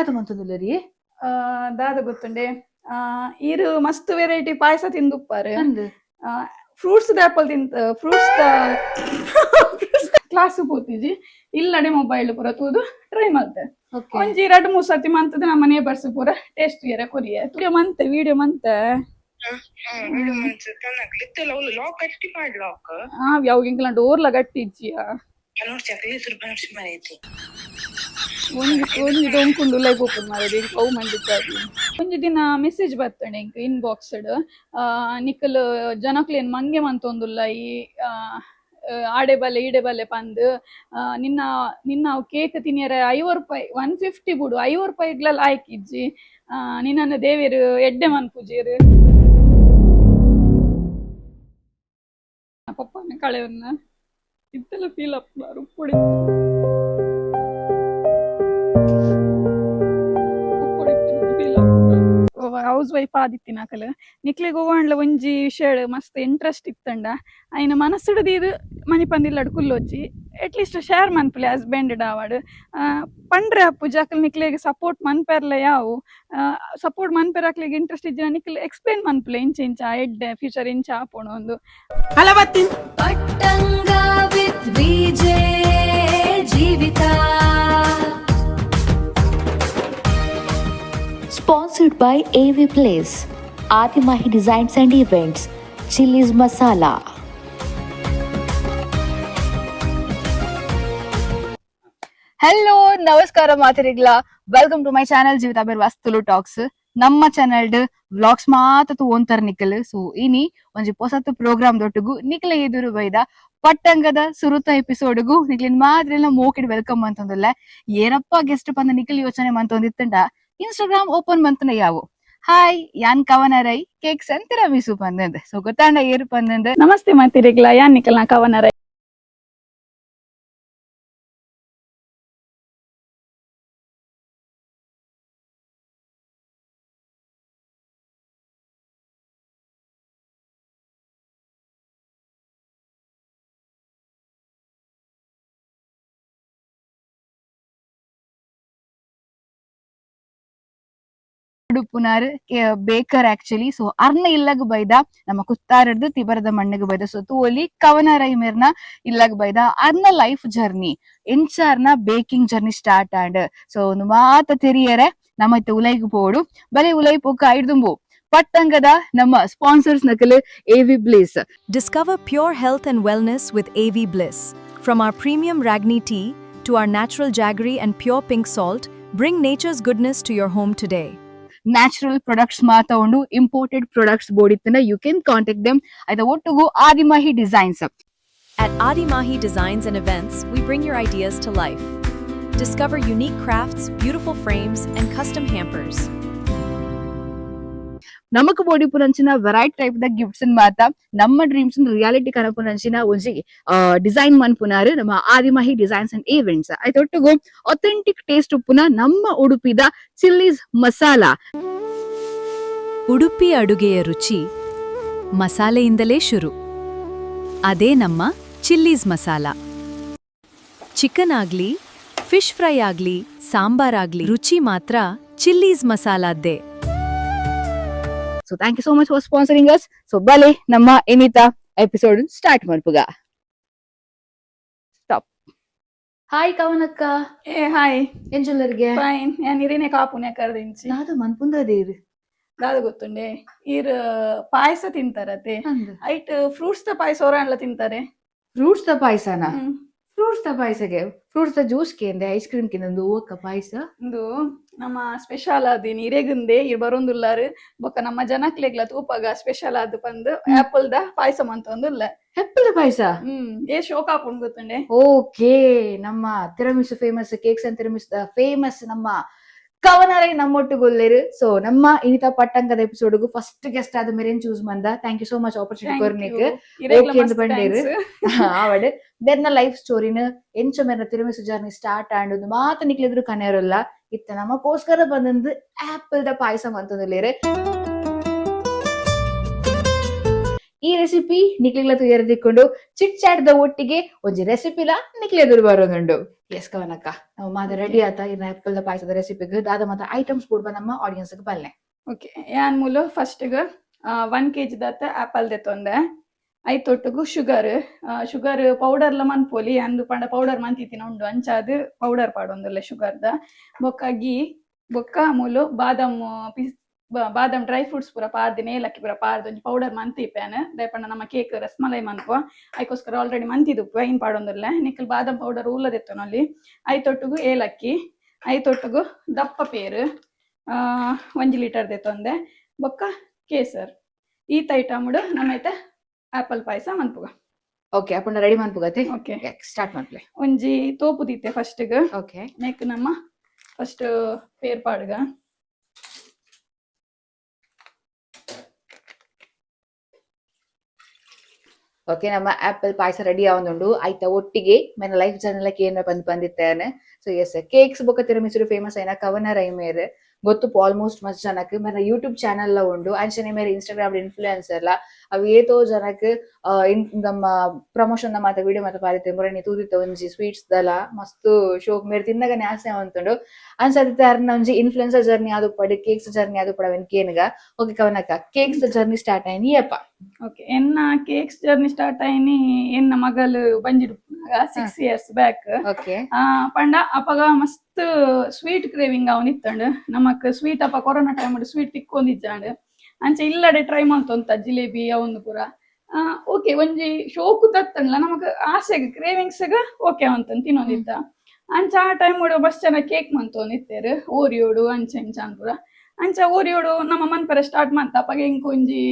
ದಾದ ಮಂತೊಂದುಲ್ಲರಿ? ದಾದ ಗೊತ್ತುಂಡೆ, ಈರು ಮಸ್ತ್ ವೆರೈಟಿ ಪಾಯಸ ತಿಂದುಪ್ಪಾರು. ಅಂದ್. ಫ್ರೂಟ್ಸ್ ಆಪಲ್ ತಿಂತ, ಫ್ರೂಟ್ಸ್ ಕ್ಲಾಸ್ ಪೋತಿಜಿ, ಇಲ್ಲಡೆ ಮೊಬೈಲ್ ಪೂರ ತೂದು ಟ್ರೈ ಮಲ್ತೆ. ಒಂಜಿ ರಡ್ಡ್ ಮೂರ್ ಸರ್ತಿ ಮಂತದ ನಮ್ಮ ನೇಬರ್ಸ್ ಪೂರ ಟೇಸ್ಟ್ ಇಯರ ಕೊರಿಯ. ವಿಡಿಯೋ ಮಂತೆ, ವಿಡಿಯೋ ಮಂತೆ. ಲಾಕ್ ಅಟ್ಟಿ ಮಾಡಿ ಲಾಕ್. ಆ ಯಾವ ಇಂಕ್ಲ ಡೋರ್ಲ ಗಟ್ಟಿ ಇಜ್ಜಿಯಾ. ನೋಡ್ಸಿ. ಒಂಜಿ ಒಂಜಿ ಡೊಂಕುಂಡು ಲೈಫ್ ಓಪನ್ ಮಾಡಿದೆ ಇಂಕ್ ಅವು ಮಂಡಿದ್ದಾಗಿ. ಒಂಜಿ ದಿನ ಮೆಸೇಜ್ ಬತ್ತಂಡೆ ಇಂಕ್ ಇನ್ಬಾಕ್ಸ್, ನಿಕಲ್ ಜನಕ್ಲೇನ್ ಮಂಗೆ ಮಂತೊಂದುಲ್ಲ, ಈ ಆಡೆ ಬಲ್ಲೆ ಈಡೆ ಬಲ್ಲೆ ಪಂದ್. ನಿನ್ನ ನಿನ್ನ ಕೇಕ್ ತಿನಿಯರೆ 50 ರೂಪಾಯಿ, 150 ಬುಡು, 50 ರೂಪಾಯಿ ಇಗ್ಲಲ್ಲ ಆಯ್ಕಿಜ್ಜಿ. ನಿನ್ನನ್ನು ದೇವೆರು ಎಡ್ಡೆ ಮನ್ಪುಜೇರು. ಪಪ್ಪನ ಕಳೆವನ್ನ ಇತ್ತೆಲ್ಲ ಫೀಲ್ ಅಪ್ ಉಪ್ಪುಡಿ ಹೌಸ್ ವೈಫ್ ಆದಿತ್ತಿನ ಅಕಲ್ ನಿಕ್ಲೆಗ್ ಓವಾಂಡ್ಲ ಒಂಜಿ ವಿಷಯ ಮಸ್ತ್ ಇಂಟ್ರೆಸ್ಟ್ ಇತ್ತಂಡ, ಅಯಿನ ಮನಸ್ಸುಡು ಮನಿಪಂದಿಲ್ಲಡ್ ಕುಲ್ಲೊಚ್ಚಿ, at least share ಮನ್ಪುಲೆ. Husband ಡಾವಡ್ ಪಂಡ್ರೆ ಅಪ್ಪುಜಿ, ಅಕಲ್ ನಿಕ್ಲೆಗ್ ಸಪೋರ್ಟ್ ಮನ್ಪೆರ್ಲ. ಯಾವು ಸಪೋರ್ಟ್ ಮನ್ಪೆರ್ ಅಕ್ಲೆಗ್ ಇಂಟ್ರೆಸ್ಟ್ ಇಜ್ಜಿನ ನಿಕ್ಲೆ ಎಕ್ಸ್ಪ್ಲೇನ್ ಮನ್ಪುಲೆ, ಇಂಚ ಇಂಚ ಎಡ್ಡೆ ಫ್ಯೂಚರ್ ಇಂಚ ಆಪುಂಡು ಒಂದು. ಪಟ್ಟಂಗ with VJ Jeevitha. Sponsored by AV Place, Adimahi Designs and Events, Chili's Masala. Hello, ನಮಸ್ಕಾರ ಮಾತೆರಿಗ್ಲ. Welcome to my channel Jeevitha Bervas Tulu talks. ನಮ್ಮ ಚಾನೆಲ್ ವ್ಲಾಗ್ಸ್ ಮಾತ ತೂವೊಂತಾರ ನಿಕಲ್. ಸೊ ಇನಿ ಒಂಜಿ ಪೊಸತ್ ಪ್ರೋಗ್ರಾಮ್ ದೊಟ್ಟುಗು ನಿಕ್ಲೆ ಎದುರು ಬೈದ. ಪಟ್ಟಂಗದ ಸುರುತ ಎಪಿಸೋಡ್ಗು ನಿಕ್ಲಿನ್ ಮಾತ್ರ ಮೋಕಿಡ್ welcome ಅಂತಂದಿಲ್ಲ. ಏನಪ್ಪ ಗೆಸ್ಟ್ ಪಂದ ನಿಖಲ್ ಯೋಚನೆ ಮಂತೊಂದಿತ್ತಂಡ, ಇನ್ಸ್ಟಾಗ್ರಾಮ್ ಓಪನ್ ಮಂತನ ಯಾವು, ಹಾಯ್, ಯಾನ್ ಕವನ ರೈ, ಕೇಕ್ಸ್ ಅಂತಿರ ಮಿಸು ಪಂದಂದ್. ಸೊ ಗೊತ್ತಾಂಡ ಏರು ಪಂದಂದ್. ನಮಸ್ತೆ ಮಾತಿರಿಗ್ಲ, ಯಾನ್ ನಿಕಲ್ನ ಕವನ ರೈ. ಉಡುಪುನಾರ್ baker actually. So ಅರ್ನ ಇಲ್ಲಗ್ ಬೈದ, ನಮ್ಮ ಕುತ್ತಾರಡ್ದು ತಿಬರದ ಮಣ್ಣಿಗೆ ಬೈದ. ಸೊ ತೂವೊಲಿ, ಕವನ ರೈ ಮೇರ್ನ ಇಲ್ಲಗ್ ಬೈದ. ಅರ್ನ ಲೈಫ್ ಜರ್ನಿ ಎಂಚ, ಅರ್ನ baking journey start and so ಒಂದು ಮಾತ ತೆರಿಯರೆ ನಮ್ಮ ಇತ್ತೆ ಉಲೈಗ್ ಪೋಡು ಬಲೆ. ಉಲೈ ಪೋಕ ಐಡ್ದುಂಬು ಪಟ್ಟಂಗದ ನಮ್ಮ ಸ್ಪಾನ್ಸರ್ಸ್ ನಕಲು ಎವಿ bliss. Discover pure health and wellness with AV Bliss. From our premium Ragni tea to our natural jaggery and pure pink salt, bring nature's goodness to your home today. Natural products ಮಾತ ಉಂಡು. Imported products ಬೋಡಿತ್ತಂಡ you can contact them. ಐತ ಒಟ್ಟುಗು ಆದಿಮಹಿ designs. At Adimahi Designs and Events, we bring your ideas to life. Discover unique crafts, beautiful frames, and custom hampers. ನಮಕ್ ಬೋಡಿಪುನಂಚಿನ variety type the gifts ಮಾತ, ನಮ್ಮ dreams reality ಕನಪುನಂಚಿನ ಒಂಜಿ design ಮನ್ಪುನಾರು ನಮ್ಮ ಆದಿಮಹಿ designs and events. ಐತೊಟ್ಟುಗು authentic taste ಉಪ್ಪುನ ನಮ್ಮ ಉಡುಪಿದ chillies masala. Udupi ಅಡುಗೆಯ ರುಚಿ ಮಸಾಲೆಯಿಂದಲೇ ಶುರು. ಅದೇ ನಮ್ಮ ಚಿಲ್ಲೀಸ್ ಮಸಾಲ. ಚಿಕನ್ ಆಗ್ಲಿ, ಫಿಶ್ ಫ್ರೈ ಆಗ್ಲಿ, ಸಾಂಬಾರ್ ಆಗ್ಲಿ, ರುಚಿ ಮಾತ್ರ chillies ಮಸಾಲಾದ್ದೇ. So thank you so much for sponsoring us. So ಬಲೆ, ನಮ್ಮ ಎನಿತಾ ಎಪಿಸೋಡ್ ಸ್ಟಾರ್ಟ್ ಮನ್ಪುಗ. ಸ್ಟಾಪ್. ಹಾಯ್ ಕವನಕ್ಕ. ಏ ಹಾಯ್. ಎಂಜುಲ್ಲರಿಗೆ? ಫೈನ್. ಯಾನ್ ಇರಿನೆ ಕಾಪುನೆ ಕರ್ದಿಂಚಿ. ದಾದ ಮನ್ಪುಂದದೇರು? ದಾದ ಗೊತ್ತುಂಡೆ, ಈರ್ ಪಾಯಸ ತಿಂತಾರತೆ? ಐಟ್ ಫ್ರೂಟ್ಸ್ ದ ಪಾಯಸ ಓರಾಂಡ್ಲ ತಿಂತಾರೆ. ಫ್ರೂಟ್ಸ್ the ಪಾಯಸನ? ಹ್ಮ್. Fruits the ಪಾಯಸಗೆ, fruits the juice ಕೇಂದೆ, ice cream ಕೇಂದೆ, ಓಕ ಪಾಯಸ. ಇಂದು ನಮ್ಮ ಸ್ಪೆಷಲ್ ಆದ್ ಇರೆಗುಂದೆ, ಇರ್ ಬರೊಂದುಲ್ಲಾರು. ಬೊಕ್ಕ ನಮ್ಮ ಜನಕ್ಲೆಗ್ಲ ತೂಪಾಗ ಸ್ಪೆಷಲ್ ಆದ್ ಪಂದ್ ಆಪಲ್ ದ ಪಾಯಸ ಮಂತೊಂದುಲ್ಲ. ಆಪಲ್ ಪಾಯಸ? ಹ್ಮ್, ಏ ಶೋಕ್ ಆಪುಂಡು ಗೊತ್ತುಂಡೆ. ಓಕೆ, ನಮ್ಮ ತಿರಮಿಸು famous, cakes and ತಿರಮಿಸು famous ನಮ್ಮ ಕವನರೈ ನಮ್ಮೊಟ್ಟುಗುಲ್ಲೇರು. ಸೊ ನಮ್ಮ ಇನಿತಾ ಪಟ್ಟಂಕದ ಎಪಿಸೋಡ್ಗು ಫಸ್ಟ್ ಗೆಸ್ಟ್ ಆದ ಮೇರೆನ್ ಚೂಸ್ ಮಂದ. Thank you so much opportunity ಕೊರ್ನಿಕ್. ಇರೆಗ್ಲ Okay ಮಸ್ತ್ ಅಂದ್ ಪಂಡೇರು. Thanks. ಆವಡ್, ಬೆರ್ನ ಲೈಫ್ ಸ್ಟೋರಿನ, ಎಂಚ ಮೆರ್ನ ತಿರಮಿಸು journey start and ಒಂದು ಮಾತ ನಿಕ್ಲೆದ್ರು ಕನೆಯರಲ್ಲ. ಇತ್ತ ನಮಗೋಸ್ಕರ ಬಂದಂದು ಆಪಲ್ the ಪಾಯಸ ಅಂತಂದುಲ್ಲೇರು. ಈ ರೆಸಿಪಿ ನಿಕ್ಲೆಗ್ಲ ತೂಯರೆ ತಿಕ್ಕೊಂಡು ಚಿಟ್ ಚಾಟ್ ದ ಒಟ್ಟಿಗೆ ಒಂಜಿ ರೆಸಿಪಿಲ ನಿಕ್ಲೆ ಎದುರು ಬರೋದುಂಡು. ಎಸ್ ಕವನಕ್ಕ, ನಾವು ಮಾತ ರೆಡಿ ಆತ. ಇನ್ನ ಆಪಲ್ ದ ಪಾಯಸದ ರೆಸಿಪಿಗ್ ದಾದ ಮಾತ ಐಟಮ್ಸ್ ಕೊಡ್ಬ ನಮ್ಮ ಆಡಿಯನ್ಸ್ ಬಲ್ಲೆ? ಓಕೆ, ಯಾನ್ ಮೂಲು ಫಸ್ಟ್ಗೆ 1 ಕೆಜಿ ದಾತ ಆಪಲ್ ದೆತ್ತೊಂದೆ. ಐತೊಟ್ಟುಗು ಶುಗರ್, ಶುಗರ್ ಪೌಡರ್ಲ ಮನ್ಪೊಲಿ. ಅಂದು ಪಂಡ ಪೌಡರ್ ಮಂತಿತ್ತಿನ ಉಂಡು, ಅಂಚಾದ್ ಪೌಡರ್ ಪಾಡೊಂದುಲ್ಲೆ ಶುಗರ್ದ. ಬೊಕ್ಕ ಗೀ, ಬೊಕ್ಕ ಮೂಲು ಬಾದಾಮ್ ಪಿಸ್, ಬಾದಾಮ್ ಡ್ರೈ ಫ್ರೂಟ್ಸ್ ಪೂರ ಪಾರ್ದಿನ, ಏಲಕ್ಕಿ ಪೂರ ಪಾರ್ದು ಒಂಜಿ ಪೌಡರ್ ಮಂತಿಪ್ಪೇನೆ. ದಾಯೆ ನಮ್ಮ ಕೇಕ್ ರಸ್ಮಲೈ ಮನ್ಪುವ, ಐಕೋಸ್ಕರ ಆಲ್ರೆಡಿ ಮಂತಿದುಪ್ಪು, ಐನ್ ಪಾಡೊಂದುಲ್ಲೆ. ನಿಕಲ್ ಬಾದಾಮ್ ಪೌಡರ್ ಊಲ ದೆತ್ತೊನೊಲಿ. ಐತೊಟ್ಟುಗು ಏಲಕ್ಕಿ, ಐತೊಟ್ಟುಗು ದಪ್ಪ ಪೇರು 1 ಲೀಟರ್ ದೆತ್ತೊಂದೆ, ಬೊಕ್ಕ ಕೇಸರ್. ಈತ ಐಟಮ್ಡು ನಮ್ಮೈತೆ ಆಪಲ್ ಪಾಯಸ ಮನ್ಪುಗ. ಓಕೆ, ಅಪ್ಪಣ್ಣ ರೆಡಿ ಮನ್ಪುಗತೆ. ಓಕೆ. ಸ್ಟಾರ್ಟ್ ಮನ್ಪಲೆ. ಒಂಜಿ ತೋಪು ದೀತೆ ಫಸ್ಟ್ಗೆ. ನೆಕ್ ನಮ್ಮ ಫಸ್ಟ್ ಪೇರ್ ಪಾಡ್ಗ. ಓಕೆ, ನಮ್ಮ ಆಪಲ್ ಪಾಯಸ ರೆಡಿ ಆವೊಂದುಂಡು. ಆಯ್ತಾ ಒಟ್ಟಿಗೆ ಮೇನ ಲೈಫ್ ಜರ್ನಲ್ ಕೇನ ಬಂದ್ ಬಂದಿತ್ತೇನೆ. So S, cakes ಬೊಕ್ಕ ತಿರಮಿಸುರು ಫೇಮಸ್ ಆಯ್ನ ಕವನ ರೈಮೇರ್ ಗೊತ್ತು ಆಲ್ಮೋಸ್ಟ್ ಮಸ್ತ್ ಜನಕ್. ಮೇನ ಯೂಟ್ಯೂಬ್ ಚಾನೆಲ್ ಲ ಉಂಡು, ಅಂಚನೆ ಮೇರೆ ಇನ್ಸ್ಟಾಗ್ರಾಮ್ ಇನ್ಫ್ಲೂಯೆನ್ಸರ್ ಲ. ಅವು ಏತೋ ಜನಕ್ ನಮ್ಮ ಪ್ರಮೋಷನ್ ಮಾತ ವಿಡಿಯೋ ಮಾತ ಪಾರಿತೆ. ಮುರಣಿ ತೂದಿತ್ತ ಒಂಜಿ ಸ್ವೀಟ್ಸ್ ದಲ ಮಸ್ತ್ ಶೋಕ್ ಮೇರ್ ತಿನ್ನಗನೆ ಆಸೆ ಅಂತುಂಡು. ಅನ್ಸತ್ತೆ ಅರ್ನ ಒಂಜಿ ಇನ್ಫ್ಲೂಯೆನ್ಸರ್ ಜರ್ನಿ ಆದು ಪಡೆ, ಕೇಕ್ಸ್ ಜರ್ನಿ ಆದು ಪಡವನ್ ಕೇನ್ಗ. ಓಕೆ ಕವನಕ್ಕ, cakes journey start ಆಯ್ನಿ ಯಪ್ಪ? ಓಕೆ, ಎನ್ನ cakes journey start ಆಯ್ನಿ ಎನ್ನ ಮಗಲು ಬಂಜಿಡುಪ್ಪುನಾಗ, 6 years back. ಪಂಡ ಅಪಗ ಮಸ್ತ್ ಸ್ವೀಟ್ ಕ್ರೇವಿಂಗ್ ಅವನಿತ್ತಂಡ್ ನಮಕ್. ಸ್ವೀಟ್ ಅಪ corona time sweet ತಿಕ್ಕೊಂದಿಜ್ಜಾಂಡ್. ಅಂಚ ಇಲ್ಲಡೆ ಟ್ರೈ ಮಂತೊಂತ ಜಿಲೇಬಿ ಅವಂದು ಪೂರ. ಓಕೆ, ಒಂಜಿ ಶೋಕು ತತ್ತಂಡ್ಲ ನಮಕ್ ಆಸೆಗ್ ಕ್ರೇವಿಂಗ್ಸ್ ಓಕೆ ಅವಂತನ್ ತಿನ್ನೊಂದಿತ್ತ. ಅಂಚ ಆ ಟೈಮ್ ಮಸ್ತ್ ಜನ ಕೇಕ್ ಮಂತೊಂದಿತ್ತೆರ್, ಓರಿಯೋಡು ಅಂಚ ಇಂಚ ಪೂರ. ಅಂಚ ಓರಿಯೋಡು ನಮ್ಮ ಮನ್ಪರೆ ಸ್ಟಾರ್ಟ್ ಮಂತ. ಅಪಗ ಎಂಕ್ ಒಂಜಿ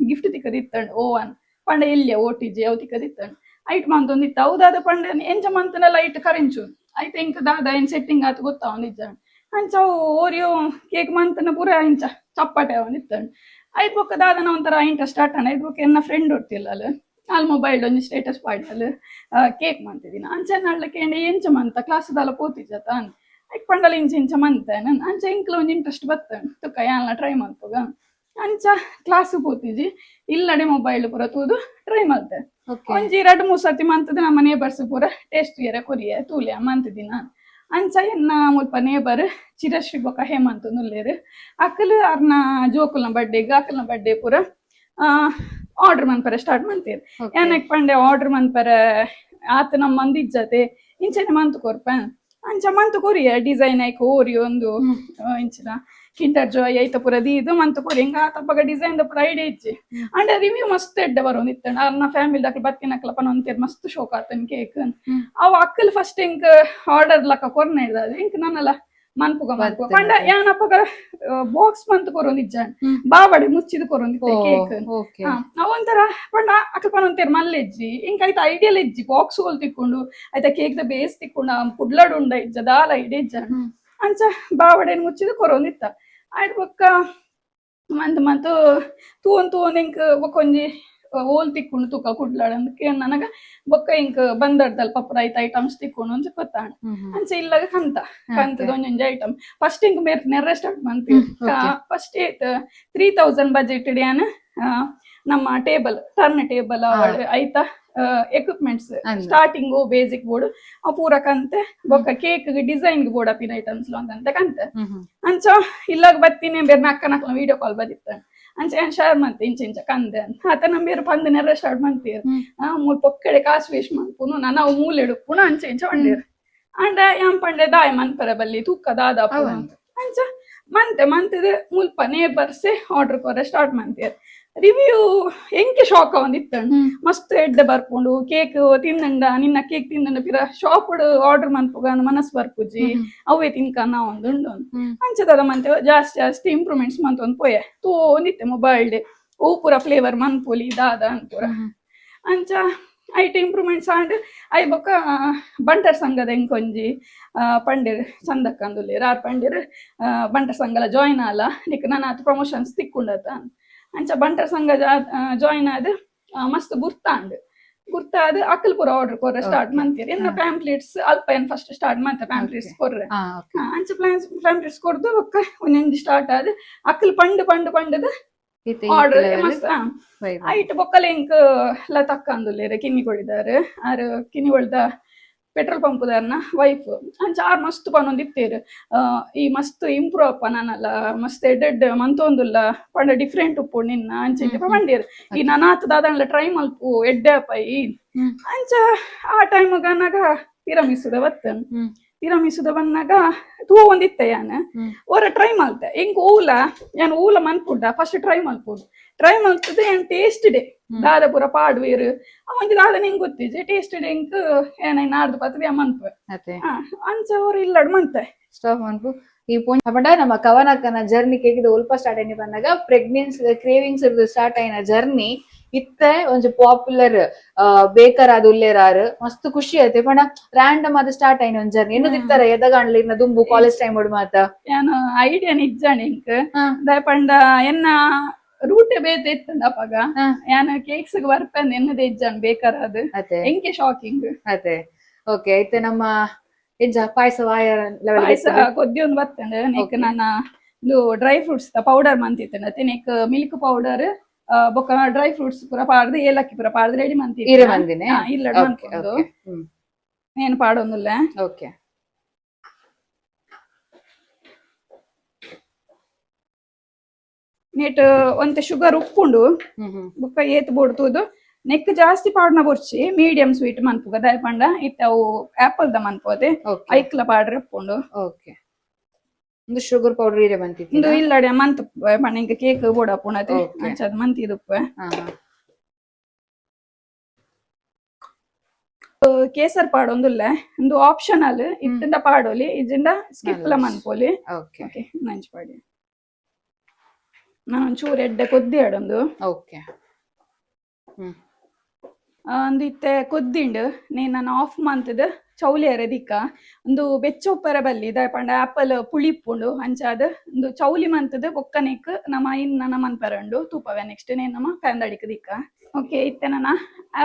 ಗಿಫ್ಟ್ ತಿಕ್ಕದಿತ್ತಂಡ್, ಓವನ್. ಪಂಡ ಎಲ್ಲಿಯ ಓಟಿಜಿ ಅವು ತಿಕ್ಕದಿತ್ತಂಡ್, ಐಟ್ ಮಂತೊಂದಿತ್ತ. ಹೌದಾದ ಪಂಡ ಎಂಚ ಮಂತನ ಲೈಟ್ ಕರಿಂಚು ಐತೆ. ಎಂಕ್ ದಾದ ಏನ್ ಸೆಟ್ಟಿಂಗ್ ಆತು ಗೊತ್ತಾವೊಂದಿಜ್ಜ. ಅಂಚ ಅವು ಓರಿಯೋ ಕೇಕ್ ಮಂತನ ಪೂರ ಇಂಚ ಚಪ್ಪಟೆ ಆವೊಂದಿತ್ತಂಡ್. ಐತ್ ಬೊಕ್ಕ ದಾದನ ಒಂಥರ ಇಂಟ್ರೆಸ್ಟ್ ಸ್ಟಾರ್ಟ್ ಆಂಡ್. ಐತ್ ಬೊಕ್ಕ ಎನ್ನ ಫ್ರೆಂಡ್ ಒರ್ತಿಲ್ಲಲ್, ಆಲ್ ಮೊಬೈಲ್ ಒಂಜಿ ಸ್ಟೇಟಸ್ ಪಾಡ್ಯಲ್, ಕೇಕ್ ಮಂತಿದಿನ. ಅಂಚ ನಳ್ಳ ಕೇಂಡ, ಎಂಚ ಮಂತ, ಕ್ಲಾಸ್ ದಾಲ ಪೋತಿಜತ ಐಕ್ ಪಂಡಲ, ಇಂಚ ಇಂಚ ಮಂತೆ. ಅಂಚ ಎಂಕ್ಲ ಒಂಜಿ ಇಂಟ್ರೆಸ್ಟ್ ಬತ್ತಂಡ್, ತುಕ್ಕ ಯಾನ್ಲ ಟ್ರೈ ಮಲ್ಪುಗ. ಅಂಚ ಕ್ಲಾಸ್ ಪೋತಿಜಿ, ಇಲ್ಲಡೆ ಮೊಬೈಲ್ ಪೂರ ತೂದು ಟ್ರೈ ಮಲ್ತೆ. ಒಂಜಿ ರಡ್ಡ್ ಮೂರು ಸರ್ತಿ ಮಂತದ ನಮ್ಮ ನೇಬರ್ಸ್ ಪೂರ ಟೇಸ್ಟ್ ಇಯರೆ ಕೊರಿಯೆ, ತೂಲೆ ಮಂತಿದಿನ. ಅಂಚ ಎನ್ನ ಮುಲ್ಪ ನೇಬರ್ ಚಿರಶ್ರೀ ಬೊಕ್ಕ ಹೇಮಂತ್ ಉಲ್ಲೆರ್. ಅಕಲ್ ಅರ್ನ ಜೋಕುಲ್ನ ಬರ್ಡೇಗ್, ಅಕಲ್ನ ಬರ್ಡೇ ಪೂರ ಆರ್ಡರ್ ಮನ್ಪರೆ ಸ್ಟಾರ್ಟ್ ಮಂತೇರ್. ಏನಕ್ ಪಂಡೆ, ಆರ್ಡರ್ ಮನ್ಪರೆ ಆತ ನಮ್ಮ ಮಂದಿ ಇಜ್ಜತೆ, ಇಂಚನೆ ಮಂತ್ ಕೊರ್ಪೆ. ಅಂಚ ಮಂತ್ ಕೊರಿಯ ಡಿಸೈನ್ ಐಕ್ ಓರಿ ಒಂದು ಇಂಚಿನ ಕಿಂಡರ್ ಜಾಯ್ ಐತ ಪೂರ ದೀದ್ ಮಂತ್ ಕೊರಿ. ಹಿಂಗ ಆತಪ್ಪಗ ಡಿಸೈನ್ ದ ಪೂರ ಐಡಿಯಾ ಇಜ್ಜಿ. ಅಂಡ ರಿವ್ಯೂ ಮಸ್ತ್ ಎಡ್ಡೆ ಬರೋದಿತ್ತಂಡ. ಅರ್ನ ಫ್ಯಾಮಿಲಿ ದಕ್ಲು ಬತ್ತಿನಕ್ಲ ಪನೊಂತೇರ್, ಮಸ್ತ್ ಶೋಕ್ ಆತನ್ ಕೇಕ್. ಅವು ಅಕ್ಕಲ್ ಫಸ್ಟ್ ಎಂಕ್ ಆರ್ಡರ್ ಲಕ್ಕ ಕೊರ್ನ ಹಿಡ್ದದು. ಎಂಕ್ ನನ್ನಲ ಮನ್ಪುಗ ಮನ್ಪುಗ ಪಂಡ ಯಾನಪ್ಪಗ ಬಾಕ್ಸ್ ಮಂತ್ ಕೊರೊಂದಿಜ್ಜ, ಬಾವಡೆ ಮುಚ್ಚಿದ್ ಕೊರೊಂದಿತ್ತೆ ಕೇಕ್. ಅವೊಂಥರ ಪಂಡ ಅಕಲ್ ಪನೊಂತೇರ್ ಮಲ್ಲೆಜ್ಜಿ. ಇಂಕ್ ಐತ ಐಡಿಯಲ್ ಇಜ್ಜಿ, ಬಾಕ್ಸ್ ಹೋಲ್ ತಿಕ್ಕೊಂಡು, ಐತ ಕೇಕ್ ದ ಬೇಸ್ ತಿಕ್ಕೊಂಡು, ಕುಡ್ಲಡ್ ಉಂಡ ಇಜ್ಜ, ದಾಲ ಐಡಿಯಾ ಇಜ್ಜ. ಅಂಚ ಬಾವಡೆನ್ ಮುಚ್ಚಿದ್ ಕೊರೊಂದಿತ್ತ. ಆಯ್ತು, ಬೊಕ್ಕ ಮಂತ್ ಮಂತ್ ತೂವೊಂದು ತೂವೊಂದು ಎಂಕ್ ಬೊಕ್ಕ ಒಂಜಿ ಓಲ್ ತಿಕ್ಕೊಂಡು ತೂಕ ಕುಡ್ಲಾಡ್ ಅಂದ್ ನನಗ. ಬೊಕ್ಕ ಎಂಕ್ ಬಂದರ್ದಲ್ಪ ಪೂರ ಐತ ಐಟಮ್ಸ್ ತಿಕ್ಕೊಂಡು ಅಂತ ಗೊತ್ತಾಂಡ್. ಅಂಚ ಇಲ್ಲಗ ಕಂತ ಕಂತದ ಒಂಜೊಂಜಿ ಐಟಮ್. ಫಸ್ಟ್ ಇಂಕ್ ಮೇರ್ ನೆರ್ರೆ ಸ್ಟಾರ್ಟ್ ಮಂತಿ. First 3000 budget ಯಾನ್ ನಮ್ಮ table, turn table ಐತ equipments starting basic board ಅವು ಪೂರ ಕಂತೆ. ಬೊಕ್ಕ cake design board ಅಪಿನ items ಅಂತ ಕಂತೆ. ಅಂಚ ಇಲ್ಲಾಗ ಬತ್ತೀನಿ, ಬೇರೆ ಅಕ್ಕನ ವಿಡಿಯೋ ಕಾಲ್ ಬದಿತ್ತ. ಅಂಚ ಏನ್ ಶೇರ್ ಮಂತೆ, ಇಂಚ ಇಂಚ ಕಂದೆ ಆತ. ನಮ್ಮ ಬೇರೆ ಪಂದ್ ನೆರ್ರೆ ಸ್ಟಾರ್ಟ್ ಮಂತೀರ್, ಮೂಲ್ ಪೊಕ್ಕಡೆ ಕಾಸು ವೇಸ್ಟ್ ಮನ್ಪುನು, ನಾನು ಅವು ಮೂಲೆ ಎಡುಪ್ಪುನು, ಅಂಚ ಇಂಚ ಪಂಡೇರ್. ಅಂಡ ಯಾನ್ ಪಂಡೆ, ದಾಯ ಮನ್ಪರೆ ಬಲ್ಲಿ ತೂಕ ದಾದ. ಅಂಚ ಮಂತೆ ಮಂತದ ಮುಲ್ಪ ನೇಬರ್ಸೆ ಆರ್ಡರ್ ಕೊರೆ ಸ್ಟಾರ್ಟ್ ಮಂತೇರ್. ರಿವ್ಯೂ ಎಂಕೆ ಶಾಕ್ ಒಂದಿತ್ತಂಡ್, ಮಸ್ತ್ ಎಡ್ಡೆ ಬರ್ಪುಂಡು ಕೇಕ್ ತಿಂದಂಡ, ನಿನ್ನ ಕೇಕ್ ತಿಂದಂಡ ಪಿರ ಶಾಪ್ ಆರ್ಡರ್ ಮನ್ಪುಗ ಮನಸ್ ಬರ್ಪುಜಿ, ಅವೇ ತಿನ್ಕ ಒಂದು ಉಂಡು. ಅಂಚದದ ಮಂತೆ ಜಾಸ್ತಿ ಜಾಸ್ತಿ ಇಂಪ್ರೂವ್ಮೆಂಟ್ಸ್ ಮಂತೊಂದು ಪೋಯೆ. ತೋಂದಿತ್ತೆ ಮೊಬೈಲ್, ಓ ಪೂರ ಫ್ಲೇವರ್ ಮನ್ಪೊಲಿ ದಾದ ಅನ್ಪುರ. ಅಂಚ ಐಟ್ ಇಂಪ್ರೂವ್ಮೆಂಟ್ಸ್ ಆಂಡ್. I ಬೊಕ್ಕ ಬಂಟರ್ ಸಂಘದ ಎಂಕೊಂಜಿ ಪಂಡೆರ್, ಚಂದಕ್ಕ ಅಂದುಲ್ಲೇರ್. ಆರ್ ಪಂಡೆರ್, ಬಂಟರ್ ಸಂಘಲ ಜಾಯಿನ್ ಆಲ, ನಿಕ್ ನನ ಪ್ರಮೋಷನ್ಸ್ ತಿಕ್ಕೊಂಡತ. ಅಂಚ ಬಂಟರ್ ಸಂಘ ಜಾಯಿನ್ ಆದ್ ಮಸ್ತ್ ಗುರ್ತಾಂಡ್. ಗುರ್ತಾದ್ ಅಕಲ್ ಪೂರ ಆರ್ಡರ್ ಕೊರ್ರೆ ಸ್ಟಾರ್ಟ್ ಮಂತೀರ್. ಎನ್ನ ಪ್ಯಾಂಪ್ಲೆಟ್ಸ್ ಅಲ್ಪ ಏನ್ ಫಸ್ಟ್ ಸ್ಟಾರ್ಟ್ ಮಂತೆ ಪ್ಯಾಂಪ್ಲೆಟ್ಸ್ ಕೊರ್ರೆ. ಅಂಚ ಪ್ಲಾನ್ಸ್ ಪ್ಯಾಂಪ್ಲೆಟ್ಸ್ ಕೊರ್ದು ಬೊಕ್ಕ ಒಂಜೊಂಜಿ ಸ್ಟಾರ್ಟ್ ಆದ್ ಅಕಲ್ ಪಂಡ್ ಪಂಡ್ ಪಂಡದ್ Order ಮಸ್ತ್. ಐಟ್ ಬೊಕ್ಕಲ ಎಂಕ್ ಲತಕ್ಕ ಅಂದುಲ್ಲೇರ್ ಕಿನ್ನಿಗೋಳಿದಾರ್. ಆರ್ ಕಿನ್ನಿಗೋಳಿದ ಪೆಟ್ರೋಲ್ ಪಂಪ್ ದಾರ್ನ ವೈಫ್. ಅಂಚ ಆರ್ ಮಸ್ತ್ ಪನೊಂದಿತ್ತೇರ್, ಈ ಮಸ್ತ್ ಇಂಪ್ರೂವ್ ಅಪ್ಪ ನಾನಲ್ಲ, ಮಸ್ತ್ ಎಡ್ಡೆ ಎಡ್ಡೆ ಮಂತೊಂದುಲ್ಲ, ಪಂಡ ಡಿಫ್ರೆಂಟ್ ಉಪ್ಪು ನಿನ್ನ ಅಂಚ ಇಂಚ ಪಂಡೇರ್. ಈ ನನಾತ್ ದಾದಂಡ್ಲ ಟ್ರೈ ಮಲ್ಪು, ಎಡ್ಡೆ ಅಪ್ಪ ಈ. ಅಂಚ ಆ ಟೈಮ್ ಅನ್ನಾಗ ತಿರಮಿಸುದ ಬತ್ತನ್. ತಿರಮಿಸುದ ಬನ್ನಾಗ ತೂವೊಂದಿತ್ತೆ ಯಾನ್. ಒರ ಟ್ರೈ ಮಲ್ತೆ. ಎಂಕ್ ಊಲ ಯಾನ್ ಊಲ ಮನ್ಪುಂಡ ಫಸ್ಟ್ ಟ್ರೈ ಮಲ್ಪುಡು. ಟ್ರೈ ಮಲ್ತದೆ ಯಾನ್ ಟೇಸ್ಟ್ ಡೇ ದಾದ ಪೂರ ಪಾಡುವೆರ್ ಒಂಜಿ ದಾದ ನಿಂಗೆ ಗೊತ್ತಿಜ್ಜಿ. ಟೇಸ್ಟ್ ಡೇ ಎಂಕ್ ಏನ ನಾಡ್ದು ಪತ್ರೆ ಮನ್ಪು. ಅಂಚ ಅವ್ರು ಇಲ್ಲಡ್ ಮಂತೆ. ಸ್ಟಾಪ್ ಮನ್ಪು ಈ ಪೋನ್ ಪಂಡ ನಮ್ಮ ಕವನಕ್ಕನ ಜರ್ನಿ ಕೇಕಿದ ಒಲ್ಪ ಸ್ಟಾರ್ಟ್ ಆಯ್ನಿ ಪನ್ನಗ pregnancy cravings start ಆಯಿನ ಜರ್ನಿ ಇತ್ತೆ ಒಂಜಿ ಪಾಪ್ಯುಲರ್ ಬೇಕರ್ ಆದ್ ಉಲ್ಲೇರಾರು. ಮಸ್ತ್ ಖುಷಿ ಆಯ್ತು. ಪಂಡ ರ್ಯಾಂಡಮ್ ಆದ್ ಸ್ಟಾರ್ಟ್ ಆಯ್ನ ಒಂಜಿ ಜರ್ನಿ ಎನ್ನು ತಿರ್ತಾರೆ ಎದಗಾಂಡ್ಲ ಇನ್ನ ದುಂಬು ಕಾಲೇಜ್ ಟೈಮ್ ಮಾತ. ಯಾನ್ ಐಡಿಯಾ ನಿಜ್ಜಾಣೆ ಎಂಕ್. ದಾಯೆ ಪಂಡ ಎನ್ನ ರೂಟೆ ಬೇತೆ ಇತ್ತಂಡ ಅಪಗ. ಯಾನ್ ಕೇಕ್ಸ್ ಬರ್ಪೆಂದ್ ಎನ್ನದೇ ಇಜ್ಜಾನ್ ಬೇಕರ್ ಅದು. ಅತೆ. ಎಂಕೆ ಶಾಕಿಂಗ್. ಅತೆ, ಓಕೆ. ಇತ್ತೆ ನಮ್ಮ ಎಂಚ ಪಾಯಸ ವಾಯ ಲೆವೆಲ್? ಪಾಯಸ ಕೊದ್ದಿ ಒಂದು ಬತ್ತಂಡ್ ನೆಕ್. ನನ್ನ ಇದು dry fruits powder ಮಂತಿತ್ತಂಡ ಅತೆ. ನೆಕ್ ಮಿಲ್ಕ್ ಪೌಡರ್ ಬೊಕ್ಕ ಡ್ರೈ ಫ್ರೂಟ್ಸ್ ಪೂರ ಪಾಡ್ದು, ಏಲಕ್ಕಿ ಪೂರ ಪಾಡ್ದು ರೆಡಿ ಮಂತಿತ್ತು. ಇರೆ ಮಂದಿನೆ? ಇಲ್ಲ, ಮನ್ಪೊಂದು ಏನು ಪಾಡೊಂದುಲ್ಲ. ಓಕೆ. ನೆಟ್ ಒಂತೆ ಶುಗರ್ ಉಪ್ಪುಂಡು. ಹ್ಮ್ ಹ್ಮ್ ಬೊಕ್ಕ ಏತ್ ಬೋಡ್ತುದು ನೆಕ್ ಜಾಸ್ತಿ ಪಾಡ್ನ ಬೊರ್ಚಿ, ಮೀಡಿಯಂ ಸ್ವೀಟ್ ಮನ್ಪುಗ. ದಾಯೆ ಪಂಡ ಇತ್ತೆ ಅವು ಆಪಲ್ ದ ಮನ್ಪೋದೆ. ಐಕ್ಲ ಪಾಡ್ರೆ ಉಪ್ಪುಂಡು. ಓಕೆ, ಒಂದು ಶುಗರ್ ಪೌಡರ್ ಇರೆ ಬಂತಿತ್ತು. ಇಂದು ಇಲ್ಲಡೆ ಮಂತ್ ಪಂಡ ಇಂಕ ಕೇಕ್ ಬೋಡಾಪುಂಡು ಅತೆ. ಅಂಚ ಅದ್ ಮಂತ್ ಇದುಪ್ಪೆ. ಕೇಸರ್ ಪಾಡೊಂದುಲ್ಲೆ. ಇಂದು ಆಪ್ಷನಲ್. ಇತ್ತಂಡ ಪಾಡೊಲಿ, ಇಜ್ಜಿಂಡ ಸ್ಕಿಪ್ ಲ ಮನ್ಪೊಲಿ. ಓಕೆ. ಓಕೆ, ನಂಚ್ ಪಾಡಿ. ನಾನು ಒಂಚೂರು ಎಡ್ಡೆ ಕೊದ್ದಿ ಆಡೊಂದು. ಓಕೆ ಹ್ಮ್ ಒಂದು ಇತ್ತೆ ಕೊದ್ದಿಂಡ್. ನೇನ್ ನಾನು ಆಫ್ ಮಂತ್ದ್ ಚೌಲಿ ಅರೆ ದಿಕ್ಕ. ಒಂದು ಬೆಚ್ಚ ಉಪ್ಪರ ಬಲ್ಲಿ. ದಾಯೆ ಪಂಡ ಆಪಲ್ ಪುಳಿಪ್ಪುಂಡು. ಅಂಚಾದ್ ಒಂದು ಚೌಲಿ ಮಂತ್ದ್ ಬೊಕ್ಕನೆಕ್ ನಮ್ಮ ಇನ್ ನನ್ನ ಮನ್ಪರೆ ಉಂಡು ತೂಪವೆ. ನೆಕ್ಸ್ಟ್ ನೇನ್ ನಮ್ಮ ಫ್ಯಾನ್ ಅಡಿಕ್ ದಿಕ್ಕ. ಓಕೆ, ಇತ್ತೆ ನನ್ನ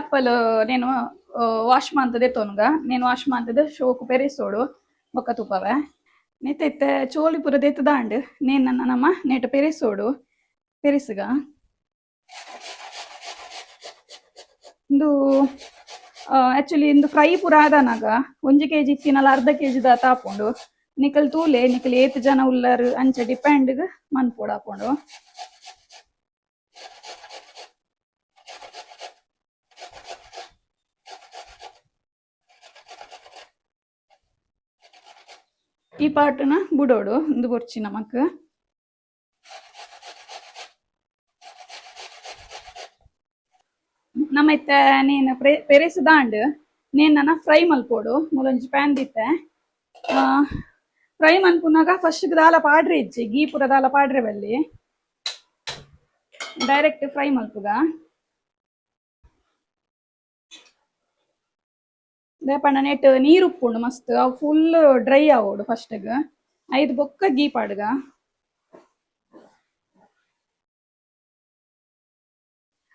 ಆಪಲ್ ನೇನು ವಾಶ್ ಮಂತ್ದೆ ತೊನುಗ. ನೇನು ವಾಶ್ ಮಂತ್ದ್ ಶೋಕು ಪೆರಿಸೋಡು, ಬೊಕ್ಕ ತೂಪವೆ. ನೆತ್ತೆ ಇತ್ತೆ ಚೋಲಿ ಪೂರ ದೆತ್ತದಾಂಡ್. ನೇನ್ ನನ್ನ ನಮ್ಮ ನೇಟ ಪೆರಿಸೋಡು, ಪೆರಿಸುಗ. ಇಂದು ಆಕ್ಚುಲಿ ಇಂದು ಫ್ರೈ ಪೂರ ಆದನಾಗ 1 ಕೆಜಿ ಇತ್ತಿನಲ್ಲ, ಅರ್ಧ ಕೆಜಿ ದಾತ ಆಪುಂಡು. ನಿಕಲ್ ತೂಲೆ, ನಿಕಲ್ ಏತ್ ಜನ ಉಲ್ಲರ್ ಅಂಚ ಡಿಪೆಂಡ್ ಮನ್ಪೊಡು ಆಪುಂಡು. ಈ ಪಾಟನ ಬುಡೋಡು, ಇಂದು ಬೊರ್ಚಿ ನಮಕ್. ನಮ್ಮ ಇತ್ತೆ ನೇನ್ ಪೆರೆಸುದಾಂಡ್. ನೇನ್ ನನ ಫ್ರೈ ಮಲ್ಪೊಡು. ಮೂಲೊಂಜಿ ಪ್ಯಾನ್ ದಿತ್ತೆ. ಫ್ರೈ ಮನ್ಪುನಾಗ ಫಸ್ಟ್ ದಾಲ ಪಾಡ್ರೆ ಇಜ್ಜಿ, ಗೀ ಪೂರ ದಾಲ ಪಾಡ್ರೆ ಬಲ್ಲಿ, ಡೈರೆಕ್ಟ್ ಫ್ರೈ ಮಲ್ಪುಗ. ಪಂಡ ನೆಟ್ ನೀರು ಉಪ್ಪುಂಡು ಮಸ್ತ್, ಅವು ಫುಲ್ ಡ್ರೈ ಆವೋಡು ಫಸ್ಟ್ಗ್. ಐದು ಬೊಕ್ಕ ಗೀ ಪಾಡ್ಗ.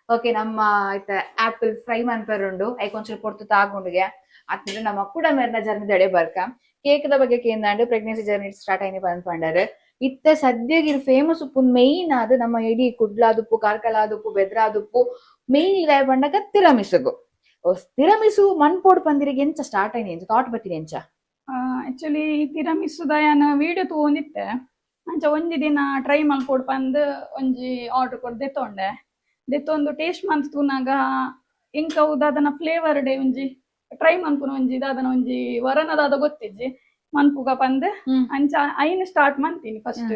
ಓಕೆ, ನಮ್ಮ ಇತ್ತೆ ಆಪಲ್ ಫ್ರೈ ಮನ್ಪೆರುಂಡು. ಐಕ್ ಒಂಚೂರು ಪೊರ್ತು ತಾಗುಂಡುಗೆ ಅತ್ತಿದ್ರೆ ನಮ್ಮ ಕೂಡ ಮೇರ್ನ ಜರ್ನಿ ದಡೆ ಬರ್ಕ. ಕೇಕ್ the ಬಗ್ಗೆ ಕೇಂದಾಂಡ್. Pregnancy journey start ಆಯ್ನಿ bandh ಪಂಡರ್. ಇತ್ತೆ ಸದ್ಯಗಿರ್ ಫೇಮಸ್ ಉಪ್ಪು ಮೇಯ್ನ್ ಆದ್ ನಮ್ಮ ಇಡೀ ಕುಡ್ಲಾದುಪ್ಪು, ಕಾರ್ಕಳಾದುಪ್ಪು, ಬೆದ್ರಾದುಪ್ಪು ಮೇಯ್ನ್ ಇದಾಯ ಪಂಡಗ ತಿರಮಿಸುಗು. ತಿರಮಿಸು ಮನ್ಪೋಡು ಪಂದಿರಿಗೆ ಎಂಚ ಸ್ಟಾರ್ಟ್ ಆಯ್ನಿ? ಎಂಚ ಥಾಟ್ ಬತ್ತೀನಿ ಎಂಚ? ಆಕ್ಚುಲಿ ತಿರಮಿಸುದ ಯಾನ್ ವಿಡಿಯೋ ತೂವೊಂದಿತ್ತೆ. ಅಂಚ ಒಂಜಿ ದಿನ ಟ್ರೈ ಮಲ್ಪೊಡು ಪಂದ್ ಒಂಜಿ ಆರ್ಡರ್ ಕೊರ್ದು ದೆತ್ತೊಂಡೆ. ದೆತ್ತೊಂದು ಟೇಸ್ಟ್ ಮಂತ್ ತೂನಾಗ ಎಂಕ್ ಅವು ದಾದನ ಫ್ಲೇವರ್ ಡೇ ಒಂಜಿ ಟ್ರೈ ಮನ್ಪುನ ಒಂಜಿ ದಾದನ ಒಂಜಿ ವರನ ದಾದ ಗೊತ್ತಿಜ್ಜಿ, ಮನ್ಪುಗ ಪಂದ್. ಅಂಚ ಐನ್ ಸ್ಟಾರ್ಟ್ ಮಂತೀನಿ. ಫಸ್ಟ್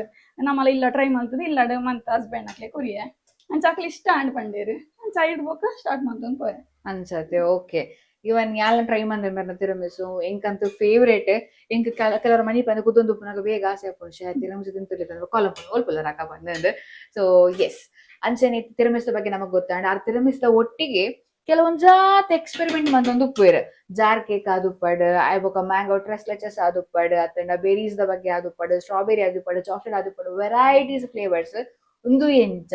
ನಮ್ಮಲ ಇಲ್ಲ ಟ್ರೈ ಮಲ್ತದ, ಇಲ್ಲಡ್ ಮಂತ್ ಹಸ್ಬೆಂಡ್ ಅಕ್ಲೆ ಕೊರಿಯೆ. ಅಂಚ ಅಕ್ಲೆ ಇಷ್ಟ ಆಂಡ್ ಪಂಡೇರು. ಅಂಚ ಐಡ್ ಬೊಕ್ಕ ಸ್ಟಾರ್ಟ್ ಮಂತೊಂದು ಪೋಯೆ. ಅನ್ಸತ್ತೆ. ಓಕೆ, ಇವನ್ ಯಾಲ ಟ್ರೈ ಮಂದೆ ಮೇರ್ನ ತಿರಮಿಸು. ಎಂಕಂತೂ ಫೇವ್ರೇಟ್. ಎಂಕ್ ಕೆಲವರ ಮನಿ ಪಂದ್ ಕುದೊಂದು ಉಪ್ಪುನಾಗ ಬೇಗ ಆಸೆ ಆಪುಂಡು, ಶೇ ತಿರಮಿಸು ತಿಂತುಲಿ ಕಾಲಂ ಓಲ್ಪುಲ್ಲ ರಾಕ ಬಂದಂದು. ಸೊ ಎಸ್, ಅಂಚನೆ ತಿರಮಿಸ್ದ ಬಗ್ಗೆ ನಮಗ್ ಗೊತ್ತಾಂಡ. ಆ ತಿರಮಿಸ್ದ ಒಟ್ಟಿಗೆ ಕೆಲವೊಂದ್ ಜಾತ್ ಎಕ್ಸ್ಪೆರಿಮೆಂಟ್ ಮಂತೊಂದು ಉಪ್ಪುವೆರ್. ಜಾರ್ ಕೇಕ್ ಆದುಪ್ಪಡ್, ಆಯ್ ಬೊಕ ಮ್ಯಾಂಗೋ ಟ್ರೆಸ್ ಆದುಪ್ಪಡ್, ಅತ್ತಂಡ ಬೆರೀಸ್ the ಬಗ್ಗೆ ಆದುಪ್ಪಡ್, ಸ್ಟ್ರಾಬೆರಿ ಆದುಪ್ಪಡ್, ಚಾಕ್ಲೇಟ್ ಆದುಪ್ಪಡ್, ವೆರೈಟೀಸ್ ಫ್ಲೇವರ್ಸ್. ಉಂದು ಎಂಚ?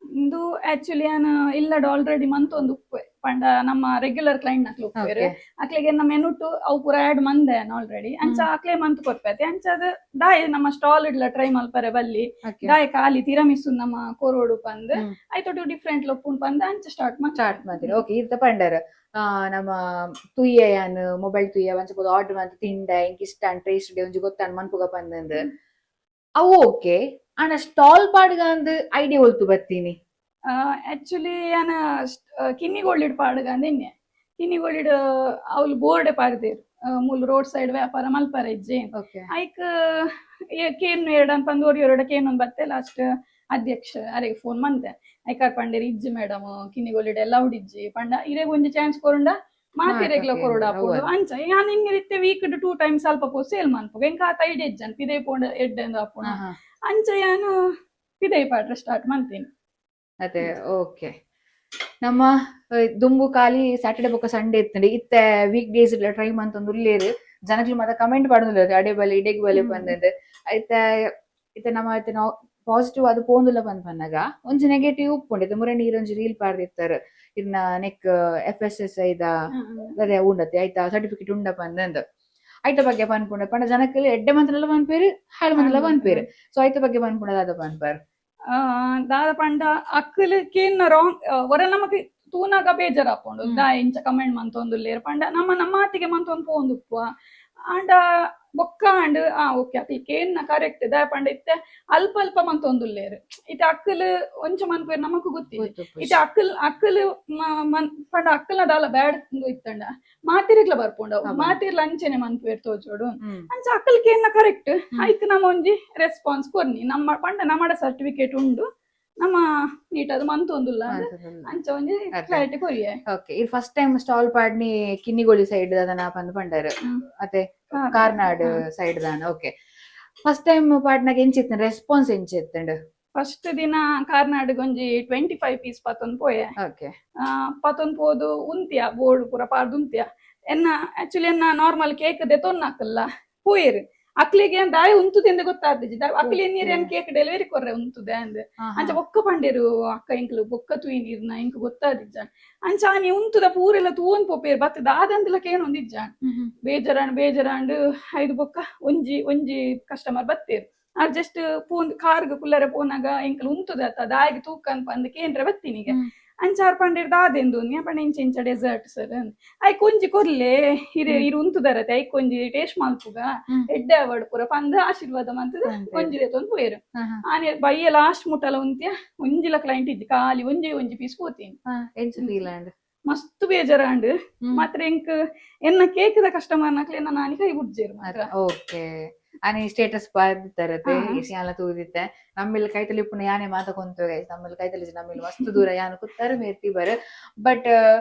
ಇಂದು ಆಕ್ಚುಲಿ ಯಾನ್ ಇಲ್ಲಡ್ ಆಲ್ರೆಡಿ ಮಂತೊಂದು ಉಪ್ಪುವೆ. ಪಂಡ ನಮ್ಮ ರೆಗ್ಯುಲರ್ ಕ್ಲೈಂಟ್ ನಕ್ಲು ಉಪ್ಪುವೆರ್. ಅಕ್ಲೆಗೆ ನಮ್ಮ ಮೆನುಟು ಅವು ಪೂರ ಆಡ್ ಮಂದೆ ಆಲ್ರೆಡಿ. ಅಂಚ ಅಕ್ಲೆ ಮಂತ್ ಕೊರ್ಪೇತೆ. ಅಂಚ ಅದು ದಾಯೆ ನಮ್ಮ ಸ್ಟಾಲ್ ಇಡ್ಲ ಟ್ರೈ ಮಲ್ಪರೆ ಬಲ್ಲಿ, ದಾಯೆ ಖಾಲಿ ತಿರಮಿಸು ನಮ್ಮ ಕೊರೋಡು ಪಂದ್, ಐತೊಟ್ಟು ಡಿಫ್ರೆಂಟ್ ಲೊಪ್ಪುಂಡು ಪಂದ್ ಅಂಚ ಸ್ಟಾರ್ಟ್. ಸ್ಟಾರ್ಟ್ ಮಾಡ್ತೀರಿ. ಓಕೆ, ಇರ್ತ ಪಂಡರ್ ನಮ್ಮ ತುಯ್ಯ ಯಾನ್ ಮೊಬೈಲ್ ತುಯ್ಯ ಒಂಚ ಆರ್ಡರ್ ಮಂತ್ ತಿಂಡ ಇಂಕ್ ಇಷ್ಟ ಟೇಸ್ಟ್ ಒಂಜಿ ಗೊತ್ತಾಂಡ್ ಮನ್ಪುಗ ಪಂದಂದ್. ಅವು ಓಕೆ, ಆಂಡ ಸ್ಟಾಲ್ ಪಾಡ್ಗ ಅಂದ್ ಐಡಿಯಾ ಒಲ್ತು ಬತ್ತೀನಿ? ಆಕ್ಚುಲಿ ಯಾನ ಕಿನ್ನಿಗೋಳಿಡ್ ಪಾಡ್ಗ ಅಂದ್. ಎಣ್ಣೆ ಕಿನ್ನಿಗೋಳಿಡ್ ಅವ್ಲು ಬೋರ್ಡೆ ಪಾಡ್ದೇರ್, ಮೂಲು ರೋಡ್ ಸೈಡ್ ವ್ಯಾಪಾರ ಮಲ್ಪರ ಇಜ್ಜೆ. ಐಕ್ ಕೇನು ಎರಡನ್ ಪಂದ್ ಒರಿ ಎರಡ ಕೇನೊಂದು ಬತ್ತೆ. ಲಾಸ್ಟ್ ಅಧ್ಯಕ್ಷ ಅರೆಗೆ ಫೋನ್ ಮಂತೆ. ಐಕಾರ್ ಪಂಡೇರ್, ಇಜ್ಜಿ ಮೇಡಮ್, ಕಿನ್ನಿಗೋಳಿಡ್ ಎಲ್ಲ ಇಜ್ಜಿ ಪಂಡ ಇರೆಗ್ ಒಂಜಿ ಚಾನ್ಸ್ ಕೊರುಂಡ ಮಾತಿರೆಗ್ಲ ಕೊರೊಡು ಆಪುಂಡು. ಅಂಚ ಯಾನ್ ಹಿಂಗೆ ಇತ್ತೆ week two times ಅಲ್ಪ ಪೋ ಸೇಲ್ ಮನ್ಪುಗ. ಎಂಕ್ ಆತ ಐಡಿಯಾ ಇಜ್ಜನ್ ಪಿದೈ ಪೋಂಡ ಎಡ್ಡೆ ಆಪುಂಡು. ಅಂಚ ಯಾನು ಪಿದೈ ಪಾಡ್ರೆ ಸ್ಟಾರ್ಟ್ ಮಂತೀನಿ. ಅದೇ, ಓಕೆ. ನಮ್ಮ ದುಂಬು ಖಾಲಿ ಸ್ಯಾಟರ್ಡೆ ಬೊಕ್ಕ ಸಂಡೇ ಇತ್ತಂಡೆ. ಇತ್ತೆ week days try ಮಂತೊಂದು ಉಲ್ಲೇರು. ಜನಕ್ಲು ಮಾತ ಕಮೆಂಟ್ ಪಾಡೊಂದುಲ್ಲೆರ್, ಅಡೆ ಬಲೆ, ಇಡೆಗ್ ಬಲೆ ಪಂದಂದ್. ಐತೆ ಇತ್ತೆ ನಮ್ಮ ಇತ್ತೆ ನಾವು ಪಾಸಿಟಿವ್ ಅದು ಪೋಂದುಲ್ಲ ಪಂದ್ ಪನ್ನಗ ಒಂಜಿ ನೆಗೆಟಿವ್ ಉಪ್ಪುಂಡು. ಇತ್ತೆ ಮುರ ನೀರ್ ಒಂಜಿ ರೀಲ್ ಪಾಡ್ದಿತ್ತಾರೆ, ಇರ್ನ neck F S S ಐದ ಅದೇ ಉಂಡತೆ ಐತ ಸರ್ಟಿಫಿಕೇಟ್ ಉಂಡ ಪಂದಂದ್. ಐತ ಬಗ್ಗೆ ಪನ್ಪುಂಡ ಪಂಡ ಜನಕ್ಕೆ ಎಡ್ಡೆ ಮಂತನೆಲ್ಲ ಪನ್ಪೇರು, ಹಾಳು ಮಂತನೆಲ್ಲ ಪನ್ಪೇರು. ಸೊ ಐತ ಬಗ್ಗೆ ಪನ್ಪುಂಡ ದಾದ ಪನ್ಪರ್? ದಾದ ಪಂಡ ಅಕ್ಕಲು ಕೇನ್ನ ರಾಂಗ್ ಒರ ನಮಕ್ ತೂನಾಗ ಬೇಜಾರಾಪುಂಡು. ದಾಯೆ ಇಂಚ ಕಮೆಂಟ್ ಮಂತೊಂದುಲ್ಲೆರ್ ಪಂಡ ನಮ್ಮ ನಮ್ಮಾತಿಗೆ ಮಂತೊಂದು ಪೋವೊಂದು ಉಪ್ಪುವ. ಆಂಡ ಬೊಕ್ಕ ಆಂಡ್, ಆ ಓಕೆ, ಅಕ್ಲ್ ಕೇನ್ನ ಕರೆಕ್ಟ್. ದಾಯೆ ಪಂಡ ಇತ್ತೆ ಅಲ್ಪ ಅಲ್ಪ ಮಂತೊಂದುಲ್ಲೆರ್. ಇತ್ತೆ ಅಕ್ಕಲು ಒಂಚ ಮನ್ಪುವೆರ್ ನಮಕ್ ಗೊತ್ತಿಜ್ಜಿ. ಇತ್ತೆ ಅಕ್ಕಲ್ ಅಕ್ಕಲು ಪಂಡ ಅಕ್ಕಲ್ನ ದಾಲ ಬ್ಯಾಡ್ ಇತ್ತಂಡ ಮಾತಿರೆಗ್ಲ ಬರ್ಪುಂಡು ಅವು. ಮಾತಿರ್ಲ ಅಂಚೆನೆ ಮನ್ಪುವೆರ್ ತೋಜೋಡು. ಅಂಚ ಅಕ್ಕಲ್ ಕೇನ್ನ ಕರೆಕ್ಟ್. ಐಕ್ ನಮ್ಮ ಒಂಜಿ ರೆಸ್ಪಾನ್ಸ್ ಕೊರ್ನಿ. ನಮ್ಮ ಪಂಡ ನಮ್ಮಡ ಸರ್ಟಿಫಿಕೇಟ್ ಉಂಡು, ನಮ್ಮ ನೀಟ್ ಅದು ಮಂತೊಂದುಲ್ಲ ಅಂದ್ ಅಂಚ ಒಂಜಿ ಕ್ಲಾರಿಟಿ ಕೊರಿಯೆ. ಓಕೆ, ಇದು first time stall ಪಾಡ್ನಿ ಕಿನ್ನಿಗೋಳಿ side ದಾದನ ಪಂದ್ ಪಂಡರ್. ಅತೆ ಕಾರ್ನಾಡ್ ಸೈಡ್ ದಾನ. Okay, first time ಪಾಡ್ನಾಗ ಎಂಚಿತ್ತು? Response ಎಂಚಿತ್ತಂಡ್? First ದಿನ ಕಾರ್ನಾಡ್ಗ್ ಒಂಜಿ 25 ಪೀಸ್ ಪತ್ತೊಂದು ಪೋಯೆ. ಪತ್ತೊಂದು ಪೋದು ಉಂತಿಯ, ಬೋರ್ಡ್ ಪೂರ ಪಾಡ್ದು ಉಂತಿಯ. ಎನ್ನ ಆಕ್ಚುಲಿ ಎನ್ನ ನಾರ್ಮಲ್ ಕೇಕ್ ದೆತೊನ್ನಾಕಲ್ಲ ಪೋಯೆರ್. ಅಕ್ಲಿಗೆ ದಾಯ ಉಂತುದೆಂದು ಗೊತ್ತಾತಿಜಿ. ಅಕ್ಲಿ ನೀರ್ ಏನ್ ಕೇಕ್ ಡೆಲಿವರಿ ಕೊರ್ರೆ ಉಂತುದೆ ಅಂದ್. ಅಂಚ ಬೊಕ್ಕ ಪಂಡೇರು, ಅಕ್ಕ ಎಂಕ್ಲು ಬೊಕ್ಕ ತೂಯಿ ನೀರ್ನ ಎಂಕ್ ಗೊತ್ತಾದಿಜ್ಜ. ಅಂಚ ಆನಿ ಉಂತುದ ಪೂರೆಲ್ಲ ತೂವೊಂದು ಪೋಪೇರು ಬತ್ತ ದಾದಂದಲ ಕೇಣೊಂದಿಜ್ಜ. ಬೇಜಾರಾಂಡ್ ಬೇಜಾರಾಂಡ್. ಐದು ಬೊಕ್ಕ ಒಂಜಿ ಒಂಜಿ ಕಸ್ಟಮರ್ ಬತ್ತೇರು. ಆರ್ ಜಸ್ಟ್ ಪೋನ್ ಕಾರ್ಗ್ ಕುಲ್ಲರೆ ಪೋನಾಗ ಎಂಕ್ಲು ಉಂತುದ ಅತ್ತ ದಾಯಗ್ ತೂಕನ್ ಪಂದ್ ಕೇಂದ್ರ ಬತ್ತೀನಿಗೆ. ಅಂಚ ಆರ್ ಪಂಡೇರ್ ದಾದೆಂದು ಪಂಡ ಇಂಚ ಇಂಚ ಡೆಸರ್ಟ್ ಸರ್. ಐಕ್ ಒಂಜಿ ಕೊರ್ಲೆ, ಇರೆ ಇರು ಉಂತುದರತೆ, ಐಕ್ ಒಂಜಿ ಟೇಸ್ಟ್ ಮಲ್ಪುಗ, ಎಡ್ಡೆ ಅವಡ್ ಪೂರ ಪಂದ್ ಆಶೀರ್ವಾದ ಮಂತದ ಒಂಜಿ ದೆತೊಂದು ಪೋಯೆರ್. ಆನೆ ಬಯ್ಯ ಲಾಸ್ಟ್ ಮುಟ್ಟಲ ಉಂತ್ಯ, ಒಂಜಿಲ ಕ್ಲೈಂಟ್ ಇಜ್ಜಿ, ಖಾಲಿ ಒಂಜಿ ಒಂಜಿ ಪೀಸ್ ಪೋತೀನಿ. ಎಂಚ ಫೀಲ್ ಆಂಡ್? ಮಸ್ತ್ ಬೇಜಾರಾಂಡ್. ಮಾತ್ರ ಎಂಕ್ ಎನ್ನ ಕೇಕ್ ದ ಕಸ್ಟಮರ್ ನಕ್ಲೆ ಎನ್ನ ನಾನಿ ಕೈ ಬುಡ್ಜೇರು ಮಾತ್ರ. ಓಕೆ, ಆನಿ ಸ್ಟೇಟಸ್ ಪಾಡ್ದಿತ್ತಾರತೆ, ಯಾಲ ತೂದಿತ್ತೆ. ನಮ್ಮಿಲ್ ಕೈತಲಿ ಇಪ್ಪುನ ಯಾನೆ ಮಾತ ಕೊಂತು ಗೈಸ್. ನಮ್ಮಿಲ್ ಕೈತಲಿ, ನಮ್ಮಿಲ್ ಮಸ್ತ್ ದೂರ. ಯಾನ್ ಕುತ್ತಾರೆ ಮೇರ್ತಿ ಬರ್. ಬಟ್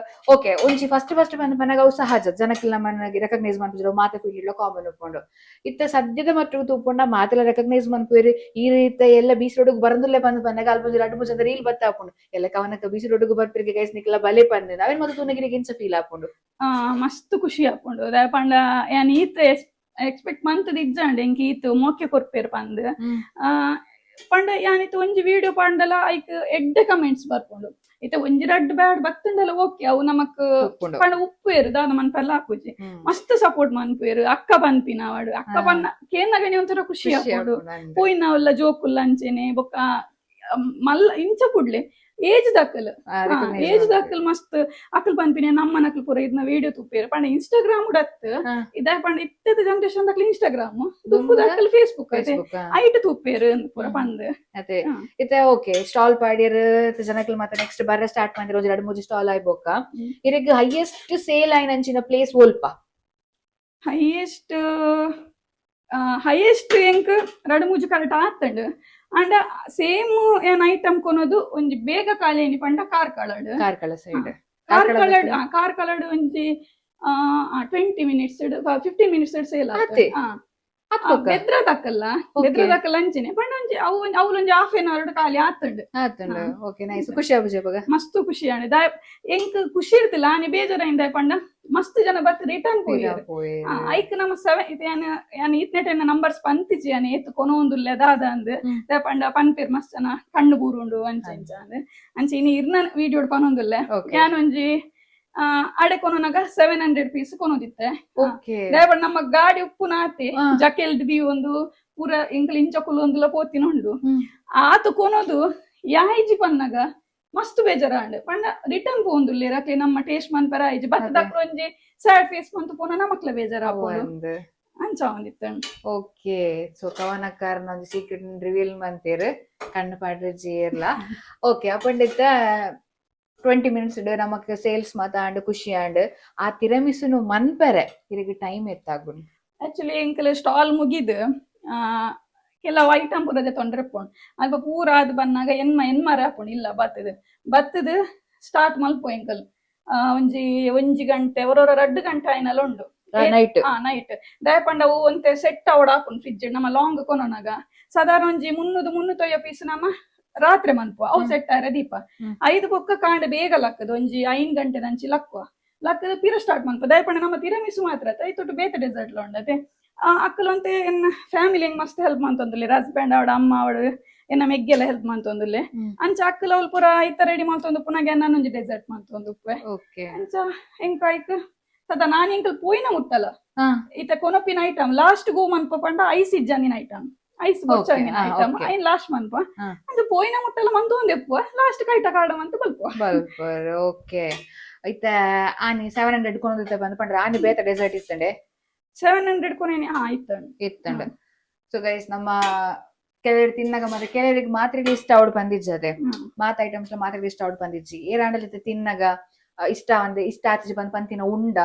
ಓಕೆ, ಒಂಜಿ ಫಸ್ಟ್ ಫಸ್ಟ್ ಬಂದ ಪನಗ ಅವು ಸಹಜ. ಜನಕ್ಲ್ ನಮ್ಮನ್ನ ರೆಕಗ್ನೈಸ್ ಮನ್ಪುಜೆರ್. ಮಾತ ಫೀಲ್ಡ್ ಕಾಮನ್ ಉಪ್ಪುಂಡು. ಇತ್ತ ಸದ್ಯದ ಮಟ್ಟಿಗೆ ತೂಪುಂಡ ಮಾತೆಲ್ಲ ರೆಕಗ್ನೈಸ್ ಮನ್ಪುವೆರ್. ಈ ರೀತಿ ಎಲ್ಲ ಬೀಚ್ ರೋಡ್ ಬರಂದುಲ್ಲೆ ಬಂದ್ ಪನ್ನಗ ಅಲ್ಪ ಒಂಜಿ ರಡ್ಡ್ ಮೂಜಿ ಜನ ರೀಲ್ ಬತ್ತ ಆಪುಂಡು. ಎಲ್ಲ ಕವನಕ್ಕ ಬೀಚ್ ರೋಡ್ ಬರ್ಪಿರ್ಗೆ ಗೈಸ್, ನಿಕ್ಲ ಬಲೆ ಪಂದ್. ಅವೇನ್ ಮೊದಲು ತೂನಗಿರಿಗೆ ಎಂಚ ಫೀಲ್ ಆಪುಂಡು? ಮಸ್ತ್ ಖುಷಿ ಆಪುಂಡು. ದಾಯೆ ಪಂಡ ಯಾನ್ ಈತ್ ಎಕ್ಸ್ಪೆಕ್ಟ್ ಮಂತದ ಇಜ್ಜಾಂಡ್ ಎಂಕ್ ಈತ್ ಮೋಕೆ ಕೊರ್ಪೇರ್ ಪಂದ್. ಪಂಡ ಯಾನಿತ್ ಒಂಜಿ ವಿಡಿಯೋ ಪಾಂಡಲ ಐಕ್ ಎಡ್ಡೆ ಕಮೆಂಟ್ಸ್ ಬರ್ಪುಂಡು. ಇತ್ತೆ ಒಂಜಿ ರಡ್ಡ್ ಬ್ಯಾಡ್ ಬತ್ತುಂಡಲ ಓಕೆ, ಅವು ನಮಕ್ ಉಪ್ಪುಂಡು. ಪಂಡ ಉಪ್ಪುವೆರ್, ದಾದ ಮನ್ಪೆಲ್ಲ ಆಪುಜಿ. ಮಸ್ತ್ ಸಪೋರ್ಟ್ ಮನ್ಪುವೆರ್. ಅಕ್ಕ ಪನ್ಪಿನ ಅವಡು ಅಕ್ಕ ಪನ್ನ ಕೇನ್ನಗನೆ ಒಂಥರ ಖುಷಿ ಖುಷಿ ಆಪುಂಡು. ಆಪುಂಡು ಅಂದ್. ಪೋಯಿನವೆಲ್ಲ ಜೋಕುಲ್ಲ ಅಂಚೆನೆ. ಬೊಕ್ಕ ಮಲ್ಲ ಇಂಚ ಕೂಡ್ಲೆ ಏಜ್ ದಕ್ಕಲ್ recognize age ಮನ್ಪುವೆರ್. ದಕ್ಕಲ್ ಮಸ್ತ್ ಅಕಲ್ ಪನ್ಪಿನ ನಮ್ಮನಕಲ್ ಪೂರ ಇದನ್ನ ವಿಡಿಯೋ ತೂಪೇರು. ಪಂಡ ಇನ್ಸ್ಟಾಗ್ರಾಮ್ ಉಡತ್ ಇದ ಪಂಡ ಇತ್ತೆದ ಜನರೇಷನ್ ದಕ್ಕಲ್ ಇನ್ಸ್ಟಾಗ್ರಾಮ್, ದುಂಬು ದಕ್ಕಲ್ ಫೇಸ್ಬುಕ್ ಅದೇ. ಫೇಸ್ಬುಕ್. ಐಟ್ ತೂಪೇರು ಅಂದ್ ಪೂರ ಪಂದ್. ಅದೇ. ಇತ್ತೆ ಓಕೆ, ಸ್ಟಾಲ್ ಪಾಡ್ಯರ್, ಜನಕ್ಲು ಮಾತ ನೆಕ್ಸ್ಟ್ ಬರ್ರೆ ಸ್ಟಾರ್ಟ್ ಮಾಡಿರ. ಒಂಜಿ ರಡ್ಡ್ ಮೂಜಿ ಸ್ಟಾಲ್ ಆಯ್ಬೊಕ್ಕ ಇರೆಗ್ ಹೈಯೆಸ್ಟ್ ಸೇಲ್ ಆಯಿನಂಚಿನ ಪ್ಲೇಸ್ ಒಲ್ಪ? ಹೈಯೆಸ್ಟ್ ಹೈಯೆಸ್ಟ್ ಎಂಕ್ ರಡ್ಡ್ ಮೂಜಿ ಕರೆಕ್ಟ್ ಆತಂಡ್. ಅಂಡ ಸೇಮ್ ಏನ್ ಐಟಮ್ ಕೊನೊದು ಒಂಜಿ ಬೇಗ ಖಾಲಿ ಪಂಡ ಕಾರ್ಕಳಡ್. ಕಾರ್ಕಳ ಸೈಡ್? ಕಾರ್ಕಳಡ್, ಕಾರ್ಕಳಡ್ ಒಂಜಿ 20 minutes, 15 minutes sale. ಆತೆ? ಬೆದ್ರ ದಕ್ಕಲ್ಲ, ಬೆದ್ರ ದಕ್ಕಲ್ಲ ಅಂಚೆನೆ. ಪಂಡ ಒಂಜಿ ಅವು ಅವ್ಲೊಂಜಿ half an hour ಖಾಲಿ ಆತಂಡ್. ಆತುಂಡು. Okay, nice. ಖುಷಿ ಆಪುಜಿ ಅಪಗ? ಮಸ್ತ್ ಖುಷಿ ಆಂಡ್. ದಾಯೆ ಎಂಕ್ ಖುಷಿ ಇರ್ತಿಲ್ಲ, ಆನಿ ಬೇಜಾರಾಯಿಂದ ಪಂಡ ಮಸ್ತ್ ಜನ ಬತ್ತ್ ರಿಟರ್ನ್ ಪೋಯೆರ್. ಐಕ್ ನಮ್ಮ ಸೆವೆನ್ ಯಾನ್ ಯಾನ್ ಈತ್ನೆಟ ನಂಬರ್ಸ್ ಪಂತಿಜಿ ಯಾನ್ ಏತ್ ಕೊನೊಂದುಲ್ಲೆ ದಾದ ಅಂದ್. ದಾಯೆ ಪಂಡ ಪನ್ಪೆರ್ ಮಸ್ತ್ ಜನ, ಕಣ್ಣು ಬೂರುಂಡು ಅಂಚ ಇಂಚ ಅಂದ್. ಅಂಚ ಇನಿ ಇರ್ನ ವಿಡಿಯೋಡ್ ಪನೊಂದುಲ್ಲೆ. ಯಾನ್ ಒಂಜಿ ಅಡೆ ಕೊನೊನಗ 700 ಪೀಸ್ ಕೊನೊದಿತ್ತೆ. ದಾಯೆ ನಮ್ಮ ಗಾಡಿ ಉಪ್ಪುನಾತೆ ಜಕೆಲ್ಡ್ ದೀವೊಂದು ಪೂರ ಎಂಕಲ್ ಇಂಚ ಕುಲ್ಲೊಂದುಲ ಪೋತಿನ ಉಂಡು. ಆತು ಕೊನೊದು ಯಾಯಿಜಿ ಪನ್ನಗ ಮಸ್ತ್ ಬೇಜಾರಾಂಡ್. ಪಂಡ ರಿಟರ್ನ್ ಪೋವೊಂದುಲ್ಲೆರ್ ಅಕ್ಲೆ, ನಮ್ಮ ಟೇಸ್ಟ್ ಮನ್ಪರ ಆಯ್ಜಿ ಬತ್ತ ದಕ್ಲು ಒಂಜಿ ಸ್ಯಾಡ್ ಫೇಸ್ ಮಂತು ಪೋನ ನಮಕ್ಲ ಬೇಜಾರಾಪುಂಡು. ಒಂದು ಅಂಚ ಆವೊಂದಿತ್ತಂಡ್. ಓಕೆ, ಸೊ ಕವನಕಾರನ ಒಂಜಿ ಸೀಕ್ರೆಟ್ ರಿವೀಲ್ ಮಂತೇರ್, ಕಣ್ಣು ಪಾಡ್ರೆ ಜೇರ್ಲ. ಓಕೆ, ಅಪಂಡಿತ 20 ಮಿನಿಟ್ಸ್ ನಮಕ್ ಸೇಲ್ಸ್ ಮಾತ ಆಂಡ್, ಖುಷಿ ಆಂಡ್. ಆ ತಿರಮಿಸುನು ಮನ್ಪೆರೆ ಇರೆಗ್ ಟೈಮ್ ಎತ್ತಾಗುಂಡು? ಆಕ್ಚುಲಿ ಎಂಕಲ್ ಸ್ಟಾಲ್ ಮುಗಿದ್ ಕೆಲವು ಐಟಮ್ ಪೂರ ತೊಂದರೆ ಪೋಂಡು. ಅಲ್ಪ ಪೂರ ಆದ್ ಬನ್ನಾಗ ಎನ್ಮ ಎನ್ಮರ ಆಪುಂಡು. ಇಲ್ಲ ಬತ್ತದ್ ಬತ್ತದ್ ಸ್ಟಾರ್ಟ್ ಮಲ್ಪು ಎಂಕಲ್ ಒಂಜಿ ಒಂಜಿ ಗಂಟೆ, ಒರೊರ 2 ಗಂಟೆ ಆಯ್ನಲ ಉಂಡು. ನೈಟ್? ಹಾ, ನೈಟ್. ದಾಯೆ ಪಂಡ ಅವು ಒಂತೆ ಸೆಟ್ ಅವಡ್ ಆಪುಂಡು ಫ್ರಿಜ್. ನಮ್ಮ ಲಾಂಗ್ ಕೊನೊನಗ ಸಾಧಾರಣ ಒಂಜಿ ಮುನ್ನೂದು ಮುನ್ನೂತೊಯ್ಯ ಪೀಸ್ ನಮ್ಮ ರಾತ್ರಿ ಮನ್ಪುವ, ಅವು ಸೆಟ್ ಆರೆ ದೀಪ. ಐದು ಬೊಕ್ಕ ಕಾಂಡೆ ಬೇಗ ಲಕ್ಕದು, ಒಂಜಿ 5 ಗಂಟೆ ದಂಚಿ ಲಕ್ಕುವ. ಲಕ್ಕದ ಪಿರ ಸ್ಟಾರ್ಟ್ ಮನ್ಪ. ದಾಯೆ ಪಂಡ ನಮ್ಮ ತಿರಮಿಸು ಮಾತ್ರ ಅತ್ತ, ಐತೊಟ್ಟು ಬೇತೆ ಡೆಸರ್ಟ್ ಉಂಡತೆ. ಅಕ್ಕಲು ಅಂತೆ ಎನ್ನ ಫ್ಯಾಮಿಲಿ ಹೆಂಗ್ ಮಸ್ತ್ ಹೆಲ್ಪ್ ಮಂತೊಂದುಲ್ಲೆ. ಹಸ್ಬೆಂಡ್ ಅವಡ, ಅಮ್ಮ ಅವಡು, ಎನ್ನ ಮೆಗ್ಗೆಲ್ಲ ಹೆಲ್ಪ್ ಮಂತೊಂದುಲ್ಲೆ. ಅಂಚ ಅಕ್ಕಲ ಅವ್ಲು ಪೂರ ಐತ ರೆಡಿ ಮಲ್ತೊಂದು ಪುನಗ ನಾನೊಂಜಿ ಡೆಸರ್ಟ್ ಮಂತೊಂದು ಉಪ್ಪೆ. ಅಂಚ ಎಂಕ್ ಐಕ್ ಸದಾ ನಾನ್ ಎಂಕಲ್ ಪೋಯಿನ ಮುಟ್ಟಲ ಇತ್ತೆ ಕೊನೊಪಿನ ಐಟಮ್ ಲಾಸ್ಟ್ ಗೋ ಮನ್ಪ. ಪಂಡ ಐಸ್ ಇಜ್ಜಂದಿನ ಐಟಮ್, ಐಸ್ ಬೊಚ್ಚಂದಿನ ಐಟಮ್ ಐನ್ ಲಾಸ್ಟ್ ಮನ್ಪ. ಅಂಚ ಪೋಯಿನ ಮುಟ್ಟಲ ಮಂತೊಂದು ಎಪ್ಪುವ, ಲಾಸ್ಟ್ ಕೈಟ ಕಾಡ ಮಂತ ಬಲ್ಪುವ. ಬಲ್ಪರ್. ಓಕೆ, ಇತ್ತೆ ಆನಿ 700 ಕೊನೊದಿತ್ತೆ ಬಂದು ಪಂಡ್ರೆ, ಆನಿ ಬೇತೆ ಡೆಸರ್ಟ್ ಇತ್ತಂಡೆ? 700 ಕೊನೆ, ಹಾ, ಇತ್ತು. ಇತ್ತಂಡೆ. ಸೊ ಗೈಸ್, ನಮ್ಮ ಕೆಲವರು ತಿನ್ನಾಗ ಮತ್ತೆ ಕೆಲವರಿಗೆ ಮಾತ್ರೆಗೆ ಇಷ್ಟ ಅವಡು ಬಂದಿಜ್ಜದೆ. ಮಾತ ಐಟಮ್ಸ್ ಮಾತ್ರೆಗೆ ಇಷ್ಟ ಅವಡು ಬಂದಿಜ್ಜಿ. ಏರಾಂಡಲಿ ತಿನ್ನಾಗ ಇಷ್ಟ ಒಂದ್ ಇಷ್ಟ ಆತಿಜಿ ಬಂದ್ ಪಂತಿನ ಉಂಡ?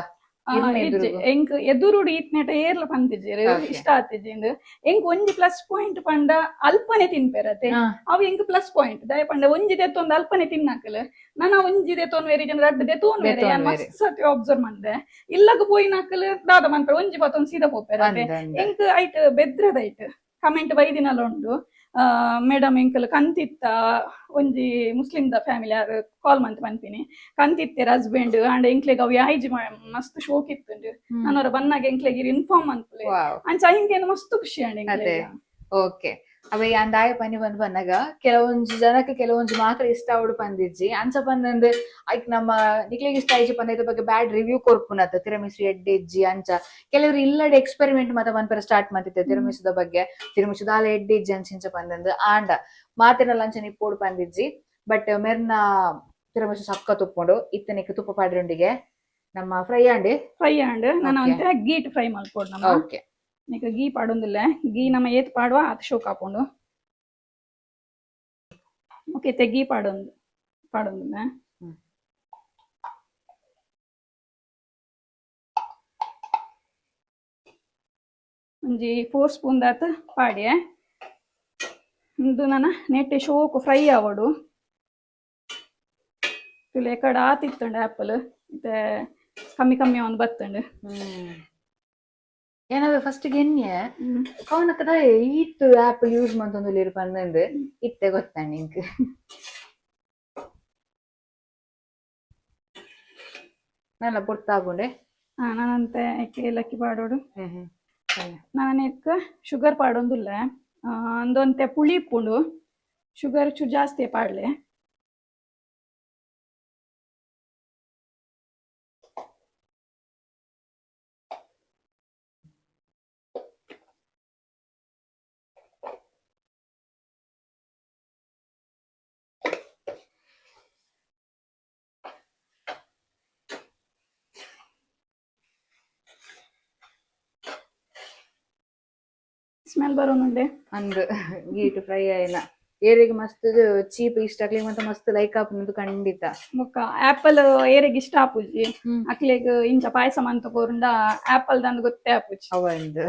ಇರ್ನ ಎದುರುಗು? ಎಂಕ್ ಎದುರುಡು ಈತ್ನೇಟ ಏರ್ಲ ಪಂತಿಜೆರ್ ಇಷ್ಟ ಆತಿಜಿ ಇಂದ್. ಎಂಕ್ ಒಂಜಿ ಪ್ಲಸ್ ಪಾಯಿಂಟ್ ಪಂಡ ಅಲ್ಪನೆ ತಿನ್ಪೆರತೆ. ಅವು ಎಂಕ್ ಪ್ಲಸ್ ಪಾಯಿಂಟ್. ದಾಯೆ ಪಂಡ ಒಂಜಿ ದೆತ್ತೊಂದು ಅಲ್ಪನೆ ತಿನ್ನಕಲ್ ನನ ಒಂಜಿ ದೆತ್ತೊನ್ ವೇರಿ ಜನ ರಡ್ಡ್ ದೆತ್ತೊನ್ ವೇರೆ. ಯಾನ್ ದೆತ್ತೊನ್ವೆರ್. ಮಸ್ತ್ ಸತಿ ಅಬ್ಸರ್ವ್ ಮಂದೆ, ಇಲ್ಲಗ್ ಪೋಯಿನಕಲ್ ದಾದ ಮನ್ಪೆರ್, ಒಂಜಿ ಪತ್ತೊಂದು ಸೀದಾ ಪೋಪೆರತೆ. ಅಂದ್ ಅಂದ್. ಎಂಕ್ ಐಟ್ ಬೆದ್ರದ ಐಟ್ ಕಮೆಂಟ್ ಬೈದಿನಲ ಉಂಡು. ಮೇಡಮ್, ಎಂಕಲ್ ಕಂತಿತ್ತ, ಒಂಜಿ ಮುಸ್ಲಿಂ the family ಯಾರು ಕಾಲ್ ಮಂತ್ ಪನ್ಪಿನಿ, ಕಂತಿತ್ತೆರ್ ಹಸ್ಬೆಂಡ್ ಅಂಡ್ ಎಂಕ್ಲೆಗ್ ಅವು ಯಾಯ್ಜಿ, ಮಸ್ತ್ ಶೋಕ್ ಇತ್ತುಂಡು. ನಾನು ಬನ್ನಾಗ ಎಂಕ್ಲೆಗ್ ಇನ್ಫಾರ್ಮ್ ಮನ್ಪುಲೆ. ಅಂಚ ಐಂಕೇನು ಮಸ್ತ್ ಖುಷಿ ಅಂಡ್ ಎಂಕ್ಲೆಗ್. ಓಕೆ, ಅವೇ ಅಂದಾಯ ಪನಿ ಬಂದ್ ಬಂದಾಗ ಕೆಲವೊಂಜಿ ಜನಕ್ಕೆ ಕೆಲವೊಂಜಿ ಮಾತ್ರ ಇಷ್ಟ ಅವಡು ಪಂದಿಜ್ಜಿ. ಅಂಚ ಪಂದಂದ್ ಐಕ್ ನಮ್ಮ ನಿಕ್ಲೆಗ್ ಇಷ್ಟ ಆಯ್ಜಿ ಪಂದ ಇದ್ರ ಬಗ್ಗೆ ಬ್ಯಾಡ್ ರಿವ್ಯೂ ಕೊರ್ಪುನತ್ತ, ತಿರಮಿಸು ಎಡ್ಡೆ ಇಜ್ಜಿ ಅಂಚ. ಕೆಲವರು ಇಲ್ಲಡೆ ಎಕ್ಸ್ಪೆರಿಮೆಂಟ್ ಮಾತ ಮನ್ಪೆರೆ ಸ್ಟಾರ್ಟ್ ಮಾಡ್ತಿದ್ದೆ ತಿರಮಿಸುದ ಬಗ್ಗೆ, ತಿರಮಿಸು ದಾಲ ಎಡ್ಡೆ ಇಜ್ಜಿ ಅಂಚ ಇಂಚ ಪಂದಂದ್. ಆಂಡ ಮಾತೆರ್ನಲ ಅಂಚನೆ ಇಪ್ಪೋಡು ಪಂದಿಜ್ಜಿ. ಬಟ್ ಮೆರ್ನ ತಿರಮಿಸು ಸಕ್ಕ ತುಪ್ಪುಂಡು. ಇತ್ತನಿಕ್ ತುಪ್ಪ ಪಾಡ್ರುಂಡಿಗೆ ನಮ್ಮ ಫ್ರೈ ಆಂಡ್. ಫ್ರೈ ಆಂಡ್. ನಾನು ಒಂತೆ ಗೀಟ್ ಫ್ರೈ ಮಲ್ಪೊಡು ನಮ್ಮ. ನಿಕ ಗೀ ಪಾಡೊಂದಿಲ್ಲ. ಗೀ ನಮ್ಮ ಏತ್ ಪಾಡುವ ಆತ್ ಶೋಕ್ ಆಪುಂಡು. ಓಕೆ, ಇತ್ತೆ ಗೀ ಪಾಡೊಂದು ಪಾಡೊಂದಿಲ್ಲ. ಒಂಜಿ 4 ಸ್ಪೂನ್ ದಾತ್ ಪಾಡ್ಯೆ. ಇಂದು ನನ ನೆಟ್ಟೆ ಶೋಕು ಫ್ರೈ ಆವೊಡು. ತುಲೆ ಕಡ ಆತಿತ್ತುಂಡು ಆಪಲ್, ಇತ್ತೆ ಕಮ್ಮಿ ಕಮ್ಮಿ ಒಂದು ಬತ್ತುಂಡು. ಏನಾದ್ರು ಫಸ್ಟ್ ಗೆನ್ಯೆ ಕವನಕ್ಕದ ಈತ್ ಆಪಲ್ ಯೂಸ್ ಮಂತೊಂದುಲ್ಲೆರ್ ಪಂದಂದ್. ಇತ್ತೆ ಗೊತ್ತಾಂಡ್ ಎಂಕ್. ನಲ್ಲ ಪೊರ್ತಾಗುಂಡೆ. ಹಾ, ನಾನಂತೆ ಏಲಕ್ಕಿ ಪಾಡೋಡು. ನಾನು ಎಕ್ಕ ಶುಗರ್ ಪಾಡೊಂದುಲ್ಲ. ಅಂದೊಂತೆ ಪುಳಿ ಇಪ್ಪುಂಡು, ಶುಗರ್ ಚೂರು ಜಾಸ್ತಿ ಪಾಡ್ಲೆ. ಸ್ಮೆಲ್ ಬರೋನುಂಡೆ. ಅಂದ್, ಗೀಟ್ ಫ್ರೈ ಆಯ್ನ. ಏರಿಗೆ ಮಸ್ತ್ ಚೀಪ್ ಇಷ್ಟ ಆಗ್ಲಿ ಮತ್ತೆ ಮಸ್ತ್ ಲೈಕ್ ಆಪುನದು ಖಂಡಿತ. ಬೊಕ್ಕ ಆಪಲ್ ಏರೆಗ್ ಇಷ್ಟ ಆಪುಜಿ, ಅಕ್ಲೆಗ್ ಇಂಚ ಪಾಯಸ ಮಂತ ಕೊರುಂಡ ಆಪಲ್ ದಂದ್ ಗೊತ್ತೇ ಆಪುಜಿ. ಅವಂದ್.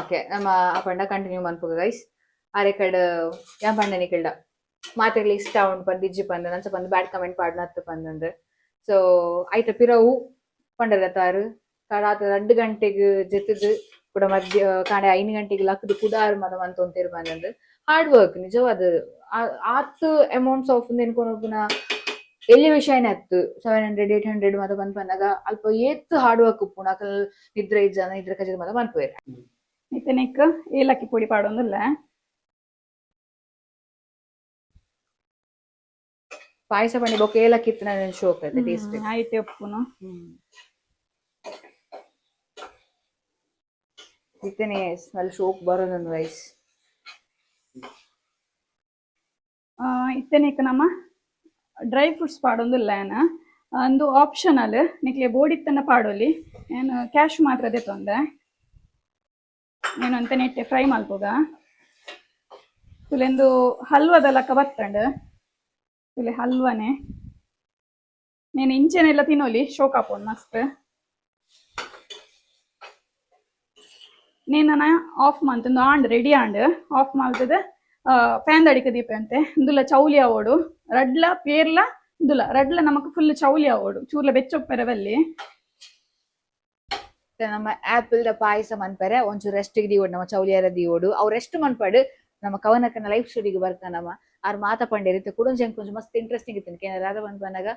ಓಕೆ, ನಮ್ಮ ಅಪಂಡ ಕಂಟಿನ್ಯೂ ಮನ್ಪುಗ ಗೈಸ್. ಆರೆ ಕಡ್ ಯಾ ಪಂಡ ನಿಕಲ್ಡ ಮಾತೆರ್ಲ ಇಷ್ಟ ಉಂಡು ಪಂದ್ ಇಜ್ಜಿ ಪಂದ್ ನಂಚ ಪಂದ್ ಬ್ಯಾಡ್ ಕಮೆಂಟ್ ಪಾಡ್ನತ್ತು ಪಂದಂದ್. ಸೊ ಐತ ಪಿರವು ಪಂಡರ ತಾರು ರಾತ್ರೆ 2 ಗಂಟೆಗ್ ಜೆತ್ತುದು ಕುಡ ಮಧ್ಯ ಕಾಂಡೆ 5 ಗಂಟೆಗೆ ಲಕ್ಕದು ಕುಡಾರ್ ಮದ ಮಂತೊಂತೇರು ಪಂದಂದ್. ಹಾರ್ಡ್ ವರ್ಕ್ ನಿಜವಾದ. ಆತ್ ಅಮೌಂಟ್ಸ್ ಆಫ್ ಎನ್ಕೊನೊಪುನ ಎಲ್ಲಿ ವಿಷಯನೇ ಅತ್ತು. 700, 800 ಮತ ಬಂದ್ ಪನ್ನಗ ಅಲ್ಪ ಏತ್ ಹಾರ್ಡ್ ವರ್ಕ್ ಉಪ್ಪುಂಡು. ಅಕಲ್ ನಿದ್ರೆ ಇಜ್ಜ, ನಿದ್ರೆ ಕಜದ ಮತ ಮನ್ಪುವೆರ್. ಇತ್ತೆ ನೆಕ್ ಏಲಕ್ಕಿ ಪೊಡಿ ಪಾಡೊಂದುಲ್ಲ. ಪಾಯಸ ಪಂಡಿ ಬೊಕ್ಕ ಏಲಕ್ಕಿ ಇತ್ತಿನ ಶೋಕ್ ಐತೆ ಟೇಸ್ಟ್. ಐತೆ ಉಪ್ಪುನು. ಇತ್ತನೆ ಸ್ಮೆಲ್ ಶೋಕ್ ಬರೋದೊಂದು ರೈಸ್. ಇತ್ತನೇಕ ನಮ್ಮ ಡ್ರೈ ಫ್ರೂಟ್ಸ್ ಪಾಡೊಂದುಲ್ಲ ಏನ. ಅಂದು ಆಪ್ಷನಲ್, ನಿಕ್ಲೆ ಬೋಡಿತ್ತನ ಪಾಡೊಲಿ. ಏನು ಕ್ಯಾಶ್ ಮಾತ್ರ ದೆತೊಂದೆ. ಏನು ಅಂತ ನೆಟ್ಟೆ ಫ್ರೈ ಮಲ್ಪುಗ. ತುಲೆಂದು ಹಲ್ವದ ಲಕ್ಕ ಬತ್ತಂಡ್ ತುಲೆ ಹಲ್ವನೆ. నేను ಇಂಚೆನೆಲ್ಲ ತಿನ್ನೋಲಿ, ಶೋಕ್ ಆಪೋಣ್ ಮಸ್ತ್. ನೇನ ಆಫ್ ಮಂತಂದು and ready and of ಮಲ್ತದ fan ದಡಿಕ ದೀಪ ಅಂತೆ. ಇಂದುಲ ಚೌಲಿ ಆವೋಡು ರಡ್ಲ ಪೇರ್ಲ. ಇಂದುಲ ರಡ್ಲ ನಮಕ್ ಫುಲ್ ಚೌಲಿ ಆವೋಡು, ಚೂರ್ಲ ಬೆಚ್ಚೊಪ್ಪೆರವಲ್ಲಿ. ನಮ್ಮ ಆಪಲ್ ದ ಪಾಯಸ ಮನ್ಪರೆ ಒಂಚೂರು ರೆಸ್ಟ್ ದೀವೋಡು, ನಮ್ಮ ಚೌಲಿಯಾರ ದೀವೋಡು. ಅವ್ರ ರೆಸ್ಟ್ ಮನ್ಪಡು ನಮ್ಮ ಕವನಕ್ಕನ ಲೈಫ್ ಸ್ಟೋರಿಗೆ ಬರ್ಕ ನಮ್ಮ ಆರ್ ಮಾತ ಪಂಡೇರಿ ಇತ್ತೆ. ಕುಡೊಂಜಿ ಎಂಕ್ ಒಂಜಿ ಮಸ್ತ್ ಇಂಟ್ರೆಸ್ಟಿಂಗ್ ಇತ್ತು. ರಾಧ ಪನ್ಪನಗ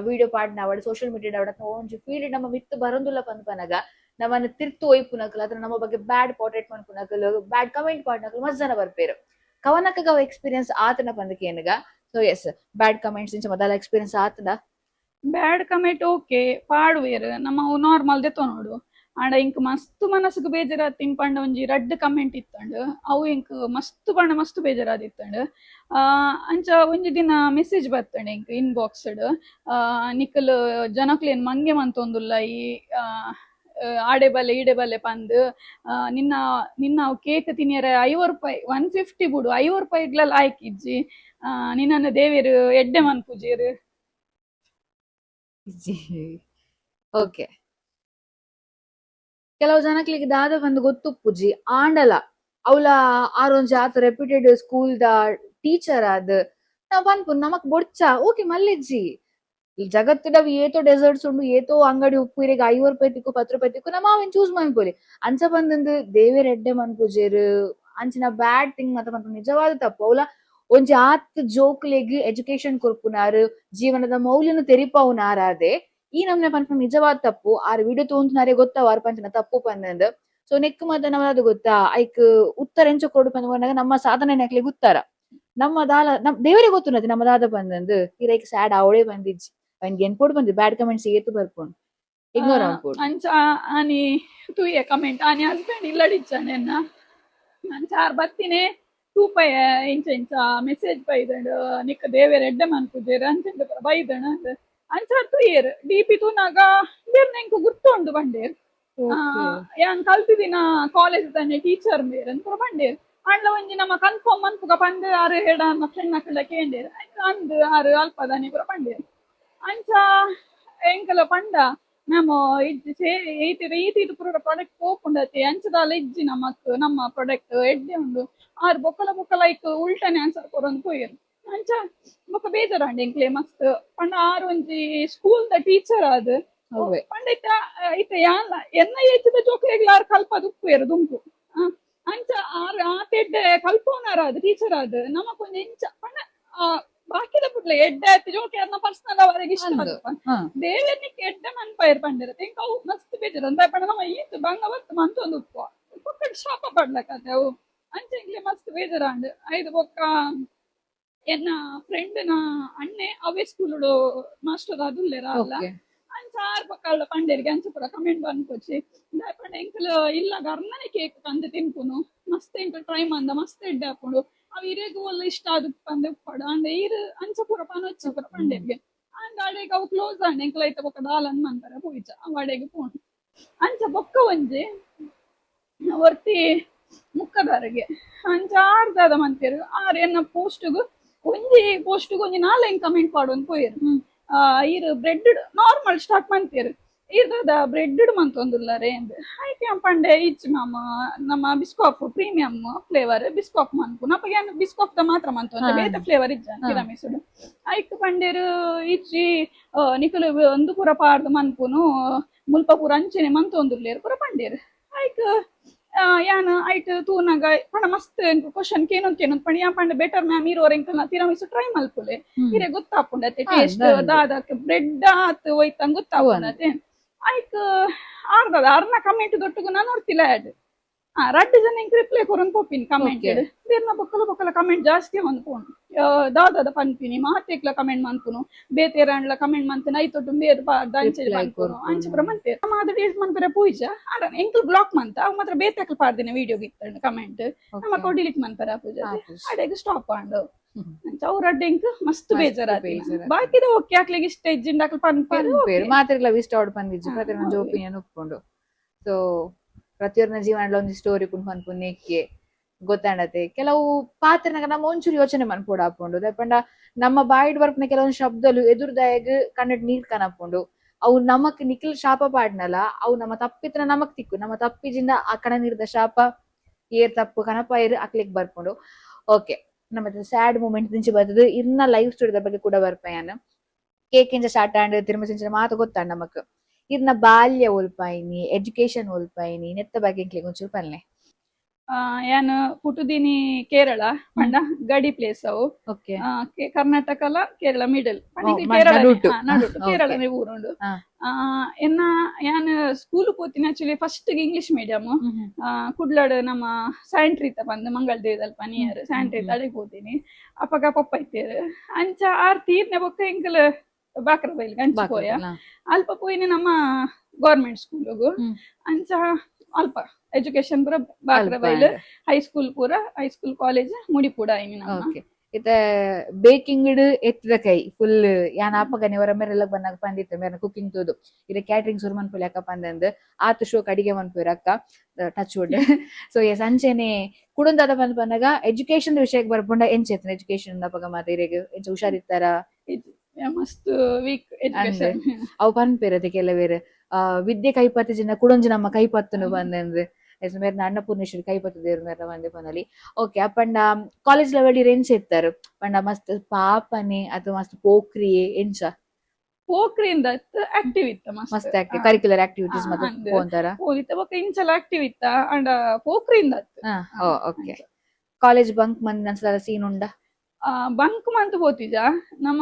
ವಿಡಿಯೋ ಪಾಡ್ನ ಅವಡ, ಸೋಷಿಯಲ್ ಮೀಡಿಯಾ ಅವಡ ಒಂಜಿ ಫೀಲ್ಡ್ ನಮ್ಮ ಮಿತ್ತು ಬರಂದುಲ್ಲ ಪನ್ಪನಗ ನಮ್ಮನ್ನ ತಿರ್ತು ಒಯ್ಪುನಕಲ್ ಅದ್ರ ನಮ್ಮ ಬಗ್ಗೆ ಬ್ಯಾಡ್ ಪೋರ್ಟ್ರೇಟ್ ಮನ್ಪುನಕಲ್, ಬ್ಯಾಡ್ ಕಮೆಂಟ್ ಪಾಡ್ನಕಲ್ ಮಸ್ತ್ ಜನ ಬರ್ಪೇರು. ಕವನಕ್ಕ ಅವ ಎಕ್ಸ್ಪೀರಿಯನ್ಸ್ ಆತನ ಪಂದಕೇನಗ. So S, ಬ್ಯಾಡ್ ಕಮೆಂಟ್ಸ್ ಇಂಚ ಮೊದಲ ಎಕ್ಸ್ಪೀರಿಯನ್ಸ್ ಆತದ? Bad comment okay ಪಾಡುವೇರು, ನಮ್ಮ ನಾರ್ಮಲ್ ದೆತ್ತೊ ನೋಡು. ಆಂಡ ಇಂಕ್ ಮಸ್ತ್ ಮನಸ್ಸುಗ್ ಬೇಜಾರಾತ್ ಪಂಡ ಒಂಜಿ ರಡ್ಡ್ ಕಮೆಂಟ್ ಇತ್ತಂಡ್. ಅವು ಇಂಕ್ ಮಸ್ತ್ ಪಂಡ ಮಸ್ತ್ ಬೇಜಾರಾದಿತ್ತಂಡ್. ಅಂಚ ಒಂಜಿ ದಿನ ಮೆಸೇಜ್ ಬತ್ತಂಡ್ ಇಂಕ್ ಇನ್ಬಾಕ್ಸ್. ನಿಕಲ್ ಜನಕ್ಲೆನ್ ಮಂಗೆ ಮಂತೊಂದುಲ್ಲ ಈ ಆಡೆ ಬಲ್ಲೆ ಈಡೆ ಬಲ್ಲೆ ಪಂದ್. ನಿನ್ನ ನಿನ್ನ ಕೇಕ್ ತಿನಿಯರೆ 50 ರೂಪಾಯಿ, 150 ಬುಡು, 50 ರೂಪಾಯಿ ಲಾಯ್ಕಿಜ್ಜಿ. ನಿನ್ನನ್ನು ದೇವೆರ್ ಎಡ್ಡೆ ಮನ್ಪುಜೆರ್. ಓಕೆ, ಕೆಲವು ಜನಕ್ಲಿಗೆ ದಾದ ಬಂದು ಗೊತ್ತುಪ್ಪುಜಿ. ಆಂಡಲ ಅವಲ ಆರೊಂಜಿ ಆತ reputed school the teacher ಆದ್ ನಾವ್ ಪನ್ಪುನ್ ನಮಕ್ ಬೊಡ್ಚ ಓಕೆ ಮಲ್ಲಿಜ್ಜಿ. ಈ ಜಗತ್ತಿನ ಏತೋ ಡೆಸರ್ಟ್ಸ್ ಉಂಡು, ಏತೋ ಅಂಗಡಿ ಉಪ್ಪು. ಇರೆಗ್ 50 ರೂಪಾಯಿ ತಿಕ್ಕು, 10 ರೂಪಾಯಿ ತಿಕ್ಕು, ನಮ್ಮ ಅವೆನ್ ಚೂಸ್ ಮನ್ಪೊಲಿ. ಅಂಚ ಬಂದಂದು ದೇವೆರ್ ಎಡ್ಡೆ ಮನ್ಪುಜೆರ್ ಅಂಚಿನ ಬ್ಯಾಡ್ ಥಿಂಗ್ ಮಾತ ಪನ್ಪುನ ನಿಜವಾದ ತಪ್ಪು. ಅವಲ ಒಂಜಿ ಆತ್ ಜೋಕ್ಲೆಗ್ ಎಜುಕೇಶನ್ ಕೊರ್ಪುನಾರು, ಜೀವನದ ಮೌಲ್ಯನು ತೆರಿಪಾವುನಾರಾದೆ ಈ ನಮ್ನೆ ಪನ್ಪುನ ನಿಜವಾದ ತಪ್ಪು. ಆರ್ ವಿಡಿಯೋ ತೋಂತುನಾರೇ ಗೊತ್ತಾವ ಆರ್ ಪಂಚಿನ ತಪ್ಪು ಪಂದಂದ್. ಸೊ ನೆಕ್ ಮಾತ ನಮ್ಮದು ಗೊತ್ತಾ, ಐಕ್ ಉತ್ತರ ಎಂಚ ಕೊಡು ಪಂದ್ ನಮ್ಮ ಸಾಧನೆ ನಕ್ಲೆಗ್ ಉತ್ತರ ನಮ್ಮ ದಾಲ ನಮ್ ದೇವರೇ ಗೊತ್ತುನತಿ ನಮ್ಮ ದಾದ ಪಂದಂದು. ಇರೈಕ್ ಸ್ಯಾಡ್ ಅವಳೇ ಬಂದಿಜ್ಜಿ ಅವ್ನಿಗೆ ಎನ್ಪೋಡು ಬಂದಿ. ಬ್ಯಾಡ್ ಕಮೆಂಟ್ಸ್ ಏತು ಬರ್ಪುಂಡು, ಇಗ್ನೋರ್ ಅನ್ಪೋಡು. ಅಂಚ ಆನಿ ತೂಯೆ ಕಮೆಂಟ್. ಆನಿ ಹಸ್ಬೆಂಡ್ ಇಲ್ಲಡಿಚ್ಚಾನೆ ಎನ್ನ. ಅಂಚ ಆರ್ ಬತ್ತಿನೇ ತೂಪಯ, ಇಂಚ ಇಂಚ ಮೆಸೇಜ್ ಬೈದಂಡು, ನಿಕ್ಕ ದೇವೆರ್ ಎಡ್ಡೆ ಮನ್ಪುಜೆರ್ ಅಂಚ ಪೂರ ಬೈದಣ. ಅಂಚ ತೂಯೆರ್ ಡಿಪಿ ತೂನಾಗ ಬೇರೆ ಎಂಕ್ ಗುರ್ತುಂಡು ಬಂಡೇರ್. ಯಾನ್ ಕಲ್ತಿದಿನ ಕಾಲೇಜ್ ತಾನೆ ಟೀಚರ್ ಮೇರ್ ಅಂತ ಪೂರ ಬಂಡೇರ್. ಆಂಡ್ಲ ಒಂಜಿ ನಮ್ಮ ಕನ್ಫರ್ಮ್ ಮನ್ಪುಗ ಪಂದ್ ಆರ್ ಹೇಡ ಫ್ರೆಂಡ್ ನಕಲ್ಡ ಕೇಂಡೇರ್. ಅಂದ್ ಆರ್ ಅಲ್ಪದಾನಿ ಪೂರ ಪಂಡೇರ್. ಅಂಚ ಎಂಕಲ ಪಂಡ ಮ್ಯಾಮ್ ಇಜ್ಜಿ ಸೇ ಈತ್ ಈತ್ ಈತ್ ಪೂರ ಪ್ರಾಡಕ್ಟ್ ಪೋಪುಂಡತೆ, ಅಂಚದಾಲ ಇಜ್ಜಿ ನಮಕ್, ನಮ್ಮ ಪ್ರಾಡಕ್ಟ್ ಎಡ್ಡೆ ಉಂಡು. ಆರ್ ಬೊಕ್ಕಲ ಬೊಕ್ಕ ಲೈಕ್ ಉಲ್ಟನೆ ಆನ್ಸರ್ ಕೊರೊಂದು ಪೋಯೆರ್. ಅಂಚ ಬೊಕ್ಕ ಬೇಜಾರಾಂಡ್ ಎಂಕ್ಲೆ ಮಸ್ತ್. ಪಂಡ ಆರ್ ಒಂಜಿ school the teacher ಆದ್ ಅವ್ವೆ. ಪಂಡ ಇತ್ತ ಇತ್ತ ಯಾನ್ಲ ಎನ್ನ ಏಜ್ದ ಜೋಕ್ಲೆಗ್ಲ ಆರ್ ಕಲ್ಪದ್ ಉಪ್ಪುವೆರ್ ದುಂಬು. ಅಂಚ ಆರ್ ಆತ್ ಎಡ್ಡೆ ಕಲ್ಪೋನಾರ ಆದ್, ಟೀಚರ್ ಆದ್ ನಮಕ್ ಒಂಜಿ ಇಂಚ ಪಂಡ ಬಾಕಿದ ಪುಟ್ಲೆ ಎಡ್ಡೆ ಆಯ್ತು ಜೋಕೆ ಅರ್ನ ಪರ್ಸನಲ್ ಅವರಿಗೆ ಇಷ್ಟ. ಅಂದು. ದೇವೆರ್ನಿಕ್ ಎಡ್ಡೆ ಮನ್ಪೈರ್ ಪಂಡೆರ್. ಎಂಕ್ ಅವು ಮಸ್ತ್ ಬೇಜಾರ್ ಅಂದ. ಪಂಡ ನಮ್ಮ ಈತ್ ಬಂಗ ಬತ್ತು ಮಂತೊಂದು ಉಪ್ಪುವ ಬೊಕ್ಕ ಶಾಪ ಪಡ್ಲಕತೆ ಅವು. ಅಂಚ ಎಂಕ್ಲೆ ಮಸ್ತ್ ಬೇಜಾರಾಂಡ್. ಐದು ಬೊಕ್ಕ ಎನ್ನ ಫ್ರೆಂಡ್ ನ ಅಣ್ಣೆ ಅವೇ ಸ್ಕೂಲ್ ಮಾಸ್ಟರ್ ಆದುಲ್ಲೆರ ಅಲ್ಲ. ಅಂಚ ಆರ್ ಬೊಕ್ಕ ಅಲ್ಲ ಪಂಡೇರಿಗೆ ಅಂಚ ಪೂರ ಕಮೆಂಟ್ ಬಂದ್ಕೊಚ್ಚಿ. ಪಂಡ ಎಂಕಲ್ ಇಲ್ಲ ಅರ್ನನೆ ಕೇಕ್ ಕಂದು ತಿನ್ಪುನು, ಮಸ್ತ್ ಎಂಕಲ್ ಟ್ರೈ ಮಂದ, ಮಸ್ತ್ ಎಡ್ಡೆ ಆಪುಂಡು, ಅವು ಇರೆಗ್ ಒಲ್ಲ ಇಷ್ಟ ಆದ್ ಪಂದ್ ಉಪ್ಪಡು. ಅಂಡ ಈರ್ ಅಂಚ ಪೂರ ಪನೊಚ್ಚಿ ಪೂರ ಪಂಡೇರಿಗೆ. ಅಂಡ ಅಡೆಗ್ ಅವು ಕ್ಲೋಸ್ ಆಂಡ್. ಎಂಕಲ್ ಐತ ಬೊಕ್ಕ ದಾಲನ್ ಮಂತರ ಪೋಯಿಚ ಅವು ಅಡೆಗ್ ಪೋಂಡು. ಅಂಚ ಬೊಕ್ಕ ಒಂಜಿ ಒರ್ತಿ ಮುಕ್ಕದಾರಿಗೆ. ಅಂಚ ಆರ್ ದಾದ ಮಂತೇರು, ಆರ್ ಎನ್ನ ಪೋಸ್ಟ್ಗ್ ಒಂಜಿ ಪೋಸ್ಟ್ಗ್ ಒಂಜಿ ನಾಲೈನ್ ಕಮೆಂಟ್ ಪಾಡೊಂದು ಪೋಯೆರ್. ಈರ್ bread normal start ಮಂತೇರು, ಈರ್ ದಾದ ಬ್ರೆಡ್ ಮಂತೊಂದುಲ್ಲಾರೆ ಅಂದ್. ಐಕೆ ಪಂಡೆ, ಇಜ್ಜಿ ಮಾಮ, ನಮ್ಮ ಬಿಸ್ಕಾಫ್ ಪ್ರೀಮಿಯಂ ಫ್ಲೇವರ್ ಬಿಸ್ಕಾಫ್ ಮನ್ಪುನ. ಅಪಗ ಯಾನ್ ಬಿಸ್ಕಾಫ್ ದ ಮಾತ್ರ ಮಂತೊಂದೆ, ಬೇತೆ ಫ್ಲೇವರ್ ಇಜ್ಜ ತಿರಮಿಸುಡು. ಐಕ್ ಪಂಡೇರು, ಇಜ್ಜಿ ನಿಕುಲು ಒಂದು ಪೂರ ಪಾಡ್ದ್ ಮನ್ಪುನು, ಮುಲ್ಪ ಪೂರ ಅಂಚೆನೆ ಮಂತೊಂದುಲ್ಲೇರ್ ಪೂರ ಪಂಡೇರು. ಐಕ್ ಯಾನ್ ಐಟ್ ತೂನಗ ಪಂಡ ಮಸ್ತ್ ಕ್ವಶನ್ ಕೇನೊಂದ್ ಕೇನೊಂದ್ ಪಂಡ. ಯಾನ್ ಪಂಡ, ಬೆಟರ್ ಮ್ಯಾಮ್ ಇರೋರ್ ಎಂಕಲ್ನ ತಿರಮಿಸು ಟ್ರೈ ಮಲ್ಪುಲೆ, ಇರೆ ಗೊತ್ತಾಪುಂಡತೆ ಟೇಸ್ಟ್ ದಾದಕ್ ಬ್ರೆಡ್ ಆತ್ ಒಯ್ತಂಗ್ ಗೊತ್ತಾಪುಂಡತೆ. ಐಕ್ ಆರ್ದದ ಅರ್ನ ಕಮೆಂಟ್ ದೊಟ್ಟುಗು ನಾನು ನೋಡ್ತಿಲ್ಲ ಆಡ್. ರಡ್ಡ್ ಜನ ಎಂಕ್ ರಿಪ್ಲೈ ಕೊರೊಂದು ಪೋಪಿನಿ ಕಮೆಂಟ್. ಬೇರ್ನ ಬೊಕ್ಕಲ ಬೊಕ್ಕಲ ಕಮೆಂಟ್ ಜಾಸ್ತಿ ಒಂದು ಪೋನು, ದಾದಾದ ಪನ್ಪಿನಿ, ಮಾತೆಕ್ಲ ಕಮೆಂಟ್ ಮನ್ಪುನು, ಬೇತೆರಾಂಡ್ಲ ಕಮೆಂಟ್ ಮಂತನ ಐತೊಟ್ಟು ಬೇರೆ ಅಂಚೆ Reply ಪನ್ಪುನು. ಕೊರ್ಪುನು. ಅಂಚೆ ಪೂರ ಮಂತೇರ್. ನಮ್ಮ ಡಿಲೀಟ್ ಮನ್ಪೆರೆ ಪೂಜ ಆಡ ಎಂಕ್ಲು ಬ್ಲಾಕ್ ಮಂತ, ಅವು ಮಾತ್ರ ಬೇತೆಕ್ಲು ಪಾಡ್ದಿನ ವಿಡಿಯೋ ಇತ್ತಂಡ್ ಕಮೆಂಟ್, ನಮ್ಮ ಡಿಲೀಟ್ ಮನ್ಪೆರೆ ಪೂಜೆ, ಅಡೆಗ್ ಸ್ಟಾಪ್ ಆಂಡ್. ಅಂಚ ಅವ್ರ ಅಡ್ಡ ಎಂಕ್ ಮಸ್ತ್ ಮಸ್ತ್ ಬೇಜಾರಾತಿನ. ಬೇಜಾರಾತಿನ. ಬಾಕಿದ ಓಕೆ, ಅಕ್ಲೆಗ್ ಇಷ್ಟ ಇಜ್ಜಿಂಡ ಅಕ್ಲು ಪನ್ಪೇರು. ಪನ್ಪೇರು ಮಾತ್ರೆಗ್ಲ ಇಷ್ಟ ಆವಡ್ ಪಂದಿಜ್ಜಿ. ಪ್ರತಿಯೊಂದು ಹೌದು. ಒಪಿನಿಯನ್ ಉಪ್ಪುಂಡು. ಸೊ ಪ್ರತಿಯೊರ್ನ ಜೀವನಡ್ ಒಂಜಿ ಸ್ಟೋರಿ ಪುಂಡು ಪನ್ಪುನೆಕ್ಕೆ ಗೊತ್ತಾಂಡತೆ. ಕೆಲವು ಪಾತ್ರನಾಗ ನಮ್ಮ ಒಂಚೂರು ಯೋಚನೆ ಮನ್ಪೊಡು ಆಪುಂಡು. ದಾಯೆ ನಮ್ಮ ಬಾಯಿಡ್ ಬರ್ಪಿನ ಕೆಲವೊಂದು ಶಬ್ದಲು ಎದುರುದಾಯಗ್ ಕಣ್ಣಡ್ ನೀರ್ ಕನಪುಂಡು. ಅವು ನಮಕ್ ನಿಖಿಲ್ ಶಾಪ ಪಾಡ್ನಲ ಅವು ನಮ್ಮ ತಪ್ಪಿತನ ನಮಕ್ ತಿಕ್ಕು, ನಮ್ಮ ತಪ್ಪಿಜಿಂದ ಆ ಕಣ ನೀರ್ದ ಶಾಪ ಏರ್ ತಪ್ಪು ಕನಪಾಯರು ಅಕ್ಲೆಗ್ ಬರ್ಪುಂಡು. ಓಕೆ, ನಮ್ಮ ಸ್ಯಾಡ್ ಮೂಮೆಂಟ್ ದಿಂಚಿ ಬರ್ತದೆ. ಇರ್ನ ಲೈಫ್ ಸ್ಟೋರಿದ ಬಗ್ಗೆ ಕೂಡ ಬರ್ಪಯಾನ. ಕೇಕ್ ಇಂಚ ಸ್ಟಾರ್ಟ್ ಆಂಡ್, ತಿರುಮಸಿಂಚ ಮಾತ ಗೊತ್ತಾಂಡ್ ನಮಕ್. ಇರ್ನ ಬಾಲ್ಯ ಒಲ್ಪಾಯಿನಿ, ಎಜುಕೇಶನ್ ಒಲ್ಪಾಯಿನಿ, ನೆತ್ತ ಬಗ್ಗೆ ಎಂಕ್ಲೆಗ್ ಒಂಚೂರು ಪನ್ಲೆ. ಯಾನ್ ಪುಟುದಿನಿ ಕೇರಳ, ಪಂಡ ಗಡಿ ಪ್ಲೇಸ್ ಅವು. ಕರ್ನಾಟಕಲ ಕೇರಳ ಮಿಡಲ್. ಕೇರಳ ನಡುಟು. ನಡುಟು ಕೇರಳನೇ ಊರುಂಡು. ಎನ್ನ ಯಾನ್ school ಪೋತಿನ actually first English medium ಕುಡ್ಲಡ್, ನಮ್ಮ ಸ್ಯಾಂಟ್ರಿತ ಬಂದು ಮಂಗಳ ದೇವದಲ್ಪ ನಿಯರ್ ಸ್ಯಾಂಟ್ರಿತ, ಅಡೆಗ್ ಪೋತೀನಿ. ಅಪಗ ಪಪ್ಪ ಇತ್ತೇರು. ಅಂಚ ಆರ್ ತೀರ್ನೆ ಬೊಕ್ಕ ಎಂಕಲ್ ಬಾಕ್ರ ಬೈಲ್ಗೆ ಅಂಚ ಪೋಯ. ಅಲ್ಪ ಪೋಯಿನಿ ನಮ್ಮ ಗೌರ್ಮೆಂಟ್ ಸ್ಕೂಲುಗು. ಅಂಚ ಅಲ್ಪ ಎಜುಕೇಶನ್ ಪೂರ ಬಾಕ್ರ ಬೈಲ್ ಹೈಸ್ಕೂಲ್ ಪೂರ, high school college ಮುಡಿಪುಡ ಆಯ್ನಿ ನಮ್ಮ. ಓಕೆ, ಇತ್ತೆ ಬೇಕಿಂಗ್ ಎತ್ತಿದ ಕೈ ಫುಲ್. ಯಾನ್ ಅಪಗನೆ ಹೊರ ಮೇರೆಲ್ಲ ಬಂದಾಗ ಪಂದಿತ್ತೆ, ಮೇರೆ ಕುಕಿಂಗ್ ತೂದು ಇರೆ ಕ್ಯಾಟ್ರಿಂಗ್ ಸುರು ಮನ್ಪುಲೆ ಅಕ್ಕ ಪಂದಂದ್. ಆತ್ ಶೋಕ್ ಅಡಿಗೆ ಮನ್ಪುವೆರ್ ಅಕ್ಕ, touch wood. So S, ಅಂಚೆನೆ ಕುಡೊಂದಾದ ಬಂದ್ ಬಂದಾಗ ಎಜುಕೇಶನ್ ವಿಷಯಕ್ಕೆ ಬರ್ಪುಂಡ ಎಂಚ ಎಜುಕೇಶನ್ ಅಪಗ ಮಾತ ಇರೆಗ್ ಎಂಚ ಹುಷಾರಿತ್ತಾರ? ಮಸ್ತ್ ವೀಕ್ ಎಜುಕೇಶನ್. ಅವು ಪನ್ಪೆರ್ ಅದೇ ಕೆಲವೇರು, ವಿದ್ಯೆ ಕೈ ಪತ್ತಿಜಿನ ಕುಡೊಂಜಿ ನಮ್ಮ ಕೈ ಪತ್ತುನು ಬಂದಂದ್. ಎಸ್, ಮೇರ್ನ ಅನ್ನಪೂರ್ಣೇಶ್ವರಿ ಕೈ ಪತ್ತುದೇರು ಮೇರ್ನ ಒಂದೇ ಪನಲಿ. ಓಕೆ, ಅಪ್ಪಂಡ ಕಾಲೇಜ್ ಲೆವೆಲ್ ಎಂಚ ಇತ್ತಾರು? ಪಂಡ ಮಸ್ತ್ ಪಾಪನೆ ಅಥವಾ ಮಸ್ತ್ ಪೋಕ್ರಿಯೆ, ಎಂಚ? ಪೋಕ್ರಿಯಿಂದ ಆಕ್ಟಿವ್ ಇತ್ತ ಮಸ್ತ್. ಮಸ್ತ್ active, curricular activities ಮತ್ತೆ ಅಂದ್. ಪೋಂತಾರ. ಪೋದಿತ್ತ, ಬೊಕ್ಕ ಇಂಚಲ ಆಕ್ಟಿವ್ ಇತ್ತ, ಅಂಡ ಪೋಕ್ರಿಯಿಂದ. Okay, college bunk ಮಂದಿ ಅನ್ಸಲ ಸೀನ್ ಉಂಡ? ಬಂಕ್ ಮಂತ್ ಪೋತಿಜ. ನಮ್ಮ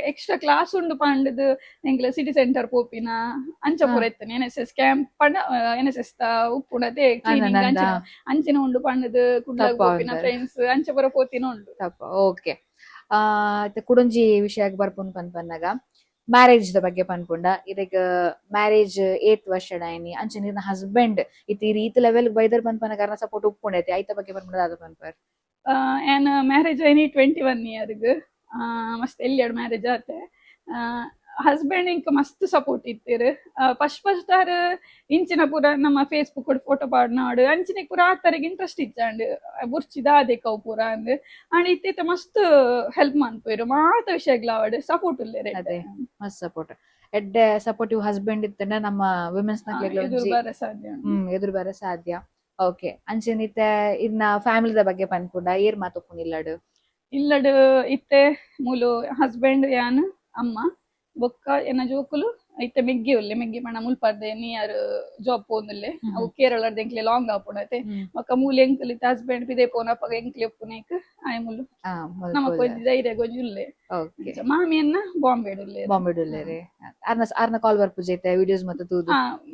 ಎಕ್ಸ್ಟ್ರಾ ಕ್ಲಾಸ್ ಉಂಡು ಪಂಡದು ಎಂಕ್ಲ ಸಿಟಿ ಸೆಂಟರ್ ಪೋಪಿನ ಅಂಚ ಪೂರ ಇತ್ತನೆ. N S S camp ಪಂಡ N S S ಉಪ್ಪುಂಡತೆ cleaning ಅಂಚಿನ ಅಂಚಿನ ಉಂಡು ಪಂಡದು ಕುಡ್ಲಗ್ ತಪ್ಪ ಪೋಪಿನ ಉಂಡು. ಫ್ರೆಂಡ್ಸ್ ಅಂಚ ಪೂರ ಪೋತಿನ ಉಂಡು. ತಪ್ಪ. ಓಕೆ, ಕುಡೊಂಜಿ ವಿಷಯಕ್ಕೆ ಬರ್ಪುನ್ ಪನ್ ಪನ್ನಗ ಮ್ಯಾರೇಜ್ ದ ಬಗ್ಗೆ ಪನ್ಪುಂಡ ಇದೀಗ ಮ್ಯಾರೇಜ್ ಏತ್ ವರ್ಷ ಡಾಯ್ನಿ? ಅಂಚೆ ನಿನ್ನ ಹಸ್ಬೆಂಡ್ ಇತ್ ಈ ರೀತಿ ಲೆವೆಲ್ ಬೈದರ್ ಪನ್ಪನ ಕಾರಣ ಸಪೋರ್ಟ್ ಉಪ್ಪುಂಡೈತಿ, ಐತ ಬಗ್ಗೆ ಪನ್ಪುಂಡ ದಾದ ಪನ್ಪರ್? ಯಾನ್ ಮ್ಯಾರೇಜ್ ಆಯ್ನಿ 21 ಇಯರ್ಗ್, ಮಸ್ತ್ ಎಲ್ಲಿಯಡ್ ಮ್ಯಾರೇಜ್ ಆತೆ. ಹಸ್ಬೆಂಡ್ ಇಂಕ್ ಮಸ್ತ್ ಸಪೋರ್ಟ್ ಇತ್ತೀರ್. ಫಸ್ಟ್ ಫಸ್ಟ್ ಆರ್ ಇಂಚಿನ ಪೂರ ನಮ್ಮ ಫೇಸ್ಬುಕ್ ಫೋಟೋ ಪಾಡ್ನಾಡು ಅಂಚಿನ ಪೂರ ಆತರಿಗೆ ಇಂಟ್ರೆಸ್ಟ್ ಇಚ್ಚಾಂಡ್, ಬುರ್ಚಿ ದಾದೆಕ್ ಅವು ಪೂರ ಅಂದ್. ಅಂಡ್ ಇತ್ತೀತ ಮಸ್ತ್ ಹೆಲ್ಪ್ ಮನ್ಪುವೆರ್, ಮಾತ ವಿಷಯಗ್ಲಾವಡ್ ಸಪೋರ್ಟ್ ಉಲ್ಲೆರ್. ಅದೇ. ಮಸ್ತ್ ಸಪೋರ್ಟ್, ಎಡ್ಡೆ ಸಪೋರ್ಟಿವ್ ಹಸ್ಬೆಂಡ್ ಇತ್ತಂಡ ನಮ್ಮ ವಿಮೆನ್ಸ್ ಎದುರು ಬರ ಸಾಧ್ಯ ಉಂಡು. ಎದುರು ಬರ ಸಾಧ್ಯ. ಓಕೆ, ಅಂಚೆನೆ ಇತ್ತೆ ಇರ್ನ ಫ್ಯಾಮಿಲಿದ ಬಗ್ಗೆ ಪನ್ಪುಂಡ ಏರ್ ಮಾತೊಪ್ಪುಂಡು ಇಲ್ಲಡ್? ಇಲ್ಲಡ್ ಇತ್ತೆ ಮೂಲು ಹಸ್ಬೆಂಡ್, ಯಾನ್, ಅಮ್ಮ, ಬೊಕ್ಕ ಎನ್ನ ಜೋಕುಲು. ಇತ್ತೆ ಮೆಗ್ಗಿ ಉಲ್ಲೆ. ಮೆಗ್ಗಿ ಪಂಡ ಮುಲ್ಪರ್ದೆ ನಿಯರ್ ಜಾಬ್ ಪೋಂದುಲ್ಲೆ. ಅವು ಕೇರಳರ್ದ್ ಎಂಕ್ಲೆ ಲಾಂಗ್ ಆಪುಂಡತೆ. ಬೊಕ್ಕ ಮೂಲು ಎಂಕುಲು ಇತ್ತೆ ಹಸ್ಬೆಂಡ್ ಪಿದೆ ಪೋನಪಗ ಎಂಕ್ಲೆ ಉಪ್ಪುನೇಕ್ ಆಯೆ ಮುಲು ನಮಕ್ ಒಂಜಿ ಧೈರ್ಯ ಒಂಜಿ ಉಲ್ಲೆ. ಓಕೆ. ಮಾಮಿಯನ್ನ ಬಾಂಬೆಡ್ ಉಲ್ಲೆ. ಬಾಂಬೆ ಉಲ್ಲೆರೆ. ಅರ್ನ ಅರ್ನ ಕಾಲ್ ಬರ್ಪುಜೆ ಇತ್ತೆ ವಿಡಿಯೋಸ್ ಮತ್ತೆ ತೂದು?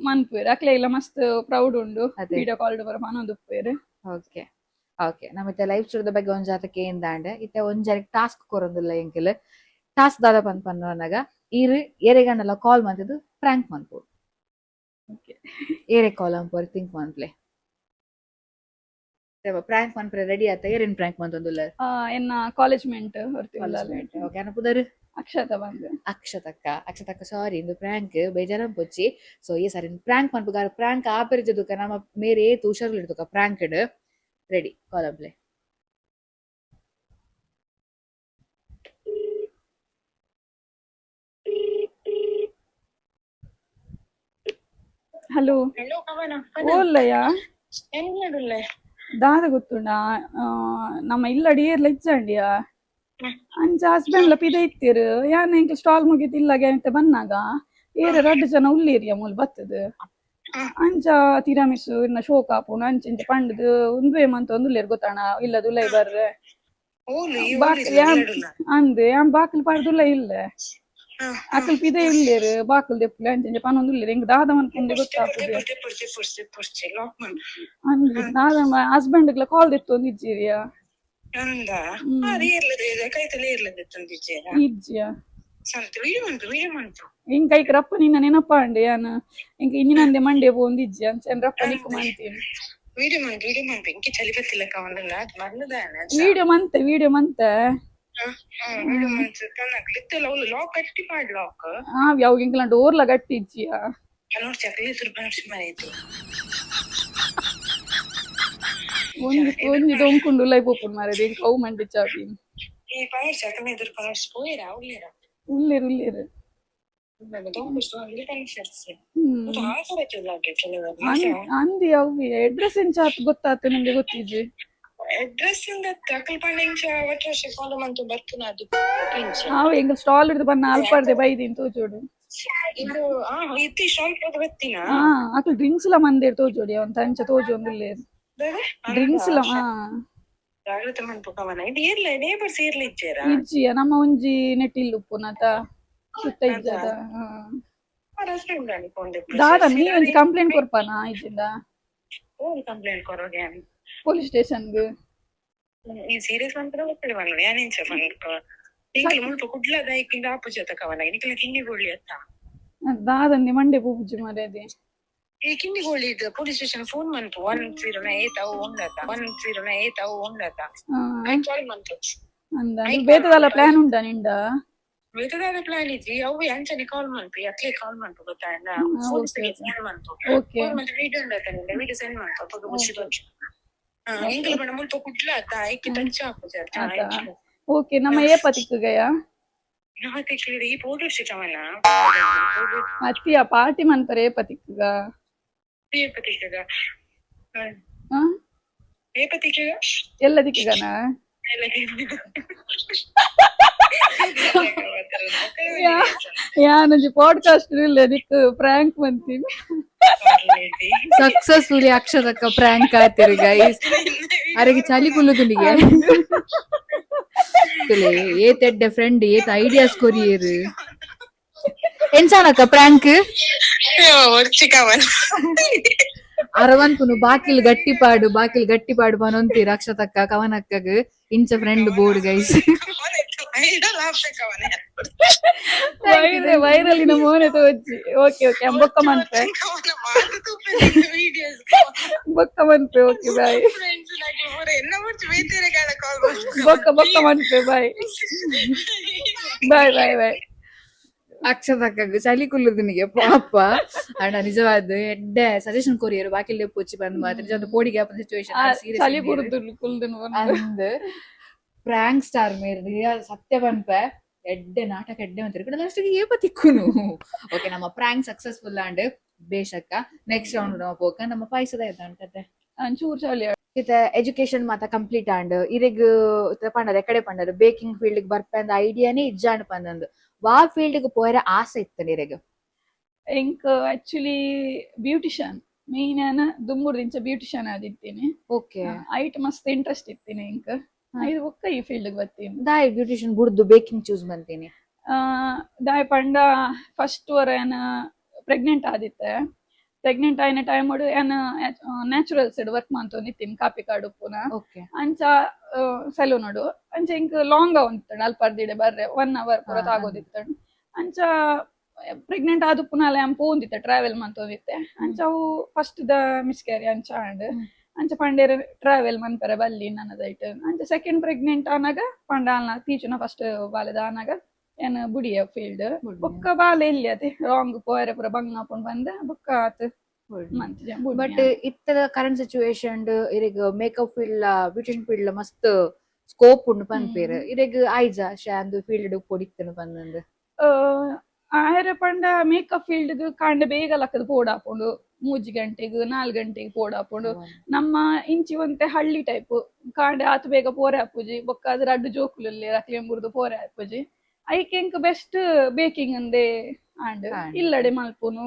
ಮನ್ಪುವೆರ್, ಅಕ್ಲೆ ಮಸ್ತ್ ಪ್ರೌಡ್ ಉಂಡು. ಅದೇ. ವಿಡಿಯೋ ಕಾಲ್ ಬರ ಪನೊಂದು ಉಪ್ಪುವೆರ್. ಓಕೆ ಓಕೆ, ನಮ್ಮ ಇತ್ತೆ ಲೈಫ್ ಸ್ಟೋರಿದ ಬಗ್ಗೆ ಒಂಜಾತ ಕೇಂದಾಂಡ್. ಇತ್ತೆ ಒಂಜಾರಿಗೆ ಟಾಸ್ಕ್ ಕೊರೊಂದುಲ್ಲ ಎಂಕಲ್. ಟಾಸ್ಕ್ ದಾದ ಪನ್ ಪನ್ನಗ ಈರ್ ಏರೆಗಂಡಲ ಕಾಲ್ ಮಂತುದು ಪ್ರಾಂಕ್ ಮನ್ಪೊಡು. ಓಕೆ. ಏರೆ ಕಾಲ್ ಅನ್ಪೋರ್ ಥಿಂಕ್ ಮನ್ಪ್ಲೆ. ಪ್ರಾಂಕ್ ಮನ್ಪರೆ ರೆಡಿ ಆತ? ಏರೇನ್ ಪ್ರಾಂಕ್ ಮಂತೊಂದುಲ್ಲ? ಎನ್ನ ಕಾಲೇಜ್ ಮೇಟ್ ಹೊರ್ತಿ. ಓಕೆ, ಅನ್ನ ಪುದರ್? ಅಕ್ಷತಾ ಬಂದು. ಅಕ್ಷತಕ್ಕ, ಅಕ್ಷತಕ್ಕ, ಸಾರಿ, ಇಂದು ಪ್ರಾಂಕ್, ಬೇಜಾರಂ ಪೊಚ್ಚಿ. ಸೊ ಈ ಸಾರಿ ಪ್ರಾಂಕ್ ಮನ್ಪುಗಾರ ಪ್ರಾಂಕ್ ಆಪರಿಜದುಕ ನಮ್ಮ ಮೇರೆ ಏತ್ ಹುಷಾರು ಇಡ್ದುಕ prank. Ready, call ಅಪ್ಲೆ. Hello. Hello ಕವನ. ಓಲ್ಲಯ್ಯ? ಎಂಗ್ಲಡುಲ್ಲೆ? ದಾದ ಗೊತ್ತುಂಡ, ನಮ್ಮ ಇಲ್ಲಡಿ ಏರ್ಲ ಇಜ್ಜಂಡಿಯ. ಅಂಚ ಹಸ್ಬೆಂಡ್ ಲ ಪಿದ ಇತ್ತೀರ್. ಯಾನ್ ಎಂಕ್ ಸ್ಟಾಲ್ ಮುಗಿತ್ ಇಲ್ಲಗೆ ಅಂತ ಬನ್ನಾಗ ಏರ ರಡ್ಡ್ ಜನ ಉಳ್ಳೇರಿಯ ಮೂಲು ಬತ್ತದು. ಅಂಚ ತಿರಾಮಿಸು ಇನ್ನ ಶೋಕ್ ಆಪುಂಡು ಅಂಚ ಇಂಚ ಪಂಡ್ದು ಉಂದುವೇ ಮಂತ ಉಲ್ಲೇರ್ ಗೊತ್ತಣ, ಇಲ್ಲದ ಉಲೈ ಬರ್ರೆ. ಓಲು ಈ? ಬಾಕ್ ಯಾನ್ ಅಂದ್, ಯಾನ್ ಬಾಕಿಲ್ ಪಾಡ್ದುಲ್ಲ ಇಲ್ಲ. ಅಕಲ್ ಪಿದೆ ಉಲ್ಲೇರು ಬಾಕಲ್ ದೆಪ್ಪುಲೆ ಅಂಚ ಪನೊಂದು ಉಲ್ಲೇರು ಎಂಕ್ ದಾದ ಮನ್ಪುಂಡೆ ಗೊತ್ತಾಪುಜಿ. ದೆಪ್ಪುರ್ಚಿ, ಲಾಕ್ ಮನ್. ಅಂದ್, ದಾದ ಹಸ್ಬೆಂಡ್ ಗ್ಲ ಕಾಲ್ ದೆತ್ತೊಂದು ಇಜ್ಜಿರಿಯಾ? ಅಂದ? ಹ್ಮ್. ಅದು ಏರ್ಲದ ಕೈತಲೆ ಏರ್ಲದ ತಂದಿಜ್ಜೇರ? ಇಜ್ಜಿಯಾ. ಸಂತ ವಿಡಿಯೋ ಮಂತು, ವಿಡಿಯೋ ಮಂತು. ಇಂಕ ಐಕ್ ರಪ್ಪ ನಿನ್ನ ನೆನಪಾಂಡೆ ಯಾನ್ ಇಂಕ ಇಂಜಿನಂದೆ ಮಂಡೆ ಪೋಂದಿಜ್ಜಿ ಅಂಚ ರಪ್ಪ ನಿಕ್ಕು ಮಂತೀನಿ. ವಿಡಿಯೋ ಮಂತು, ವಿಡಿಯೋ ಮಂತು. ಇಂಕೆ ಚಳಿ ಬತ್ತಿಲ್ಲ ಕವಂದಲ್ಲ, ಅದು ಮರ್ಲದಾನೆ. ವಿಡಿಯೋ ಮಂತೆ, ವಿಡಿಯೋ ಮಂತೆ. ವಿಡಿಯೋ ಮಂತು ತನ್ನಕ್ ಇತ್ತೆಲ್ಲ ಅವ್ಲು ಲಾಕ್ ಕಟ್ಟಿ ಮಾಡಿ ಲಾಕ್. ಆ ಯಾವಾಗ ಇಂಕಲ ಡೋರ್ಲ ಗಟ್ಟಿ ಇಜ್ಜಿಯಾ. ನೋಡಿ, ಚಕ್ಲಿ ತುರ್ಬ ಆಯ್ತು. ಒಂಜಿ ಒಂಜಿ ಡೊಂಕುಂಡು ಲೈ ಪೋಪುಂಡು ಮಾರ್ರೆ, ಎಂಕ್ ಅವು ಮಂಡೆ ಚಾಪಿ. ಈ ಪವರ್ ಚಕ್ಲಿ ಎದುರು ಪವರ್ ಪೋಯಿರಾ, ಉಳ್ಳೇರಾ? ಉಲ್ಲೇರು, ಉಲ್ಲೇರು. ಹ್ಮ್. ಅಂದಿ ಅವು ಅಡ್ರೆಸ್ ಎಂಚ ಆತ್ ಗೊತ್ತಾತ ನಿಮ್ಗೆ ಗೊತ್ತಿಜ್ಜಿ? ಅಡ್ರೆಸ್ ಇಂದ ತಕಲ್ ಪಂಡ ಇಂಚ ಒಟ್ರಾಶಿ ಫಾಲೋ ಮಂತು ಬರ್ತುನ ಅದು ಇಂಚ. ಆವು ಎಂಕ್ ಸ್ಟಾಲ್ ಹಿಡ್ದು ಬನ್ನ ಅಲ್ಪಾಡ್ದೆ ಬೈದಿನ್ ತೋಜೋಡು. ಇದು ಆ ಇತ್ತಿ ಶಾಪ್ ಬತ್ತಿನ. ಹಾ, ಅಕಲ್ ಡ್ರಿಂಕ್ಸ್ ಲ ಮಂದೇರ್ ತೋಜೋಡಿ, ಅವಂತ ಅಂಚ ತೋಜೊಂದುಲ್ಲೇರು ಡ್ರಿಂಕ್ಸ್ ಲ ಹಾ. ಜಾಗ್ರತೆ ಮನ್ಪು ಕವನ. ಇದು ಏರ್ಲ ನೇಬರ್ಸ್ ಏರ್ಲ ಇಜ್ಜೇರಾ? ಇಜ್ಜಿಯ, ನಮ್ಮ ಒಂಜಿ ನೆಟ್ ಇಲ್ಲು ಉಪ್ಪುನತ ಸುತ್ತ ಇಜ್ಜದ ಹಾ. Husband phone. ದಾದ ನೀ ಒಂಜಿ ಕಂಪ್ಲೇಂಟ್ ಕೊರ್ಪಾನ ಇಜ್ಜಿಂದ? ಫೋನ್ ಕಂಪ್ಲೇಂಟ್ ಕೊರೋಗೆ. ಪೊಲೀಸ್ ಸ್ಟೇಷನ್ಗ್. ಈ ಸೀರಿಯಸ್ ಮಂತ್ರ ಒಪ್ಪಳಿ ಬಂದ ಯಾನಿಂಚ ಬಂದ ಇಂಕ್ಲ ಮುಲ್ಪ ಕುಡ್ಲದ ಇಕ್ಕಿಂದ ಆಪುಜತ ಕವನ, ನಿಕ್ಲ ಕಿನ್ನಿಗೋಳಿ ಅತ್ತ. ದಾದಂದಿ ಮಂಡೆ ಪೂಪುಜಿ ಮಾರ್ರೆ. ಈ ಕಿನ್ನಿಗೋಳಿ police station phone ಮಂತು, 108 ಅವು ಉಂಡತ, 108 ಅವು ಉಂಡತ. ಕಾಲ್ ಮಂತು. ಅಂದ ಬೇತದಲ್ಲ ಪ್ಲಾನ್ ಉಂಟಾ ನಿಂಡ? ಬೇತದಾದ ಪ್ಲಾನ್ ಇಜ್ಜಿ, ಅವು ಅಂಚನೆ ಕಾಲ್ ಮನ್ಪಿ, ಅಕ್ಲೆ ಕಾಲ್ ಮನ್ಪು ಗೊತ್ತಾಂಡ? ಪೊಲೀಸ್ ಫೋನ್ ಮಂತು. ಓಕೆ. ಫೋನ್ ಮಂತು ವಿಡಿಯೋ ಉಂಡತ ನಿಂಡ, ವಿಡಿಯೋ ಸೆಂಡ್ ಮಂತು ಅಪಗ ಮುಚ್ಚಿ. ಎಂಕಲ್ ಬಣ್ಣ ಮುಲ್ಪ ಕುಡ್ಲ ಅತ್ತ, ಐಕೆ ಟಚ್ ಆಪುಜ ಅತ್ತ. ಆತಾ. ಓಕೆ, ನಮ್ಮ ಏಪ ತಿಕ್ಕುಗಯ? ಈ ಫೋಟೋ ಕವನ. ಅತ್ತಿಯ ಪಾರ್ಟಿ ಮನ್ಪರೆ ಏಪ ತಿಕ್ಕುಗ? ಏಪ ತಿಕ್ಕಗ? ಹಾ? ಏಪ ತಿಕ್ಕಗ? ಎಲ್ಲ ತಿಕ್ಕುಗನ? ಯಾನೊಂಜಿ ಪಾಡ್ಕಾಸ್ಟ್ ಇಲ್ಲ ದಿಕ್ಕು ಪ್ರಾಂಕ್ ಮಂತೀನಿ. ಸಕ್ಸಸ್ಫುಲಿ ಅಕ್ಷರಕ್ಕ ಪ್ರ್ಯಾಂಕ್ ಆತಿರಿ ಗೈಸ್. ಅರೆಗೆ ಚಳಿ ಕುಲ್ಲುದುನಿಗೆ ಏತ್ ಎಡ್ಡೆ ಫ್ರೆಂಡ್, ಏತ್ ಐಡಿಯಾಸ್ ಕೊರಿಯರ್. ಎಂಚಾನಕ್ಕ ಪ್ರ್ಯಾಂಕ್? ಕವನ. ಅರವನ್ಪುನು ಬಾಕಿಲ್ ಗಟ್ಟಿ ಪಾಡು, ಬಾಕಿಲ್ ಗಟ್ಟಿ ಪಾಡು ಪನೊಂತೀರ್. ಅಕ್ಷತಕ್ಕ ಕವನಕ್ಕಗ್ ಇಂಚ friend board guys. Viral ಇನ ಮೋನೆ ತೋಜಿ. ಓಕೆ ಓಕೆ, ಬೊಕ್ಕ ಮನ್ಪೆ, ಬೊಕ್ಕ ಮನ್ಪೆ. Okay, bye. ಬೊಕ್ಕ ಬೊಕ್ಕ ಮನ್ಪೆ. Bye bye bye bye. ಅಕ್ಷತಕ್ಕಗ್ ಚಳಿ ಕುಲ್ಲುದುನಿಗೆ ಪಾಪ. ಅಣ್ಣ ನಿಜವಾದ ಎಡ್ಡೆ ಸಜೆಷನ್ ಕೊರಿಯರ್, ಬಾಕಿಲ್ ಪೋಚಿ ಬಂದ್ ಮಾತ್ರ ನಿಜವಾದ ಪೋಡಿಗೆ ಆಪುನ ಸಿಚುವೇಶನ್. ಚಳಿ ಬುರುದು ಕುಲ್ದುನು. ಅಂದ್ ಪ್ರಾಂಕ್ ಸ್ಟಾರ್ ಮೇರ್ ರಿಯಲ್ ಸತ್ಯ ಪನ್ಪೆ. ಎಡ್ಡೆ ನಾಟಕ ಎಡ್ಡೆ ಅಂತಾರೆ ಕೂಡ ಲಾಸ್ಟ್ ಏಪ ತಿಕ್ಕುನು. ಓಕೆ, ನಮ್ಮ prank successful and ಬೇಷಕ್ಕ. Next round ನಮ್ಮ ಪೋಕ ನಮ್ಮ ಪಾಯಸದ ಕತೆ. ಚೂರು ಚಳಿ. ಇತ್ತೆ ಎಜುಕೇಶನ್ ಮಾತ ಕಂಪ್ಲೀಟ್ ಆಂಡ್ ಇರೆಗ್ ಪಂಡರ್ ಎಕಡೆ ಪಂಡರ್ ಬೇಕಿಂಗ್ ಫೀಲ್ಡ್ ಬರ್ಪೆ ಅಂದ್ ಐಡಿಯಾನೇ ಇಜ್ಜಾಂಡ್ ಪಂದಂದು ವಾ ಫೀಲ್ಡ್ ಗ್ ಪೋಯರೆ ಆಸೆ ಇತ್ತು ಇರೆಗ್? ಎಂಕ್ actually beautician main. ಯಾನ ದುಂಬುರ್ದಿಂಚ ಬ್ಯೂಟಿಷಿಯನ್ ಆದಿತ್ತೀನಿ. ಐಟ್ ಮಸ್ತ್ ಇಂಟ್ರೆಸ್ಟ್ ಇತ್ತೀನಿ ಎಂಕ್. ಐದು ಬೊಕ್ಕ ಈ ಫೀಲ್ಡ್ ಬತ್ತೀನಿ. ದಾಯೆ ಬ್ಯೂಟಿಷಿಯನ್ ಬುಡ್ದು ಬೇಕಿಂಗ್ ಚೂಸ್ ಮಂತೀನಿ? ದಾಯೆ ಪಂಡ ಫಸ್ಟ್ ವರ ಯಾನ ಪ್ರೆಗ್ನೆಂಟ್ ಆದಿತ್ತೆ. ಪ್ರೆಗ್ನೆಂಟ್ ಆಯಿನ ಟೈಮ್ ಯಾನ natural side work ಮಂತೊಂದಿತ್ತೀನಿ, ಕಾಪಿಕಾಡ್ ಉಪ್ಪುನ. ಅಂಚ ಸೆಲೂನ್ ಅಂಚ ಇಂಕ್ ಲಾಂಗ್ ಆವಂತಂಡು, ಅಲ್ಪ ಅರ್ದಿಡೆ ಬರ್ರೆ ಒನ್ ಅವರ್ ಪೂರ ತಾಗೋದಿತ್ತಂಡು. ಅಂಚ ಪ್ರೆಗ್ನೆಂಟ್ ಆದ ಪುನಾಲೆ ಯಾನ್ ಪೋವೊಂದಿತ್ತೆ, ಟ್ರಾವೆಲ್ ಮಂತೊಂದಿತ್ತೆ. ಅಂಚ ಅವು first the miscarry ಅಂಚ ಆಂಡ್. ಅಂಚ ಪಂಡೇರ್ ಟ್ರಾವೆಲ್ ಮನ್ಪೆರೆ ಬಲ್ಲಿ ನನ್ನದೈಟ್. ಅಂಚ ಸೆಕೆಂಡ್ ಪ್ರೆಗ್ನೆಂಟ್ ಆನಾಗ ಪಂಡ ಅಲ್ನ ತೀಚುನ ಫಸ್ಟ್ ಬಾಲೆದ ಆನಾಗ ಯಾನ್ ಬುಡಿಯ ಫೀಲ್ಡ್. ಬೊಕ್ಕ ಬಾಲೆ ಇಲ್ಲಿ ಅತೆ ರಾಂಗ್ ಪೋಯರೆ ಪೂರ ಬಂಗ ಆಪುಂಡು ಬಂದ ಬೊಕ್ಕ ಆತ್ ಮಂತ್. ಬಟ್ ಇತ್ತದ ಕರೆಂಟ್ ಸಿಚುವೇಶನ್ ಇರೆಗ್ makeup field, beautician field ಮಸ್ತ್ ಸ್ಕೋಪ್ ಉಂಡು ಪನ್ಪೇರ್. ಇರೆಗ್ ಆಯ್ಜ ಶಾಂದು ಫೀಲ್ಡ್ ಪೊಡಿತ್ತನು ಪಂದಂದು? ಆಯರೆ ಪಂಡ ಮೇಕಪ್ ಫೀಲ್ಡ್ ಕಾಂಡೆ ಬೇಗ ಲಕ್ಕದ ಪೋಡಾಪುಂಡು, 3 ಗಂಟೆಗ್ 4 ಗಂಟೆಗ್ ಪೋಡಾಪುಂಡು. ನಮ್ಮ ಇಂಚಿ ಒಂತೆ ಹಳ್ಳಿ ಟೈಪ್, ಕಾಂಡೆ ಆತು ಬೇಗ ಪೋರೆ ಆಪುಜಿ. ಬೊಕ್ಕ ಅದ್ರ ಅಡ್ಡು ಜೋಕುಲು ಅಕ್ಲೆನ್ ಬುರ್ದು ಪೋರೆ ಆಪುಜಿ. ಐಕ್ ಎಂಕ್ ಬೆಸ್ಟ್ ಬೇಕಿಂಗ್ ಅಂದೆ ಆಂಡ್. ಆಂಡ್. ಇಲ್ಲಡೆ ಮಲ್ಪುನು,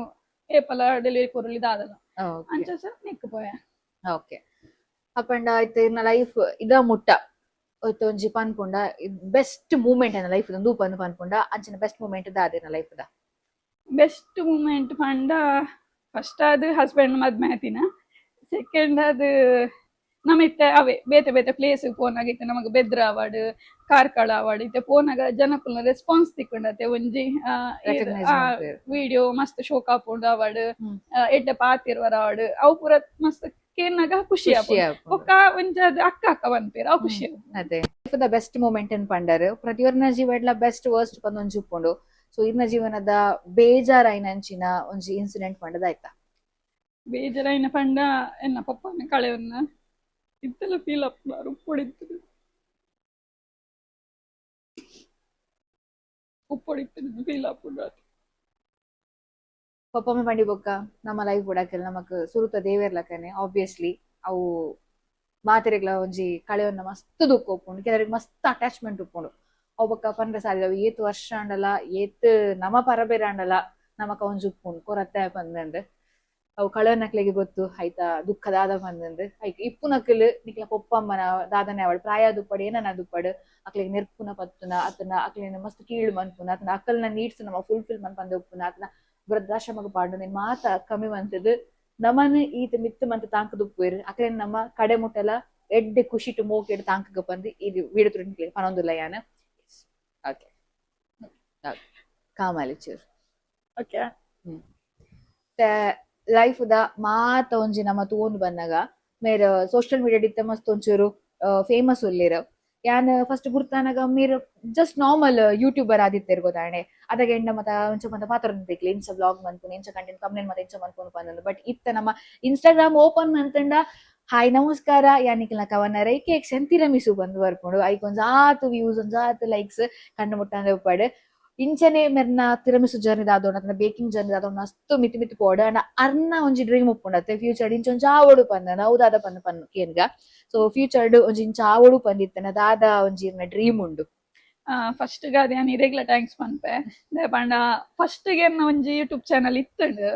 ಏಪಲ ಡೆಲಿವರಿ ಕೊರಲಿ ದಾದಲ ಅಂಚ ಸರ್ ನಿಕ್ ಪೋಯ. ಓಕೆ, ಅಪ್ಪಂಡ ಇತ್ತೆ ಇರ್ನ ಲೈಫ್ ಇದ ಮುಟ್ಟ ಒಂಜಿ ಪನ್ಪುಂಡ ಬೆಸ್ಟ್ ಮೂಮೆಂಟ್ ಎನ್ನ ಲೈಫ್ ಒಂದು ಪಂದ್ ಪನ್ಪುಂಡ, ಅಂಚಿನ ಬೆಸ್ಟ್ ಮೂಮೆಂಟ್ ದಾದೆನ ಲೈಫ್ ದ? ಬೆಸ್ಟ್ ಮೂಮೆಂಟ್ ಪಂಡ, ಫಸ್ಟ್ ಅದು ಹಸ್ಬೆಂಡ್ ಮದ್ಮೆ ಆತಿನ. ಸೆಕೆಂಡ್ ಅದು ನಮ್ಮ ಇತ್ತೆ ಅವೇ ಬೇತೆ ಬೇತೆ ಪ್ಲೇಸ್ ಪೋನಾಗ, ಇತ್ತೆ ನಮಗೆ ಬೆದ್ರ ಆವಡ್, ಕಾರ್ಕಳ ಆವಡ್, ಇತ್ತೆ ಪೋನಾಗ ಜನಕುಲ್ನ ರೆಸ್ಪಾನ್ಸ್ ತಿಕ್ಕೊಂಡತೆ ಒಂಜಿ ರೆಕಗ್ನೈಸ್ ವಿಡಿಯೋ ಮಸ್ತ್ ಶೋಕ್ ಆಪುಂಡು ಆವಡ್, ಎಡ್ಡೆ ಪಾತಿರ್ವರ ಆವಡ್, ಅವು ಪೂರ ಮಸ್ತ್ ಕೇನ್ನಾಗ ಖುಷಿ ಆಪುಂಡು. ಬೊಕ್ಕ ಒಂಜಿ ಅದು ಅಕ್ಕ ಅಕ್ಕ ಪನ್ಪೆರ್, ಅವು ಖುಷಿ ಆಪುಂಡು. ಅದೇ life the best moment ಅಂತ ಪಂಡರ್. ಪ್ರತಿಯೊರ್ನ ಜೀವಡ್ಲ ಬೆಸ್ಟ್ ವರ್ಸ್ಟ್ ಪಂದ್ ಒಂಜಿ ಉಪ್ಪುಂಡು. ಸೊ ಇರ್ನ ಜೀವನದ ಬೇಜಾರಾಯಿನಂಚಿನ ಒಂಜಿ ಇನ್ಸಿಡೆಂಟ್ ಪಂಡದ ಆಯ್ತಾ? ಬೇಜಾರಾಯಿನ ಪಂಡ ಎನ್ನ ಪಪ್ಪನ ಕಳೆಯೊನ್ನ. ಇತ್ತೆಲ್ಲ ಫೀಲ್ ಆಪುಂಡು. ಉಪ್ಪೊಡಿತ್ತು, ಉಪ್ಪೊಡಿತ್ತು, ಫೀಲ್ ಆಪುಂಡು ಅದು. ಪಪ್ಪಮ್ಮ ಪಂಡಿ ಬೊಕ್ಕ ನಮ್ಮ ಲೈಫ್ ಬುಡಕೆಲ್ಲ ನಮಕ್ ಸುರುತ ದೇವೆರ್ಲಕನೆ. ಆಬ್ವಿಯಸ್ಲಿ ಅವು ಮಾತೆರೆಗ್ಲ ಒಂಜಿ ಕಳೆಯೊನ್ನ ಮಸ್ತ್ ದುಃಖ ಉಪ್ಪುಂಡು. ಕೆಲವರಿಗೆ ಮಸ್ತ್ ಅಟ್ಯಾಚ್ಮೆಂಟ್ ಉಪ್ಪುಂಡು. ಅವು ಬೊಕ್ಕ ಪಂಡ್ರೆ ಸಾಧ್ಯ ಅವು ಏತ್ ವರ್ಷ ಆಂಡಲ, ಏತ್ ನಮ ಪರಬೇರ ಆಂಡಲ ನಮಕ ಒಂಜಿ ಉಪ್ಪುಂಡು ಕೊರತೆ ಪಂದಂದ್. ಅವು ಕಳೆಯೊನಕ್ಲೆಗೆ ಗೊತ್ತು ಐತ ದುಃಖ ದಾದ ಪಂದಂದ್. ಐಕ್ ಇಪ್ಪುನಕ್ಲ್ ನಿಕ್ಲ ಪೊಪ್ಪಮ್ಮನ ದಾದನೆ ಅವಳು ಪ್ರಾಯ ದುಪ್ಪಡು, ಏನನ ದುಪ್ಪಡು, ಅಕ್ಲೆಗ್ ನೆರ್ಪುನ ಪತ್ತುನ ಅತನ ಅಕ್ಲೆನ ಮಸ್ತ್ ಕೀಳು ಮನ್ಪುನ ಅತನ ಅಕಲ್ನ ನೀಡ್ಸ್ ನಮ ಫುಲ್ಫಿಲ್ ಮನ್ಪಂದೆ ಉಪ್ಪುನ ಅತನ ವೃದ್ಧಾಶ್ರಮಗ್ ಪಾಡುನ ಮಾತ ಕಮ್ಮಿ ಮಂತದ್ ನಮನ್ ಈತ ಮಿತ್ತ್ ಮಂತ್ ತಾಂಕದ್ ಉಪ್ಪುವೆರ್. ಅಕ್ಲೆನ್ ನಮ್ಮ ಕಡೆ ಮುಟ್ಟಲ ಎಡ್ಡೆ ಖುಷಿಟ್ ಮೋಕೆಡ್ ತಾಂಕಗ ಪಂದ್ ಇದು ವಿಡಿಯೋ ತುರುಂಟ್ಲೆ ಪನೊಂದುಲ್ಲ ಯಾನ್. ಓಕೆ, ಕಾಮಾಲಿ ಚೂರು. ಓಕೆ. ಲೈಫ್ ದ ಮಾತ ಒಂಜಿ ನಮ್ಮ ತೂವೊಂದು ಬನ್ನಗ ಮೇರ್ ಸೋಷಿಯಲ್ ಮೀಡಿಯಾ ಇತ್ತೆ ಮಸ್ತ್ ಒಂಚೂರು ಫೇಮಸ್ ಉಲ್ಲೆರ್. ಯಾನ್ ಫಸ್ಟ್ ಗುರ್ತಾನಗ ಮೇರ್ just normal YouTuber ಆದಿತ್ತೆರ್ ಗೊತ್ತಾಣೆ. ಅದಾಗ ಎಂಡ ಮತ ಒಂಚ ಮತ ಪಾತ್ರ ಇಂಚ ವ್ಲಾಗ್ ಮನ್ಪುನು, ಇಂಚ ಕಂಟೆಂಟ್ ಕಂಪ್ಲೇಂಟ್ ಮತ ಇಂಚ ಮನ್ಪುನು ಪಂದ್. ಬಟ್ ಇತ್ತ ನಮ್ಮ ಇನ್ಸ್ಟಾಗ್ರಾಮ್ ಓಪನ್ ಮಂತಂಡ "ಹಾಯ್, ನಮಸ್ಕಾರ, ಯಾನಿಕ್ಲ ಕವನ ರೈ, ಕೇಕ್ಸ್ ಅಂಡ್ ತಿರಮಿಸು" ಬಂದು ಬರ್ಪುಂಡು. ಐಕ್ ಒಂಜಾತ್ ವ್ಯೂಸ್, ಒಂಜಾತ್ ಲೈಕ್ಸ್ ಕಣ್ಣು ಮುಟ್ಟಂದೆ ಉಪ್ಪಾಡು. ಇಂಚನೆ ಮೆರ್ನ ತಿರಮಿಸು ಜರ್ನಿ ದಾದೋಣ ಅಥವಾ ಬೇಕಿಂಗ್ ಜರ್ನಿ ದಾದೋಣ ಅಸ್ತು ಮಿತಿ ಮಿತಿ ಪೋಡು. ಅಂಡ ಅರ್ನ ಒಂಜಿ ಡ್ರೀಮ್ ಉಪ್ಪುಂಡತ್ತೆ, ಫ್ಯೂಚರ್ ಇಂಚ ಒಂಜಿ ಆವೊಡು ಪಂದ. ಅವು ದಾದ ಪಂದ್ ಪನ್ ಕೇನ್ಗ. ಸೊ ಫ್ಯೂಚರ್ಡ್ ಒಂಜಿ ಇಂಚ ಆವೊಡು ಪಂದಿತ್ತನ ದಾದ ಒಂಜಿ ಡ್ರೀಮ್ ಉಂಡು? ಫಸ್ಟ್ ಗಾದ್ ಯಾನ್ ಇರೆಗ್ಲ thanks ಪನ್ಪೆ. ದಾಯೆ ಪಂಡ ಫಸ್ಟ್ ಗೆ ಎನ್ನ ಒಂಜಿ ಯೂಟ್ಯೂಬ್ ಚಾನಲ್ ಇತ್ತುಂಡು.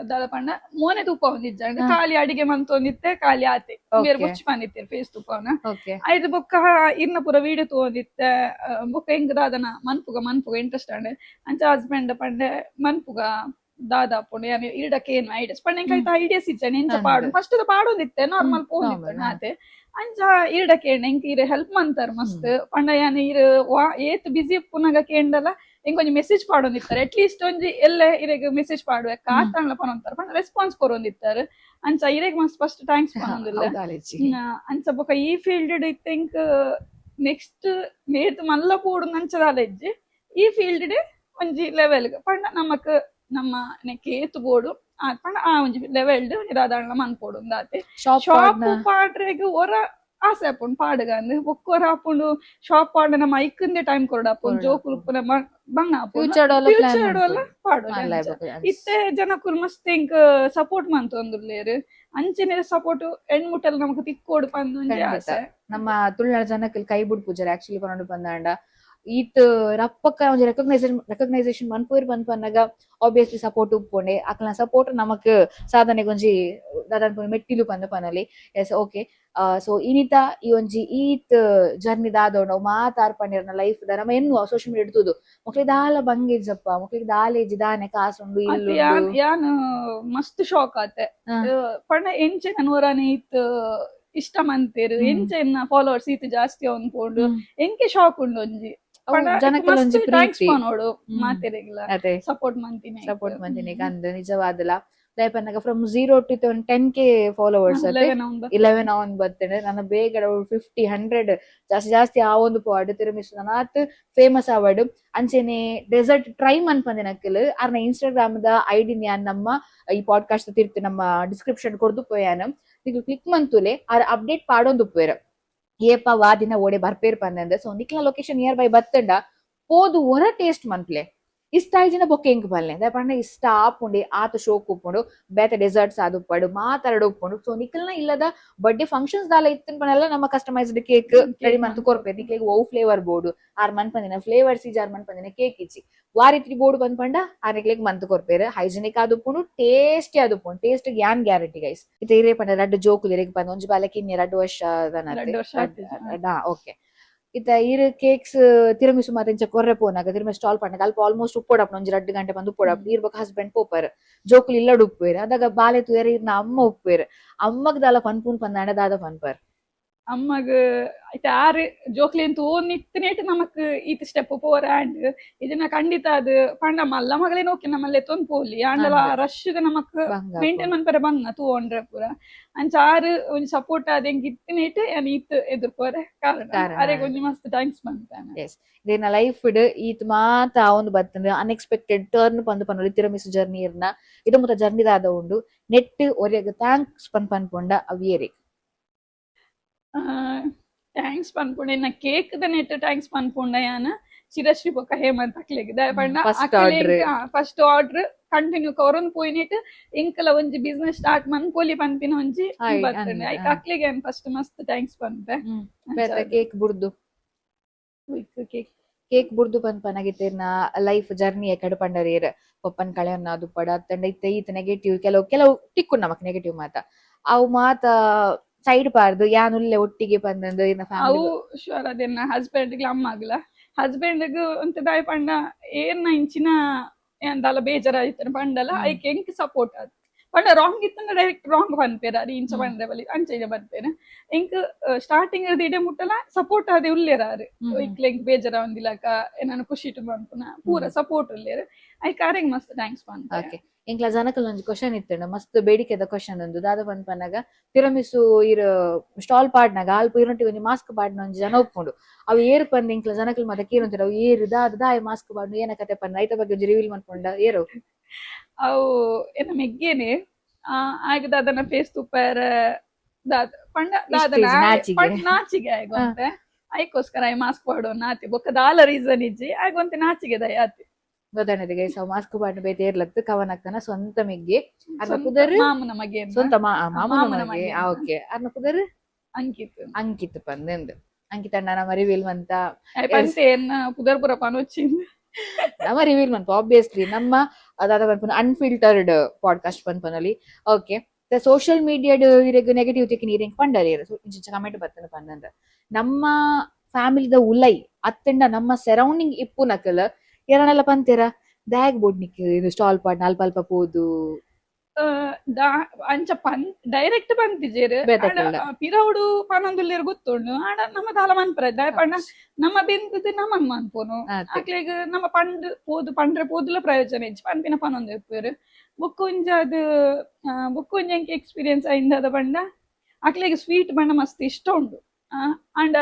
ದಾದ ಪಂಡ ಮೋನೆ ತೂಪವೊಂದಿಜ್ಜಂಡ್. ಖಾಲಿ ಅಡಿಗೆ ಮಂತೊಂದಿತ್ತೆ, ಖಾಲಿ ಆತೆ. ಬೇರೆ ಬೊಚ್ಚಿ ಪಂದಿತ್ತೆರ್ ಫೇಸ್ ತೂಪವನ. ಐದು ಬೊಕ್ಕ ಇರ್ನ ಪೂರ ವಿಡಿಯೋ ತೂವೊಂದಿತ್ತೆ. ಬೊಕ್ಕ ಎಂಕ್ ದಾದನ ಮನ್ಪುಗ ಮನ್ಪುಗ ಇಂಟ್ರೆಸ್ಟ್ ಆಂಡ್. ಅಂಚ ಹಸ್ಬೆಂಡ್ ಪಂಡೆ, ಮನ್ಪುಗ ದಾದ ಆಪುಂಡು, ಯಾನ್ ಇರ್ಡಕ್ಕೆ ಏನು ಐಡಿಯಾಸ್ ಪಂಡ. ಎಂಕ್ ಐತ ಐಡಿಯಾಸ್ ಇಜ್ಜಾಂಡ್ ಎಂಚ ಪಾಡು. ಫಸ್ಟ್ ಪಾಡೊಂದಿತ್ತೆ, ನಾರ್ಮಲ್ ಪೋವೊಂದಿತ್ತು. Normal, ಆತೆ. ಅಂಚ ಇರ್ಡ ಕೇಂಡ, ಎಂಕ್ ಇರ್ ಹೆಲ್ಪ್ ಮಂತಾರ ಮಸ್ತ್. ಪಂಡ ಯಾನ್ ಇರ್ ವಾ ಏತ್ ಬಿಸಿ ಉಪ್ಪುನಗ ಕೇಂಡಲ ಎಂಕ್ ಒಂಜಿ ಮೆಸೇಜ್ ಪಾಡೊಂದಿತ್ತಾರೆ. ಅಟ್ ಲೀಸ್ಟ್ ಒಂಜಿ ಎಲ್ಲೆ ಇರೆಗ್ ಮೆಸೇಜ್ ಪಾಡುವೆ ಕಾತಂಡ್ಲ ಪನೊಂತಾರೆ ಪಂಡ ರೆಸ್ಪಾನ್ಸ್ ಕೊರೊಂದಿತ್ತಾರೆ. ಅಂಚ ಇರೆಗ್ ಮಸ್ತ್ ಫಸ್ಟ್ thanks ಪನೊಂದಿಲ್ಲ. ಅಂಚ ಬೊಕ ಈ ಫೀಲ್ಡ್ ಇತ್ತೆ ಎಂಕ್ ನೆಕ್ಸ್ಟ್ ನೇತ್ ಮಲ್ಲ ಪೋಡು ಅಂಚ ಇಜ್ಜಿ. ಈ ಫೀಲ್ಡ್ ಒಂಜಿ ಲೆವೆಲ್ ಪಂಡ ನಮಕ್ ನಮ್ಮ ನೆಕ್ ಏತ್ ಬೋಡು ಪಂಡ ಆ ಒಂಜಿ ಲೆವೆಲ್ ಒಂಜಿ ದಾದಾಂಡ್ಲ ಮನ್ಪೊಡು ಅಂದಾತೆ. ಶಾಪ್ ಶಾಪ್ ಪಾಡ್ರೆಗ್ ಒರ ಆಸೆ ಆಪುಂಡು ಪಾಡುಗಂದ್. ಬೊಕ್ಕ ಒರ ಆಪುಂಡು ಶಾಪ್ ಪಾಡ ನಮ್ಮ ಐಕಂದೆ ಟೈಮ್ ಕೊರಡಾಪುಂಡು, ಜೋಕುಲು ಉಪ್ಪುನ ಬಂಗ ಆಪುಂಡು. ಫ್ಯೂಚರ್ಡ್ ಫ್ಯೂಚರ್ ಎಲ್ಲ ಪಾಡೊಲಿ. ಇತ್ತೆ ಜನಕುಲು ಮಸ್ತ್ ಎಂಕ್ ಸಪೋರ್ಟ್ ಮಂತೊಂದುಲ್ಲೆರ್. ಅಂಚನೆ ಸಪೋರ್ಟ್ ಹೆಣ್ಮುಟ್ಟಲ್ ನಮಕ್ ತಿಕ್ಕೋಡು ಪಂದ್ ಒಂಜಿ ಖಂಡಿತ. ಆಸೆ. ನಮ್ಮ ತುಳುನಾಡ ಜನಕ್ಕಲ್ ಕೈ ಬುಡ್ಪುಜಾರೆ. ಆಕ್ಚುಲಿ ಪನೊಂಡು ಪಂದಾಂಡ ಈತ್ ರಪ್ಪಕ್ಕ ಒಂಜಿ ರೆಕಗ್ನೈಸೇಷನ್ ಮನ್ಪುವೆರ್ ಪಂದ್ ಪನ್ನಗ ಆಬ್ವಿಯಸ್ಲಿ ಸಪೋರ್ಟ್ ಉಪ್ಪುಂಡೆ. ಅಕ್ಲ್ನ ಸಪೋರ್ಟ್ ನಮಕ್ ಸಾಧನೆಗೆ ಒಂಜಿ ದಾದ ಮೆಟ್ಟಿಲು ಪಂದ್ ಪನೊಲಿ. S, okay. So ಇನಿತ ಈ ಒಂಜಿ ಈತ್ ಜರ್ನಿ ದಾದೋಂಡು ಅವು ಮಾತ ಆರ್ ಪಂಡೆರ್ನ ಲೈಫ್ ದ ನಮ್ಮ ಎನ್ನುವ ಸೋಷಿಯಲ್ ಮೀಡಿಯಾ ತೂದು ಮೊಕ್ಲೆಗ್ ದಾಲ ಬಂಗ ಇಜ್ಜಪ್ಪ, ಮೊಕ್ಲೆಗ್ ದಾಲ ಇಜ್ಜಿ, ದಾನೆ ಕಾಸುಂಡು ಅತ್ ಇಲ್ಲು ಯಾನ್ ಉಂಡು. ಯಾನ್ ಮಸ್ತ್ ಶಾಕ್ ಆತೆ. ಪಂಡ ಎಂಚೆನ ನೂರಾನೆ ಇತ್ ಇಷ್ಟ ಮಂತೇರ್, ಎಂಚ ಎನ್ನ ಫಾಲೋವರ್ಸ್ ಈತ್ ಜಾಸ್ತಿ ಅವನ್ ಪೋಂಡು. ಎಂಕೆ ಶಾಕ್ ಉಂಡು ಒಂಜಿ. ಅವು ಜನಕ್ಕಲ್ ಒಂಜಿ thanks ಪ್ರೀತಿ. ಪನೋಡು ಮಾತೆರೆಗ್ಲ ಸಪೋರ್ಟ್ ಮಂತಿನ. ಸಪೋರ್ಟ್ ಮಂತಿನಿ ಅಂದ್ ನಿಜವಾದಲ. ದಾಯೆ ಪನ್ನಗ from 0 to 10K followers, 11 ಅವನ್ ಬರ್ತೇನೆ. ನನ್ನ ಬೇಗ 50, 100 ಜಾಸ್ತಿ ಜಾಸ್ತಿ ಆವೊಂದು ಪೋವಾಡ್, ತಿರುಮಿಸು ನನಾತ್ ಫೇಮಸ್ ಆವಡ್. ಅಂಚೆನೆ ಡೆಸರ್ಟ್ ಟ್ರೈ ಮನ್ಪಂದಿನಕ್ಲ್ ಅರ್ನ ಇನ್ಸ್ಟಾಗ್ರಾಮ್ ದ ಐಡಿ ಯಾನ್ ನಮ್ಮ ಈ ಪಾಡ್ಕಾಸ್ಟ್ ತಿರ್ತು ನಮ್ಮ ಡಿಸ್ಕ್ರಿಪ್ಷನ್ ಕೊರ್ದು ಪೋಯಾನ. ನಿಕ್ಲು ಕ್ಲಿಕ್ ಮಂತುಲೆ. ಆರ್ ಅಪ್ಡೇಟ್ ಪಾಡೊಂದು ಉಪ್ಪುವೆರ್, ಏಪ ವಾ ದಿನ ಓಡೆ ಬರ್ಪೇರ್ ಪಂದಂದ್. ಸೊ ನಿಕ್ಲ location near by ಬತ್ತಂಡ ಪೋದು ಒರ ಟೇಸ್ಟ್ ಮನ್ಪ್ಲೆ. ಇಷ್ಟ ಆಯ್ಜಿನ ಬೊಕ್ಕ ಎಂಕ್ ಪಲ್ಲೆ. ದಾಯೆ ಪಂಡ ಇಷ್ಟ ಆಪುಂಡೆ, ಆತ ಶೋಕ್ ಉಪ್ಪುಂಡು. ಬೇತೆ ಡೆಸರ್ಟ್ಸ್ ಆದ್ ಉಪ್ಪಡು, ಮಾತಾಡ ಉಪ್ಪುಂಡು. ಸೊ ನಿಕಲ್ನ ಇಲ್ಲದ ಬರ್ಡೇ ಫಂಕ್ಷನ್ಸ್ ದಾಲ ಇತ್ತಿನ ಪನೆಲ್ಲ ನಮ್ಮ customised cake ready ಮಂತ್ ಕೊರ್ಪೆ. ನಿಕ್ಲೆಗ್ ಒವು ಫ್ಲೇವರ್ ಬೋಡು, ಆರ್ ಮನ್ಪಂದಿನ ಫ್ಲೇವರ್ಸ್ ಇಜ್ಜಿ, ಆರ್ ಮನ್ಪಂದಿನ ಕೇಕ್ ಇಜ್ಜಿ, ವಾರಿತ್ರಿ ಬೋಡು ಬಂದ್ ಪಂಡ ಆರ್ ನಿಕ್ಲೆಗ್ ಮಂತ್ ಕೊರ್ಪೆರ್. ಹೈಜಿನಿಕ್ ಆದ್ ಉಪ್ಪುಂಡು, ಟೇಸ್ಟಿ ಆದ್ ಉಪ್ಪುಂಡು. ಟೇಸ್ಟ್ ಯಾನ್ ಗ್ಯಾರಂಟಿ ಗೈಸ್. ಇತ್ತೆ ಇರೇ ಪಂಡ ರಡ್ಡ್ ಜೋಕುಲು ಇರೆಗ್ ಪಂಡ ಒಂಜಿ ಬಾಲಕಿ, 2 ವರ್ಷ. 2 ವರ್ಷ ಆತಿಜಿ. ಓಕೆ. ಇತ್ತ ಈರ್ ಕೇಕ್ಸ್ ತಿರಮಿಸು ಮಾತ ಇಂಚ ಕೊರ್ರೆ ಪೋನಾಗ, ತಿರುಮಿ ಸ್ಟಾಲ್ ಪಣ್ಣಗ ಅಲ್ಪ ಆಲ್ಮೋಸ್ಟ್ ಉಪ್ಪೊಡಪ್ಪ, ಒಂಜಿ 2 ಗಂಟೆ ಬಂದು ಉಪ್ಪೊಡಪ್ಪ. ಈರ್ ಬೊಕ್ಕ ಹಸ್ಬೆಂಡ್ ಪೋಪರ್, ಜೋಕುಲು ಇಲ್ಲಡ್ ಉಪ್ಪುವೆರ್. ಅದಾಗ ಬಾಲೆ ತೂಯರೆ ಈರ್ನ ಅಮ್ಮ ಉಪ್ಪುವೆರ್. ಅಮ್ಮಗ್ ದಾಲ ಪನ್ಪುನ್ ಪಂದಾಂಡ ದಾದ ಪನ್ಪರ್? ಅಮ್ಮಗ್ ಐತೆ ಆರು ಜೋಕ್ಲೆನ್ ತೂವೊಂದು ಇತ್ತನೇಟ್ ನಮಕ್ ಈತ್ ಸ್ಟೆಪ್ ಪೋರ ಆಂಡ್. ಇದನ್ನ ಖಂಡಿತ ಅದು ಪಂಡ ಮಲ್ಲ ಮಗಳೇ ಓಕೆ, ನಮ್ಮಲ್ಲಿ ಎತ್ತೊಂದು ಪೋಲಿ ಆಂಡಲ ಅಂದ್. ರಶ್ ನಮಕ್ ಬಂಗ. ಮೇಂಟೈನ್ ಮನ್ಪರೆ ಬಂಗ ತೂವೊಂಡ್ರೆ ಪೂರ. ಅಂಚ ಆರು ಒಂಜಿ ಸಪೋರ್ಟ್ ಆದ್ ಎಂಕ್ ಇತ್ತಿನೇಟ್ ಯಾನ್ ಈತ್ ಎದುರ್ಪೋರೆ ಕಾರಣ. ಕಾರಣ. ಅರೆಗ್ ಒಂಜಿ ಮಸ್ತ್ thanks ಪನ್ಪೇನೆ. ಎಸ್, ಇದೇನ ಲೈಫ್ ಈತ್ ಮಾತ ಆವೊಂದು ಬತ್ತಂಡ್, ಅನ್ಎಕ್ಸ್ಪೆಕ್ಟೆಡ್ ಟರ್ನ್ ಪಂದ್ ಪನೊಲಿ ತಿರಮಿಸು ಜರ್ನಿ ಇರ್ನ. ಇದು ಮುತ ಜರ್ನಿ ದಾದ ಉಂಡು? ನೆಟ್ ಒರಿಯಗ್ thanks ಪನ್ ಪನ್ಪುಂಡ ಅವ್ ಏರೆಗ್? Thanks ಪನ್ಪುಂಡ ಎನ್ನ ಕೇಕ್ ದ ನೆಟ್ thanks ಪನ್ಪುಂಡ ಯಾನ್ ಚಿರಶ್ರೀ ಬೊಕ್ಕ ಹೇಮಂತ್ ಅಕ್ಲೆಗ್. ದಾಯೆ ಪಂಡ first order. First order continue ಕೊರೊಂದು ಪೋಯಿನೆಟ್ ಎಂಕಲ ಒಂಜಿ ಬಿಸ್ನೆಸ್ ಸ್ಟಾರ್ಟ್ ಮನ್ಪೊಲಿ ಪನ್ಪಿನ ಒಂಜಿ ಬತ್ತಂಡ್. ಐಕ್ ಅಕ್ಲೆಗ್ ಯಾನ್ ಫಸ್ಟ್ ಮಸ್ತ್ thanks ಪನ್ಪೆ. ಬೇತೆ ಕೇಕ್ ಬುಡ್ದು? ಕೇಕ್. ಕೇಕ್ ಬುಡ್ದು ಪನ್ಪನಾಗಿತ್ತಿರ್ನ ಲೈಫ್ ಜರ್ನಿ ಎಕಡೆ ಪಂಡರೇರ್ ಪಪ್ಪನ್ ಕಳೆಯನ್ನ ದುಪ್ಪಡ ಅತ್ತಂಡ ಇತ್ತೆ ಈತ ನೆಗೆಟಿವ್ ಕೆಲವು ಕೆಲವು ಟಿಕ್ಕು ನಮಕ್ ನೆಗೆಟಿವ್ ಮಾತ, ಅವು ಮಾತ ಸೈಡ್ ಪಾರ್ದು ಯಾನ್ ಉಲ್ಲೆ ಒಟ್ಟಿಗೆ ಪಂದಂದು ಇರ್ನ ಅವು ಫ್ಯಾಮಿಲಿ. ಶೋರ್, ಅದೆನ್ನ ಹಸ್ಬೆಂಡ್ ಅಮ್ಮಗ್ಲ. ಹಸ್ಬೆಂಡ್ ಗ್ ಒಂತೆ ದಾಯೆ ಪಂಡ ಏರ್ನ ಇಂಚಿನ ಏನ್ ದಾಲ ಬೇಜಾರಾಯ್ತನ ಪಂಡಲ ಐಕ್ ಎಂಕ್ ಸಪೋರ್ಟ್ ಆದ್ ಪಂಡ ರಾಂಗ್ ಇತ್ತಂಡ ಡೈರೆಕ್ಟ್ ರಾಂಗ್ ಪನ್ಪೇರ್. ಅದು ಇಂಚ ಪಂಡ್ರೆ ಬಲಿ ಅಂಚ ಇಂಚ ಪನ್ಪೇರ್. ಎಂಕ್ ಸ್ಟಾರ್ಟಿಂಗ್ ಇಡೆ ಮುಟ್ಟಲ ಸಪೋರ್ಟ್ ಆದೆ ಉಲ್ಲೇರ್ ಆರ್. ಇಕ್ಲೆ ಎಂಕ್ ಬೇಜಾರಾವಂದಿಲಕ ಏನಾನ ಖುಷಿ ಇಟ್ಟು ಪನ್ಪುನ ಪೂರ ಸಪೋರ್ಟ್ ಉಲ್ಲೇರ್. ಐಕ್ ಆರೆಗ್ ಮಸ್ತ್ thanks ಪನ್ಪೆ. ಓಕೆ, ಎಂಕ್ಲ ಜನಕಲ್ ಒಂಜಿ ಕ್ವಶನ್ ಇತ್ತಂಡ, ಮಸ್ತ್ ಬೇಡಿಕೆದ ಕ್ವಶನ್ ಉಂದು. ದಾದ ಪನ್ಪನಾಗ, ತಿರಮಿಸು ಇರ್ ಸ್ಟಾಲ್ ಪಾಡ್ನಾಗ ಅಲ್ಪ ಇರೊಟ್ಟಿಗೆ ಒಂಜಿ ಮಾಸ್ಕ್ ಪಾಡ್ನ ಒಂಜಿ ಜನ ಉಪ್ಪುಂಡು. ಅವು ಏರ್ ಪಂದ್ ಎಂಕ್ಲ ಜನಕಲ್ ಮಾತ ಕೇನೊಂತಾರೆ. ಅವು ಏರು, ದಾದ, ದಾಯ ಮಾಸ್ಕ್ ಪಾಡ್ನು, ಏನ ಕತೆ ಪಂದ್, ಐತ ಬಗ್ಗೆ ಒಂಜಿ ರಿವೀಲ್ ಮನ್ಪುಂಡ ಏರು? ಅವು ಎನ್ನ ಮೆಗ್ಗೆನೆ. ಆಗ ದಾದನ ಫೇಸ್ ತುಪ್ಪಾರ ದಾದ ಪಂಡ ದಾದನ ಇಷ್ಟು ನಾಚಿಗೆ. ಪಂಡ ನಾಚಿಗೆ ಆಯ್ಗೊಂತೆ. ಐಕೋಸ್ಕರ I mask ಪಾಡೋಣ ಆತಿ. ಬೊಕ್ಕ ದಾಲ ರೀಸನ್ ಇಜ್ಜಿ, ಆಯ್ಗೊಂತೆ ನಾಚಿಗೆ ದಯ ಆತಿ. ಗೊತ್ತಾಣದಿಗೆ ಸೊ ಮಾಸ್ಕ್ ಪಾಡ್ನ ಬೇತೆ ಏರ್ಲತ್ತು, ಕವನಕ್ಕನ ಸ್ವಂತ ಮೆಗ್ಗೆ ಅರ್ನ ಸ್ವಂತ ಪುದರ್? ಮಾಮನ ಮಗೆ. ಸ್ವಂತ ಮಾಮನ ಮಾಮನ ಮಗೆ. ಮಗೆ. ಓಕೆ, ಅರ್ನ ಪುದರ್? ಅಂಕಿತ್. ಅಂಕಿತ್ ಪಂದ್. ಅಂಕಿತ್ ಅಣ್ಣ ನಮ್ಮ ರಿವೀಲ್ ಮಂತ. ಆಯ್ ಪಂತೆ ಎನ್ನ ಪುದರ್ ಪುರ ಪನೊಚ್ಚಿಂದ್. ನಮ್ಮ ರಿವೀಲ್ ಮನ್ಪ ಆಬ್ವಿಯಸ್ಲಿ, ನಮ್ಮ ಅದಾದ ಪನ್ಪುನ ಅನ್ಫಿಲ್ಟರ್ಡ್ ಪಾಡ್ಕಾಸ್ಟ್ ಪನ್ಪನಲ್ಲಿ. Okay, social media ಇರೆಗ್ ನೆಗೆಟಿವ್ ತಿಕ್ಕಿನ ಇರೆಂಗ್ ಪಂಡರ್ ಇಂಚ ಕಮೆಂಟ್ ಬರ್ತನ ಪಂದಂದ, ನಮ್ಮ ಫ್ಯಾಮಿಲಿದ ಉಲೈ ಅತ್ತಂಡ ನಮ್ಮ ಸರೌಂಡಿಂಗ್ ಇಪ್ಪುನಕಲ್ ಏರನೆಲ್ಲ ಪಂತೀರ, ದಾಗ್ ಬೋಡ್ನಿಕ್ ಇದು ಸ್ಟಾಲ್ ಪಾಡ್ ಅಲ್ಪ ಅಲ್ಪ ಪೋದು? ಅಂಚ ಪನ್ ಡೈರೆಕ್ಟ್ ಪಂತಿಜೆರ್. ಬೇತೆಕಲ್ನ. ಪಿರವುಡು ಪನೊಂದುಲ್ಲೆರ್ ಗೊತ್ತುಂಡು. ಆಂಡ ನಮ್ಮ ದಾಲ ಮನ್ಪರೆ. ದಾಯೆ ಪಂಡ ನಮ್ಮ ಬೆಂದದ್ ನಮನ್ ಮನ್ಪುನು. ಅಕ್ಲೆಗ್ ನಮ್ಮ ಪಂಡ್ ಪೋದು ಪಂಡ್ರೆ ಪೋದುಲ ಪ್ರಯೋಜನ ಇಜ್ಜಿ ಪನ್ಪಿನ ಪನೊಂದು ಇಪ್ಪುವೆರ್. ಬೊಕ್ಕ ಒಂಜಿ ಅದು ಬೊಕ್ಕ ಒಂಜಿ ಎಂಕ್ ಎಕ್ಸ್ಪೀರಿಯನ್ಸ್ ಆಯಿಂದಾದ ಪಂಡ, ಅಕ್ಲೆಗ್ ಸ್ವೀಟ್ ಪಂಡ ಮಸ್ತ್ ಇಷ್ಟ ಉಂಡು. ಆಂಡ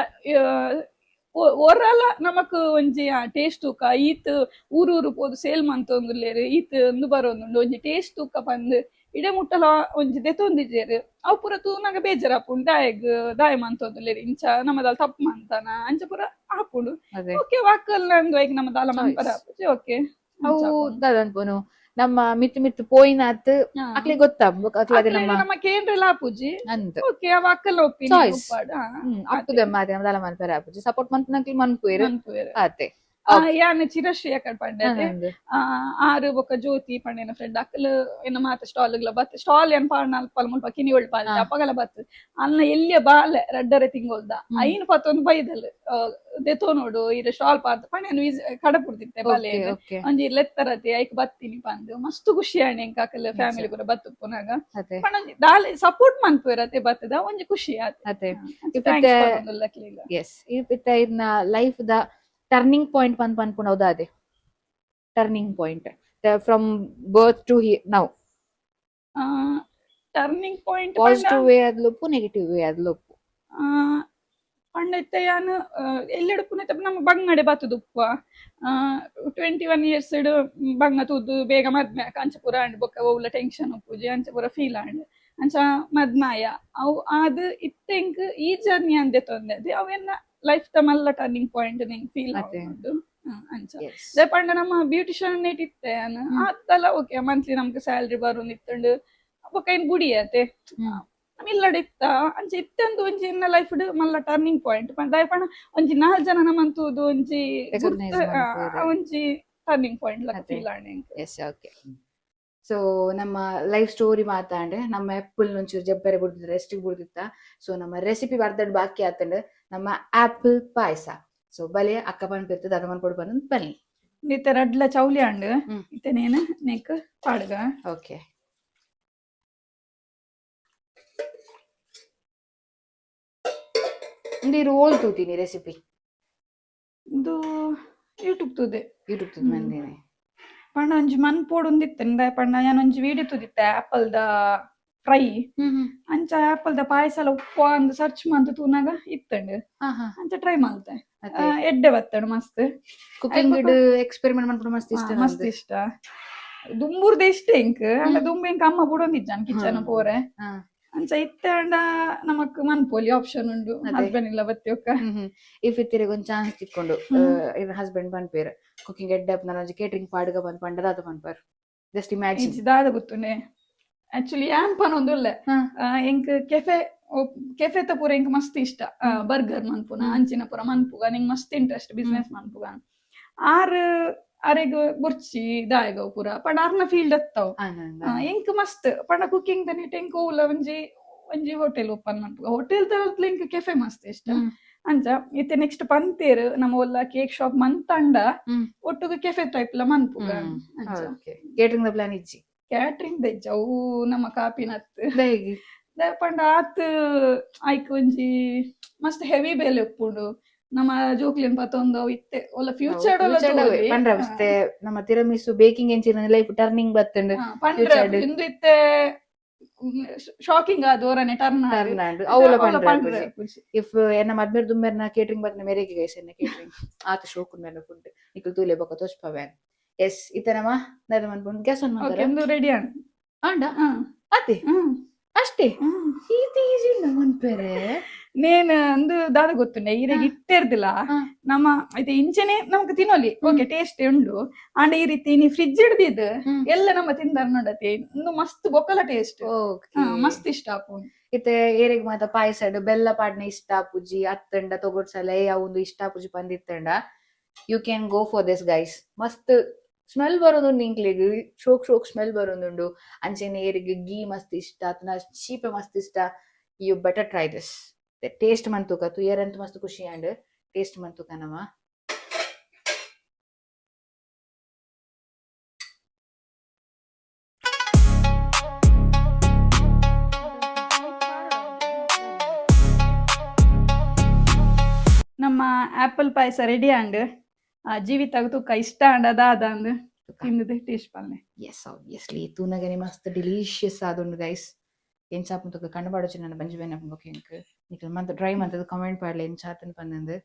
ಒರಲ ನಮಕ್ ಒಂಜಿ ಟೇಸ್ಟ್ ತೂಕ, ಈತ್ ಊರೂರು ಪೋದು ಸೇಲ್ ಮಂತೊಂದುಲ್ಲೆರ್, ಈತ್ ಉಂದು ಬರೊಂದುಂಡು, ಒಂಜಿ ಟೇಸ್ಟ್ ತೂಕ ಪಂದ್ ಇಡೆ ಮುಟ್ಟಲ ಒಂಜಿ ದೆತೊಂದಿಜೆರ್. ಅವು ಪೂರ ತೂನಗ ಬೇಜಾರಾಪುಂಡು. ದಾಯೆಗ್ ದಾಯೆ ಮಂತೊಂದುಲ್ಲೆರ್ ಇಂಚ, ನಮದಾಲ್ ತಪ್ಪು ಮಂತನ, ಅಂಚ ಪೂರ ಆಪುಂಡು. ಓಕೆ, ವಾಕಲ್ ನಂದು ಐಕ್ ನಮ್ಮ ದಾಲ ಮನ್ಪರ ಆಪುಜಿ, ಓಕೆ. ಅವು ದಾದ ಅನ್ಪುನು, ನಮ್ಮ ಮಿತ್ ಮಿತ್ ಪೋಯಿನಾತ್ ಅಕ್ಲೆಗ್ ಗೊತ್ತಾ ಅಕ್ಲೆ ಅದೇ ನಮ್ಮ ನಮ್ಮ ಕೇಂದ್ರ ಆಪುಜಿ. ಅಂತ್. ಓಕೆ, ಅವ ಅಕ್ಕಲ Choice. Opinion. Up to them. ಮಾತೆ ನಮ್ಮ ದಾಲ ಮನ್ಪರ ಆಪುಜಿ. ಸಪೋರ್ಟ್ ಮನ್ಪುನಕ್ಲ್ ಮನ್ಪುವೆರ್ ಆತೆ. ಯಾನ್ ಚಿರಶ್ರೀ ಅಕಡ್ ಪಂಡೆ. ಆರು ಬೊಕ್ಕ ಜ್ಯೋತಿ ಪಂಡಿನ ಫ್ರೆಂಡ್ ಅಕ್ಕಲು ಎನ್ನ ಮಾತ ಸ್ಟಾಲ್ ಬತ್ ಸ್ಟಾಲ್ ಏನ್ ಪಾಡ್ ಅಲ್ಪ ಮುಲ್ಪ ಕಿನಿಒಳ್ ಪಾಲ್ ಅಪಗಲ ಬತ್ ಅಲ್ನ ಎಲ್ಲಿಯ ಬಾಲೆ 2.5 ತಿಂಗೊಳ್ದ ಐನ್ ಪತ್ತೊಂದು ಬೈದಲ್, ದೆತೋನೋಡು ಇರ ಸ್ಟಾಲ್ ಪಾರ್ದ್ ಪಂಡ ಕಡಪುಡ್ದಿತ್ತೆ ಬಾಲೆ. ಓಕೆ ಓಕೆ ಒಂಜಿ ಲೆತ್ತರತಿ ಐಕ್ ಬತ್ತೀನಿ ಪಂದ್ ಮಸ್ತ್ ಖುಷಿ ಆಂಡ್ ಎಂಕ್. ಅಕಲ್ ಫ್ಯಾಮಿಲಿ ಪೂರ ಬತ್ತುಪ್ಪುನಾಗ ಅದೇ. ಪಂಡ ಒಂಜಿ ದಾಲ ಸಪೋರ್ಟ್ ಮನ್ಪುವೆರ್ ಅತೆ, ಬತ್ತದ ಒಂಜಿ ಖುಷಿ ಆತೆ. ಅದೇ. Thanks ಪನೊಂದುಲ್ಲ ಅಕ್ಲೆಗ್. ಎಸ್, ಇತ್ತ ಇರ್ನ life the turning point ಪಂದ್ ಪನ್ಪುನವ್ದ ಅದೇ turning point from birth to now? Turning point. Positive way ಅದ್ಲೊಪ್ಪು, negative way ಅದ್ಲೊಪ್ಪು. ಪಂಡ ಇತ್ತೆ ಯಾನ್ ಎಲ್ಲೆಡು ಪುನಃ ನಮ್ಮ ಬಂಗಡೆ ಬತ್ತುದುಪ್ಪ. 21 ಇಯರ್ಸ್ ಬಂಗ ತೂದು ಬೇಗ ಮದ್ಮೆ ಅಂಚ ಪೂರ ಆಂಡ್. ಬೊಕ್ಕ ಒವ್ಲ ಟೆನ್ಷನ್ ಉಪ್ಪುಜಿ ಅಂಚ ಪೂರ ಫೀಲ್ ಆಂಡ್. ಅಂಚ ಮದ್ಮಾಯ ಅವು ಆದ್ ಇತ್ತೆ ಎಂಕ್ ಈ ಜರ್ನಿ ಅಂದೆ ತೊಂದೆ ಅವು ಎನ್ನ ಲೈಫ್ ದ ಮಲ್ಲ ಟರ್ನಿಂಗ್ ಪಾಯಿಂಟ್ ಎಂಕ್ ಫೀಲ್ ಆವುಂಡು ಅಂಚ. ದಾಯೆ ಪಂಡ ನಮ್ಮ ಬ್ಯೂಟಿಷಿಯನ್ ನೆಟ್ ಇತ್ತೆ ಯಾನ್ ಆತಲ್ಲ, ಓಕೆ, ಮಂತ್ಲಿ ನಮ್ಗೆ ಸ್ಯಾಲ್ರಿ ಬರೋದಿತ್ತುಂಡು. ಬೊಕ್ಕ ಏನ್ ಗುಡಿ ಅತೆ ನಮ್ಮ ಇಲ್ಲಡೆ ಇತ್ತ. ಅಂಚ ಇತ್ತಂದು ಒಂಜಿ ಎನ್ನ ಲೈಫ್ ಮಲ್ಲ ಟರ್ನಿಂಗ್ ಪಾಯಿಂಟ್. ದಾಯೆ ಪಂಡ ಒಂಜಿ ನಾಲ್ ಜನ ನಮ್ಮಂತೂದು ಒಂಜಿ Recognize ಗುರ್ತು, ಮನ್ಪುವೆರ್. ಒಂಜಿ ಟರ್ನಿಂಗ್ ಪಾಯಿಂಟ್ ಲಕ ಅದೇ. ಫೀಲ್ ಆಂಡ್ ಎಂಕ್. Yes, okay. So ನಮ್ಮ ಲೈಫ್ ಸ್ಟೋರಿ ಮಾತಾಂಡ್. ನಮ್ಮ ಆ್ಯಪಲ್ ಒಂಚೂರು ಜಬ್ಬರೆ ಬುಡ್ದಿತ್ತ, ರೆಸ್ಟಿಗೆ ಬುಡ್ದಿತ್ತ. ಸೊ ನಮ್ಮ ರೆಸಿಪಿ ಬರ್ದಡ್ ಬಾಕಿ ಆತಂಡ್, ನಮ್ಮ ಆ್ಯಪಲ್ ಪಾಯಸ. ಸೊ ಬಲೆ ಅಕ್ಕ ಪನ್ಪಿರ್ತದೆ, ಅದ ಮನ್ಪೊಡು ಬಂದ್ ಬನ್ನಿ. ಇತ್ತೆ ರಡ್ಲ ಚೌಲಿ ಅಂಡ್. ಇತ್ತೆ ನೇನು ನೆಕ್ ಪಾಡ್ಗ. ಓಕೆ. ಇಂದು ರೋಲ್ ತೂತೀನಿ ರೆಸಿಪಿ? ಇದು ಯೂಟ್ಯೂಬ್ ತೂದೆ. ಯೂಟ್ಯೂಬ್ ತೂದು ಮಂದಿನಿ. ಪಂಡ ಒಂಜಿ ಮನ್ಪೊಡು ಒಂದಿತ್ತೆ ಪಂಡ ಯಾನ್ ಒಂಜಿ ವಿಡಿಯೋ ತೂದಿತ್ತೆ ಆಪಲ್ ದ ಫ್ರೈ. ಅಂಚ ಆಪಲ್ ದ ಪಾಯಸ ಉಪ್ಪು ಅಂದ್ ಸರ್ಚ್ ಮಂತ್ ತೂನಾಗ ಇತ್ತಂಡ್. ಹಾ ಹಾ ಅಂಚ ಟ್ರೈ ಮಲ್ತೆ. ಎಡ್ಡೆ ಬತ್ತಂಡ್ ಮಸ್ತ್. ಕುಕಿಂಗ್ ಎಕ್ಸ್ಪೆರಿಮೆಂಟ್ ಮಾಡ್ಕೊಂಡು ಮಸ್ತ್ ಇಷ್ಟ. ಮಸ್ತ್ ಇಷ್ಟ. ದುಂಬುರ್ದ ಇಷ್ಟ ಎಂಕ್. ಅಂಡ ದುಂಬು ಎಂಕ್ ಅಮ್ಮ ಬುಡೊಂದಿಜ್ಜಾನ್ ಕಿಚನ್ ಪೋರೆ. ಅಂಚ ಇತ್ತೆ ಅಂಡ ನಮಕ್ ಮನ್ಪೊಲಿ, ಆಪ್ಷನ್ ಉಂಡು. ಹಸ್ಬೆಂಡ್ ಇಲ್ಲ ಬತ್ತಿಯೊಕ್ಕ. If ಇತ್ತಿರಿಗೆ ಒಂದ್ ಚಾನ್ಸ್ ತಿಕ್ಕೊಂಡು, ಇವ್ರ ಹಸ್ಬೆಂಡ್ ಪನ್ಪೇರ್ ಕುಕಿಂಗ್ ಎಡ್ಡೆ, ನಾನು ಕೇಟರಿಂಗ್ ಪಾಡ್ಗ ಬಂದ್ ಪಂಡದ ಅದು ಪನ್ಪರ್, ಜಸ್ಟ್ ಇಮ್ಯಾಜಿನ್. ಇಂಚಿ ದಾದ ಗೊತ್ತುಂಡೆ, ಆಕ್ಚುಲಿ ಯಾನ್ ಪನೊಂದುಲ್ಲೆ. ಎಂಕ್ ಕೆಫೆ ಕೆಫೆತ ಪೂರ ಎಂಕ್ ಮಸ್ತ್ ಇಷ್ಟ. ಬರ್ಗರ್ ಮನ್ಪುನ, ಅಂಚಿನ ಪೂರ ಮನ್ಪುಗ ನಿಂಗ್ ಮಸ್ತ್ ಇಂಟ್ರೆಸ್ಟ್, ಬಿಸ್ನೆಸ್ ಮನ್ಪುಗ. ಆರ್ ಅರೆಗ್ ಬೊರ್ಚಿ ದಾಯಗ ಪೂರ ಪಂಡ ಅರ್ನ ಫೀಲ್ಡ್ ಅತ್ತವು. ಎಂಕ್ ಮಸ್ತ್ ಪಂಡ ಕುಕಿಂಗ್ ದ ನಿಟ್ ಎಂಕ್ ಓಲ ಒಂಜಿ ಒಂಜಿ ಹೋಟೆಲ್ ಓಪನ್ ಮನ್ಪುಗ, ಹೋಟೆಲ್ ತರತ್ಲ ಎಂಕ್ ಕೆಫೆ ಮಸ್ತ್ ಇಷ್ಟ. ಅಂಚ ಇತ್ತೆ ನೆಕ್ಸ್ಟ್ ಪಂತೇರ್ ನಮ್ಮ ಒಲ್ಲ ಕೇಕ್ ಶಾಪ್ ಮಂತಂಡ ಒಟ್ಟುಗು ಕೆಫೆ ಟೈಪ್ ಲ ಮನ್ಪುಗ ಅಂಚ. ಕೇಟರಿಂಗ್ ದ ಪ್ಲಾನ್ ಇಜ್ಜಿ? ಕ್ಯಾಟ್ರಿಂಗ್ ದೆಜ್ಜ, ಅವು ನಮ್ಮ ಕಾಪಿನತ್. ದಾಯೆಗ್? ಪಂಡ ಆತ್ ಐಕ್ ಒಂಜಿ ಮಸ್ತ್ ಹೆವಿ ಬೇಲೆ ಉಪ್ಪುಂಡು. ನಮ್ಮ ಜೋಕ್ಲೆನ್ ಪತೊಂದು ಅವು ಇತ್ತೆ ಒಲ್ಲ ಫ್ಯೂಚರ್. ಪಂಡ್ರ ಅಷ್ಟೇ, ನಮ್ಮ ತಿರಮಿಸು ಬೇಕಿಂಗ್ ಎಂಚಿನ ಲೈಫ್ ಟರ್ನಿಂಗ್ ಬತ್ತಂಡ್. ಪಂಡ್ರೆ future ಡ್. ಇಂದು ಇತ್ತೆ ಶಾಕಿಂಗ್ ಆದ್ ಓರನೆ ಟರ್ನ್. ಟರ್ನ್ ಆಂಡ್ ಅವುಲ ಪಂಡ್ರ. If ಎನ್ನ ಮದ್ಮೇರ್ ದುಮ್ಮೇರ್ನ ಕೇಟರಿಂಗ್ ಬತ್ತಿನ ಮೇರೆಗೆ ಗೈಸ್, ಎನ್ನ ಕೇಟರಿಂಗ್ ಆತ ಶೋಕು ಮೇಲ ಫುಡ್ ನಿಕುಲ್ ತೂಲೆ ಬೊಕ ತೋಚ್ಪವೆ. ಎಸ್, ಇತ್ತೆ ನಮ್ಮ ದಾದ ಮನ್ಪುಂಡು? Gas on. Okay, ಇಂದು ರೆಡಿ ಆಂಡ್. ಆಂಡ ಅತೆ ಅಷ್ಟೇ, ಈತ ಈಜಿ ಉಂಡ ಮನ್ಪೆರೆ. ನೇನ್ ಅಂದು ದಾದ ಗೊತ್ತುಂಡೆ, ಈರೆಗ್ ಇತ್ತೆರ್ದಿಲ್ಲ. ನಮ್ಮ ಐತೆ ಇಂಚೆನೆ ನಮಕ್ ತಿನ್ನೊಲಿ, ಓಕೆ, ಟೇಸ್ಟ್ ಉಂಡು. ಆಂಡ ಈ ರೀತಿ ನೀ ಫ್ರಿಜ್ ಹಿಡ್ದಿದ್ ಎಲ್ಲ ನಮ್ಮ ತಿಂದರ್ ನೋಡತಿ, ಇಂದು ಮಸ್ತ್ ಬೊಕ್ಕಲ ಟೇಸ್ಟ್. ಮಸ್ತ್ ಇಷ್ಟ ಆಪುಂಡು. ಇತ್ತೆ ಏರೆಗ್ ಮಾತ ಪಾಯಸಡ್ ಬೆಲ್ಲ ಪಾಡ್ನ ಇಷ್ಟ ಆಪುಜಿ ಅತ್ತಂಡ ತೊಗೊಡ್ಸಲ ಒಂದು ಇಷ್ಟ ಆಪುಜಿ ಪಂದಿತ್ತಂಡ, you can go for this, guys. ಮಸ್ತ್ ಸ್ಮೆಲ್ ಬರೋದುಂಡು ಇಂಕ್ಲೆಗ್, ಶೋಕ್ ಶೋಕ್ ಸ್ಮೆಲ್ ಬರೋದುಂಡು. ಅಂಚೆನೆ ಏರೆಗ್ ಗೀ ಮಸ್ತ್ ಇಷ್ಟ ಅತ್ನ ಚೀಪೆ ಮಸ್ತ್ ಇಷ್ಟ, you better try this. Taste ಮಂತುಕ ತುಯರಂತ ಮಸ್ತ್ ಖುಷಿ ಆಂಡ್. ಟೇಸ್ಟ್ ಮಂತುಕ ನಮ. ನಮ್ಮ ಆಪಲ್ ಪಾಯಸ ರೆಡಿ ಆಂಡ್. ಜೀವಿತಾಗ ತುಕ್ಕ ಇಷ್ಟ ಆಂಡ ದಾದ ಅಂದ್ ತಿಂದದೆ ಟೇಸ್ಟ್ ಪಲ್ಲೆ. ಎಸ್, ಆಬ್ವಿಯಸ್ಲಿ ತೂನಗನೆ ಮಸ್ತ್ ಡಿಲೀಷಿಯಸ್ ಆದುಂಡು ಗೈಸ್. ಎಂಚ ಆಪುಂಡು ತುಕ, ಕಣ್ಣು ಪಾಡೊಚ್ಚಿ, ನನ್ನ ಬಂಜಿ ಬೇನೆ ಆಪುಂಡು. ಎಂಕ್ ನಿಕಲ್ ಮಂತ್ ಟ್ರೈ ಮಂತದ ಕಮೆಂಟ್ ಪಾಡ್ಲೆ ಎಂಚ ಆತುಂಡು ಪಂದಂದು.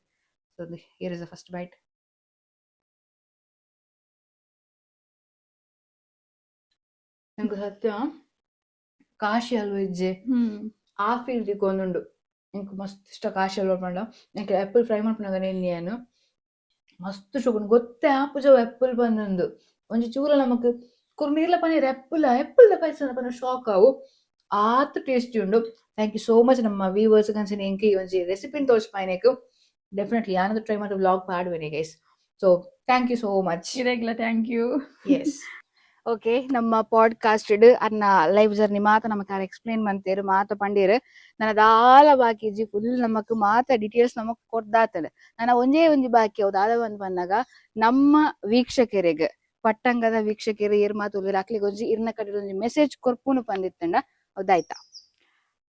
So here is the first bite. ಎಂಕ್ ಸತ್ಯ ಕಾಶಿ ಹಲ್ವ ಇಜ್ಜೆ, ಆ ಫೀಲ್ ತಿಕ್ಕೊಂದುಂಡು. ಎಂಕ್ ಮಸ್ತ್ ಇಷ್ಟ ಕಾಶಿ ಹಲ್ವ ಪಂಡ. ಎಂಕ್ ಆ್ಯಪಲ್ ಫ್ರೈ ಮನ್ಪುನಗ ನೆನ್ನೆ ಮಸ್ತ್ ಶೋಕುಂಡು. ಗೊತ್ತೇ ಆಪುಜ ಆ್ಯಪಲ್ ಪಂದಂದು. ಒಂಜಿ ಚೂರ ನಮಕ್ ಕುರ್ನೀರ್ಲ ಪನೀರ್ ಆ್ಯಪಲ್ ಆ್ಯಪಲ್ ದ ಪಾಯಸ ಪಂಡ ಶಾಕ್ ಆವು, ಆತ್ ಟೇಸ್ಟಿ ಉಂಡು. Thank you so much ನಮ್ಮ ವ್ಯೂವರ್ಸ್ ಕಂಚನೆ ಎಂಕ್ ಈ ಒಂಜಿ ರೆಸಿಪಿನ್ ತೋಜ್ಪಾಯಿನೆಕ್. ಡೆಫಿನೆಟ್ಲಿ ಯಾನದ ಟ್ರೈ ಮಾಡಿ ವ್ಲಾಗ್ ಪಾಡುವೆನೆ guys. So thank you so much. ಇರೆಗ್ಲ thank U. S, okay, ನಮ್ಮ ಪಾಡ್ಕಾಸ್ಟ್ ಅನ್ನ ಲೈಫ್ ಜರ್ನಿ ಮಾತ ನಮಕ್ ಎಕ್ಸ್ಪ್ಲೇನ್ ಮಂತೇರು, ಮಾತ ಪಂಡೇರು. ನನ್ನ ದಾಲ ಬಾಕಿ ಇಜ್ಜಿ. ಫುಲ್ ನಮಕ್ ಮಾತ ಡೀಟೇಲ್ಸ್ ನಮಕ್ ಕೊರ್ದಾತಂಡ್. ನನ್ನ ಒಂಜೇ ಒಂಜಿ ಬಾಕಿ, ಅವು ದಾದ ಬಂದ್ ಪನ್ನಗ, ನಮ್ಮ ವೀಕ್ಷಕರಿಗೆ, ಪಟ್ಟಂಗದ ವೀಕ್ಷಕರು ಏರ್ ಮಾತು ಅಕ್ಲಿಗೆ ಒಂಜಿ ಇರ್ನ ಕಡೆ ಒಂಜಿ ಮೆಸೇಜ್ ಕೊರ್ಪುನು ಪಂದಿತ್ತಂಡ ಹೌದಾಯ್ತಾ?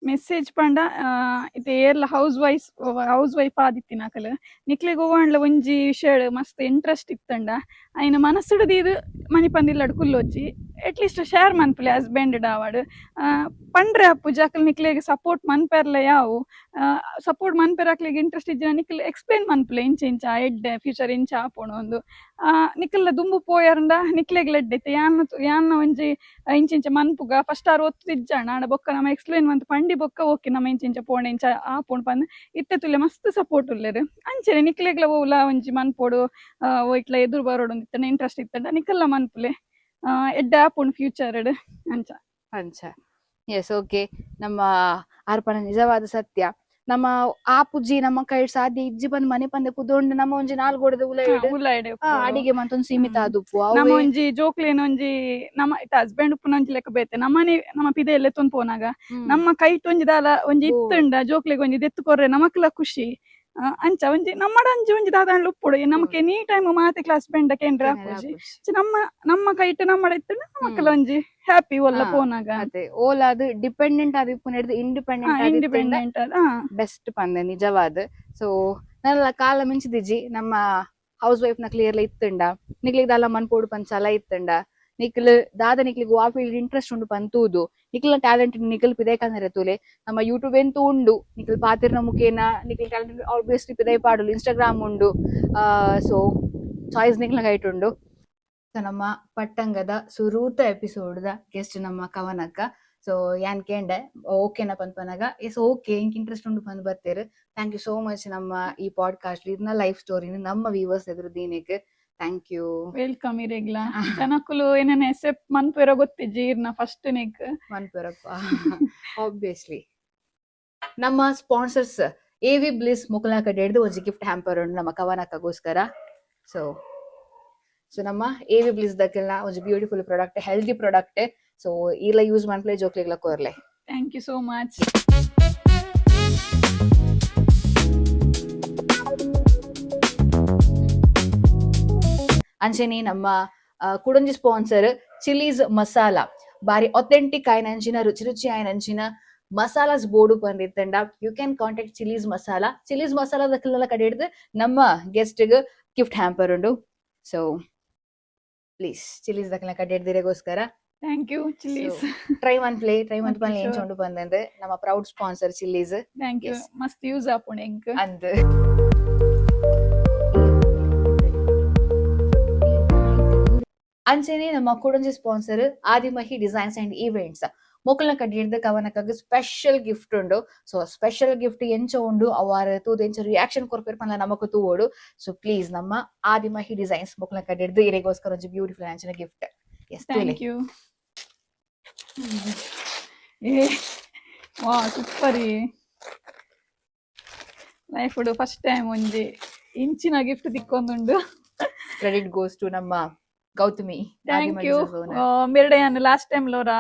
ಮೆಸೇಜ್ ಪಂಡ, ಇತ್ತೆ ಏರ್ಲ house wife house wife ಆದಿತ್ತಿನ ಅಕಲ್ ನಿಕ್ಲೆಗ್ ಒವ್ವಾಂಡ್ಲ ಒಂಜಿ ವಿಷಯ ಮಸ್ತ್ ಇಂಟ್ರೆಸ್ಟ್ ಇತ್ತಂಡ, ಐನ ಮನಸ್ಸುಡು ದೀದ್ ಮನಿಪಂದಿಲ್ಲಡ್ ಕುಲ್ಲೊಚ್ಚಿ, at least share ಮನ್ಪುಲೆ. Husband ಆವಡ್ ಪಂಡ್ರೆ ಅಪ್ಪುಜಿ, ಅಕಲ್ ನಿಕ್ಲೆಗ್ ಸಪೋರ್ಟ್ ಮನ್ಪೆರ್ಲ ಯಾವು. ಸಪೋರ್ಟ್ ಮನ್ಪೆರ್ ಅಕ್ಲೆಗ್ ಇಂಟ್ರೆಸ್ಟ್ ಇಜ್ಜಿಡ ನಿಕ್ಲ್ ಎಕ್ಸ್ಪ್ಲೇನ್ ಮನ್ಪುಲೆ, ಇಂಚ ಇಂಚ ಎಡ್ಡೆ ಫ್ಯೂಚರ್ ಇಂಚ ಆಪುಂಡು ಅಂದು. ನಿಕಲ್ನ ದುಂಬು ಪೋಯರ್ಂಡ ನಿಕ್ಲೆಗ್ ಎಡ್ಡೆ. ಇತ್ತೆ ಯಾನ್ ಯಾನ್ನ ಒಂಜಿ ಇಂಚ ಇಂಚ ಮನ್ಪುಗ ಫಸ್ಟ್ ಆರ್ ಒತ್ತುದಿಜ್ಜಾಂಡ, ಆಂಡ ಬೊಕ್ಕ ನಮ ಎಕ್ಸ್ಪ್ಲೇನ್ ಮಂತ್ ಪಂಡಿ ಬೊಕ್ಕ ಓಕೆ, ನಮ ಇಂಚ ಇಂಚ ಪೋಂಡ ಇಂಚ ಆಪುಂಡು ಪಂದ್ ಇತ್ತೆ ತುಲೆ ಮಸ್ತ್ ಸಪೋರ್ಟ್ ಉಲ್ಲೆರ್. ಅಂಚನೆ ನಿಕ್ಲೆಗ್ಲ ಒವ್ಲ ಒಂಜಿ ಮನ್ಪೊಡು, ಒಯ್ಟ್ಲ ಎದುರು ಬರೋಡು ಇತ್ತಂಡ, ಇಂಟ್ರೆಸ್ಟ್ ಇತ್ತಂಡ ನಿಕಲ್ಲ ಮನ್ಪುಲೆ, ಎಡ್ಡೆ ಆಪುಂಡು ಫ್ಯೂಚರ್ ಅಂಚ. ಅಂಚ, ಎಸ್, ಓಕೆ. ನಮ್ಮ ಅರ್ಪಣ ನಿಜವಾದ ಸತ್ಯ. ನಮ್ಮ ಆಪುಜಿ, ನಮ್ಮ ಕೈ ಸಾಧ್ಯ ಇಜ್ಜಿ ಬಂದ್ ಮನೆ ಪಂದೆ ಕುದೊಂಡು ನಮ್ಮ ಒಂಜಿ ನಾಲ್ ಗೋಡೆದ ಉಲೈಡ್ ಉಲಾಯ್ಡೆ ಅಡಿಗೆ ಮಂತೊಂದು ಸೀಮಿತ ಆದುಪ್ಪು ನಮ್ಮ ಅವೇ. ಒಂಜಿ ಜೋಕ್ಲೇನ ಒಂಜಿ ನಮ್ಮ ಹಸ್ಬೆಂಡ್ ಉಪ್ಪುನ ಒಂಜಿ ಲೆಕ್ಕ ಬೇತೆ ನಮ್ಮನೆ ನಮ್ಮ ಪಿದೆ ಎಲ್ಲ ಎತ್ತೊಂದು ಪೋನಾಗ ನಮ್ಮ ಕೈಟ್ ಒಂಜಿ ದಾಲ ಒಂಜಿ ಇತ್ತುಂಡ ಜೋಕ್ಲೆಗ್ ಒಂಜಿ ದೆತ್ತು ಕೊರ್ರೆ ನಮಕ್ಲ ಖುಷಿ. ಅಂಚ ಒಂಜಿ ನಮ್ಮಡ ಅಂಚಿ ಒಂಜಿ ದಾದಾಂಡ್ಲ ಉಪ್ಪುಡು ನಮಕ್ ಎನಿ ಟೈಮ್ ಮಾತೆ ಕ್ಲಾಸ್ ಬೆಂಡ ಕೇಂದ್ರ ಆಪುಜಿ. ನಮ್ಮ ನಮ್ಮ ಕೈಟ್ ನಮ್ಮಡ ಇತ್ತುಂಡ ನಮಕ್ಲ ಒಂಜಿ ಹ್ಯಾಪಿ ಒಲ್ಲ ಪೋನಾಗ. ಅದೇ ಓಲಾದ್ ಡಿಪೆಂಡೆಂಟ್ ಆದ್ ಇಪ್ಪುನೆಡ್ದ್ ಇಂಡಿಪೆಂಡೆಂಟ್ ಇಂಡಿಪೆಂಡೆಂಟ್. ಬೆಸ್ಟ್ ಪಂದೆ ನಿಜವಾದ. ಸೊ ನನ್ನ ಕಾಲ ಮಿಂಚಿದಿಜಿ ನಮ್ಮ ಹೌಸ್ ವೈಫ್ ನ ಕ್ಲಿಯರ್ಲಿ ಇತ್ತುಂಡ ನಿಕ್ಲಿಗ್ ದಾಲ ಮನ್ಪೋಡು ಪಂದ್ ಸಲ ಇತ್ತುಂಡ ನಿಕ್ಲ್ ದಾದ ನಿಕ್ಲಿಗ್ ವಾ ಫೀಲ್ಡ್ ಇಂಟ್ರೆಸ್ಟ್ ಉಂಡು ಪಂತೂದು ನಿಕ್ಲ ಟ್ಯಾಲೆಂಟ್ ನಿಕಲ್ ಪಿದೈ ಕಂದರೆ ತೂಲೆ. ನಮ್ಮ ಯೂಟ್ಯೂಬ್ ಎಂತೂ ಉಂಡು, ನಿಕ್ಲ್ ಪಾತಿರ್ನ ಮುಖೇನ ನಿಕ್ಲ್ ಟ್ಯಾಲೆಂಟ್ ಆಬ್ವಿಯಸ್ಲಿ ಪಿದೈ ಪಾಡುಲು. ಇನ್ಸ್ಟಾಗ್ರಾಮ್ ಉಂಡು. ಸೊ ಚಾಯ್ಸ್ ನಿಕ್ಲ ಗೈಟ್ ಉಂಡು. ಸೊ ನಮ್ಮ ಪಟ್ಟಂಗದ ಸುರೂತ ಎಪಿಸೋಡ್ ದ ಗೆಸ್ಟ್ ನಮ್ಮ ಕವನಕ್ಕ. ಸೊ ಯಾನ್ ಕೇಂಡೆ ಓಕೆನಾ ಪನ್ಪನಾಗ ಎಸ್ ಓಕೆ ಇಂಕ್ ಇಂಟ್ರೆಸ್ಟ್ ಉಂಡು ಬಂದ್ ಬರ್ತೀರಿ. Thank you so much ನಮ್ಮ ಈ ಪಾಡ್ಕಾಸ್ಟ್ ಇದನ್ನ ಲೈಫ್ ಸ್ಟೋರಿನ ನಮ್ಮ ವ್ಯೂವರ್ಸ್ ಎದುರು ದೀನಿಕ್ thank you. Welcome ಇರೆಗ್ಲ. ಜನಕುಲು ಏನೇನ ಎಸೆಪ್ಟ್ ಮನ್ಪೆರೋ ಗೊತ್ತಿಜ್ಜಿ ಇರ್ನ ಫಸ್ಟ್ ನೆಕ್. ಮನ್ಪೆರಪ್ಪ ಆಬ್ವಿಯಸ್ಲಿ. ನಮ್ಮ sponsors A V bliss Mukul ಕಡೆ ಹಿಡ್ದು ಒಂಜಿ ಗಿಫ್ಟ್ ಹ್ಯಾಂಪರ್ ಉಂಡು ನಮ್ಮ ಕವನಕ್ಕೋಸ್ಕರ. ಸೊ ಸೊ ನಮ್ಮ A V bliss ದಕ್ಕೆಲ್ಲ ಒಂಜಿ beautiful product, healthy product. So ಈರ್ಲ use ಮನ್ಪ್ಲೆ, ಜೋಕ್ಲೆಗ್ಲ ಕೋರ್ಲೆ. Thank you so much. ಅಂಚೆನೆ ನಮ್ಮ ಕುಡೊಂಜಿ ಸ್ಪಾನ್ಸರ್ ಚಿಲ್ಲೀಸ್ ಮಸಾಲ. ಬಾರಿ ಅಥೆಂಟಿಕ್ ಆಯ್ನಂಚಿನ, ರುಚಿ ರುಚಿ ಆಯ್ನಂಚಿನ ಮಸಾಲಾಸ್ ಬೋರ್ಡು ಬಂದಿತ್ತಂಡ you can contact chillies masala. Chillies masala ದಕ್ಲೆಲ್ಲ ಕಡೆ ಹಿಡ್ದು ನಮ್ಮ guest gift hamper ಉಂಡು. So please chillies ದಕ್ಲೆನ ಕಡೆ ಹಿಡ್ದಿರೆಗೋಸ್ಕರ. Thank you chillies. Try ಮನ್ಪ್ಲೆ, try ಮನ್ಪಲೆ. Okay, ಏನ್ sure. ಉಂಡು ಬಂದಂದೆ ನಮ್ಮ proud sponsor chillies. Thank you. Yes. ಮಸ್ತ್ ಯೂಸ್ ಆಪುಂಡು ಎಂಕ್. ಅಂದ್ ಅಂಚೆನೆ ನಮ್ಮ ಕುಡೊಂಜಿ sponsor Adimahi designs and events ಮೊಕಲ್ನ ಕಡ್ಡಿ ಹಿಡ್ದು ಕವನಕ್ಕಾಗ ಸ್ಪೆಷಲ್ ಗಿಫ್ಟ್ ಉಂಡು. ಸೊ ಸ್ಪೆಷಲ್ ಗಿಫ್ಟ್ ಎಂಚ ಉಂಡು, ಅವಾರ ತೂದು ಎಂಚ ರಿಯಾಕ್ಷನ್ ಕೊರ್ಪೇರ್ ಪಂಡ ನಮಕ್ ತೂವೋಡು. ಸೊ ಪ್ಲೀಸ್ ನಮ್ಮ ಆದಿಮಹಿ ಡಿಸೈನ್ಸ್ ಮೊಕಲ್ನ ಕಡ್ಡಿ ಹಿಡ್ದು ಇರೆಗೋಸ್ಕರ ಒಂಜಿ ಬ್ಯೂಟಿಫುಲ್ ಅಂಚಿನ gift. S. Thank you. ಏ ವಾ, super. Life first time ಒಂಜಿ ಇಂಚಿನ ಗಿಫ್ಟ್ ತಿಕ್ಕೊಂದುಂಡು. Credit goes to ನಮ್ಮ Gautami. Thank you. ಮೆರಡೆ last time LoRa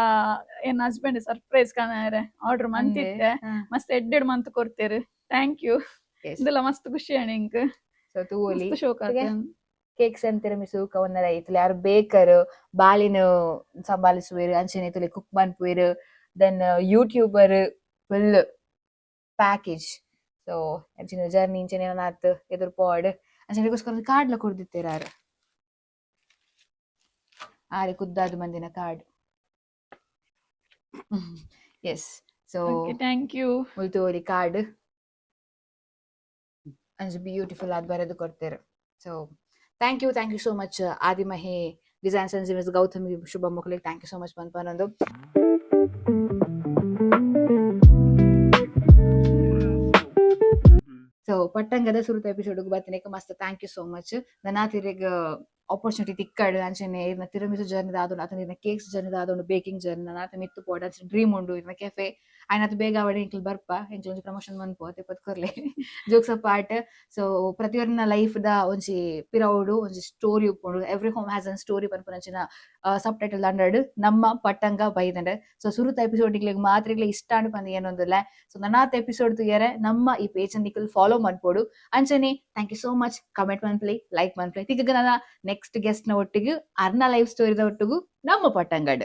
ಏನ್ ಹಸ್ಬೆಂಡ್ ಸರ್ಪ್ರೈಸ್ ಕಾಣಾರೆ ಆರ್ಡರ್ ಮಂತಿತ್ತೆ. ಮಸ್ತ್ ಎಡ್ಡೆಡ್ ಮಂತ್ ಕೊಡ್ತೇರು. Thank you. ಇದೆಲ್ಲ ಮಸ್ತ್ ಖುಷಿ ಅಣ್ಣ ಇಂಕ್. ಸೊ ತೂವೊಲಿ. ಮಸ್ತ್ ಶೋಕ್ ಆತ. ಕೇಕ್ಸ್ ಅಂಡ್ ತಿರಮಿಸು ಕವನರ ಇತ್ತಲೆ ಯಾರು ಬೇಕರ್ ಬಾಳಿನ ಸಂಭಾಳಿಸುವೆರು, ಅಂಚನೆ ತುಲೆ ಕುಕ್ ಮನ್ಪುವೆರು, then YouTuber, full package. So ಅಂಚಿನ ಜರ್ನಿ ಇಂಚನೆ ಏನಾತ್ ಎದುರು ಪಾಡ್ ಅಂಚನೆಗೋಸ್ಕರ ಒಂದು ಕಾರ್ಡ್ಲ ಕೊಡ್ದಿತ್ತೇರು ಆರು ಆರೆ ಕುದ್ದಾದು ಮಂದಿನ card. S, so thank you. ಮುಲ್ತುವರಿ card ಅಂಚ ಬ್ಯೂಟಿಫುಲ್ ಆದ್ ಬರೆದು ಕೊಡ್ತೇರು. So thank you, thank you so much Adimahi designs and miss Gautami Shubha ಮುಖಲಿಗೆ thank you so much ಪನ್ಪನೊಂದು. So ಪಟ್ಟಂಗದ ಸುರುತ ಎಪಿಸೋಡ್ ಬತ್ತಿನಕ್ಕೆ ಮಸ್ತ್ thank you so much. ನನಾತಿರೆಗ್ opportunity ತಿಕ್ಕಡ್. ಅಂಚನೆ ಇರ್ನ ತಿರಮಿಸು journey ದಾದುಂಡು ಅತನ ಇರ್ನ cakes journey ದಾದುಂಡು, baking journey ನನಾತ ಮಿತ್ತು ಪೋಡ ಅಂಚನೆ dream ಉಂಡು ಇರ್ನ ಕೆಫೆ ಆಯ್ನಾತ್ ಬೇಗ ಅವಡೆ ಎಂಕ್ಲು ಬರ್ಪ, ಎಂಕ್ಲು ಒಂಜಿ ಪ್ರಮೋಷನ್ ಮನ್ಪು ಅತೆ ಪತ್ ಕೊರ್ಲೆ. Jokes apart, so ಪ್ರತಿಯೊರಿನ life ದ ಒಂಜಿ ಪಿರವುಡು ಒಂಜಿ ಸ್ಟೋರಿ ಉಪ್ಪುಂಡು. "Every home has an story" ಪನ್ಪುನಂಚಿನ sub title ಅಂಡರ್ಡ್ ನಮ್ಮ ಪಟ್ಟಂಗ ಬೈದಂಡ್. ಸೊ ಸುರುತ ಎಪಿಸೋಡ್ ನಿಕ್ಲೆಗ್ ಮಾತ್ರೆಗ್ಲ ಇಷ್ಟ ಆಂಡ್ ಪಂದ್ ಏನೊಂದುಲ್ಲ. ಸೊ ನನಾತ್ ಎಪಿಸೋಡ್ ತೂಯರೆ ನಮ್ಮ ಈ ಪೇಜ್ ನಿಕುಲು ಫಾಲೋ ಮನ್ಪೊಡು. ಅಂಚನೆ thank you so much. Comment ಮನ್ಪ್ಲೆ, like ಮನ್ಪ್ಲೆ. ತಿಕ್ಕ ನನ್ನ ನೆಕ್ಸ್ಟ್ ಗೆಸ್ಟ್ ನ ಒಟ್ಟಿಗೆ, ಅರ್ನ ಲೈಫ್ ಸ್ಟೋರಿದ ಒಟ್ಟಿಗೂ ನಮ್ಮ ಪಟ್ಟಂಗಡ್.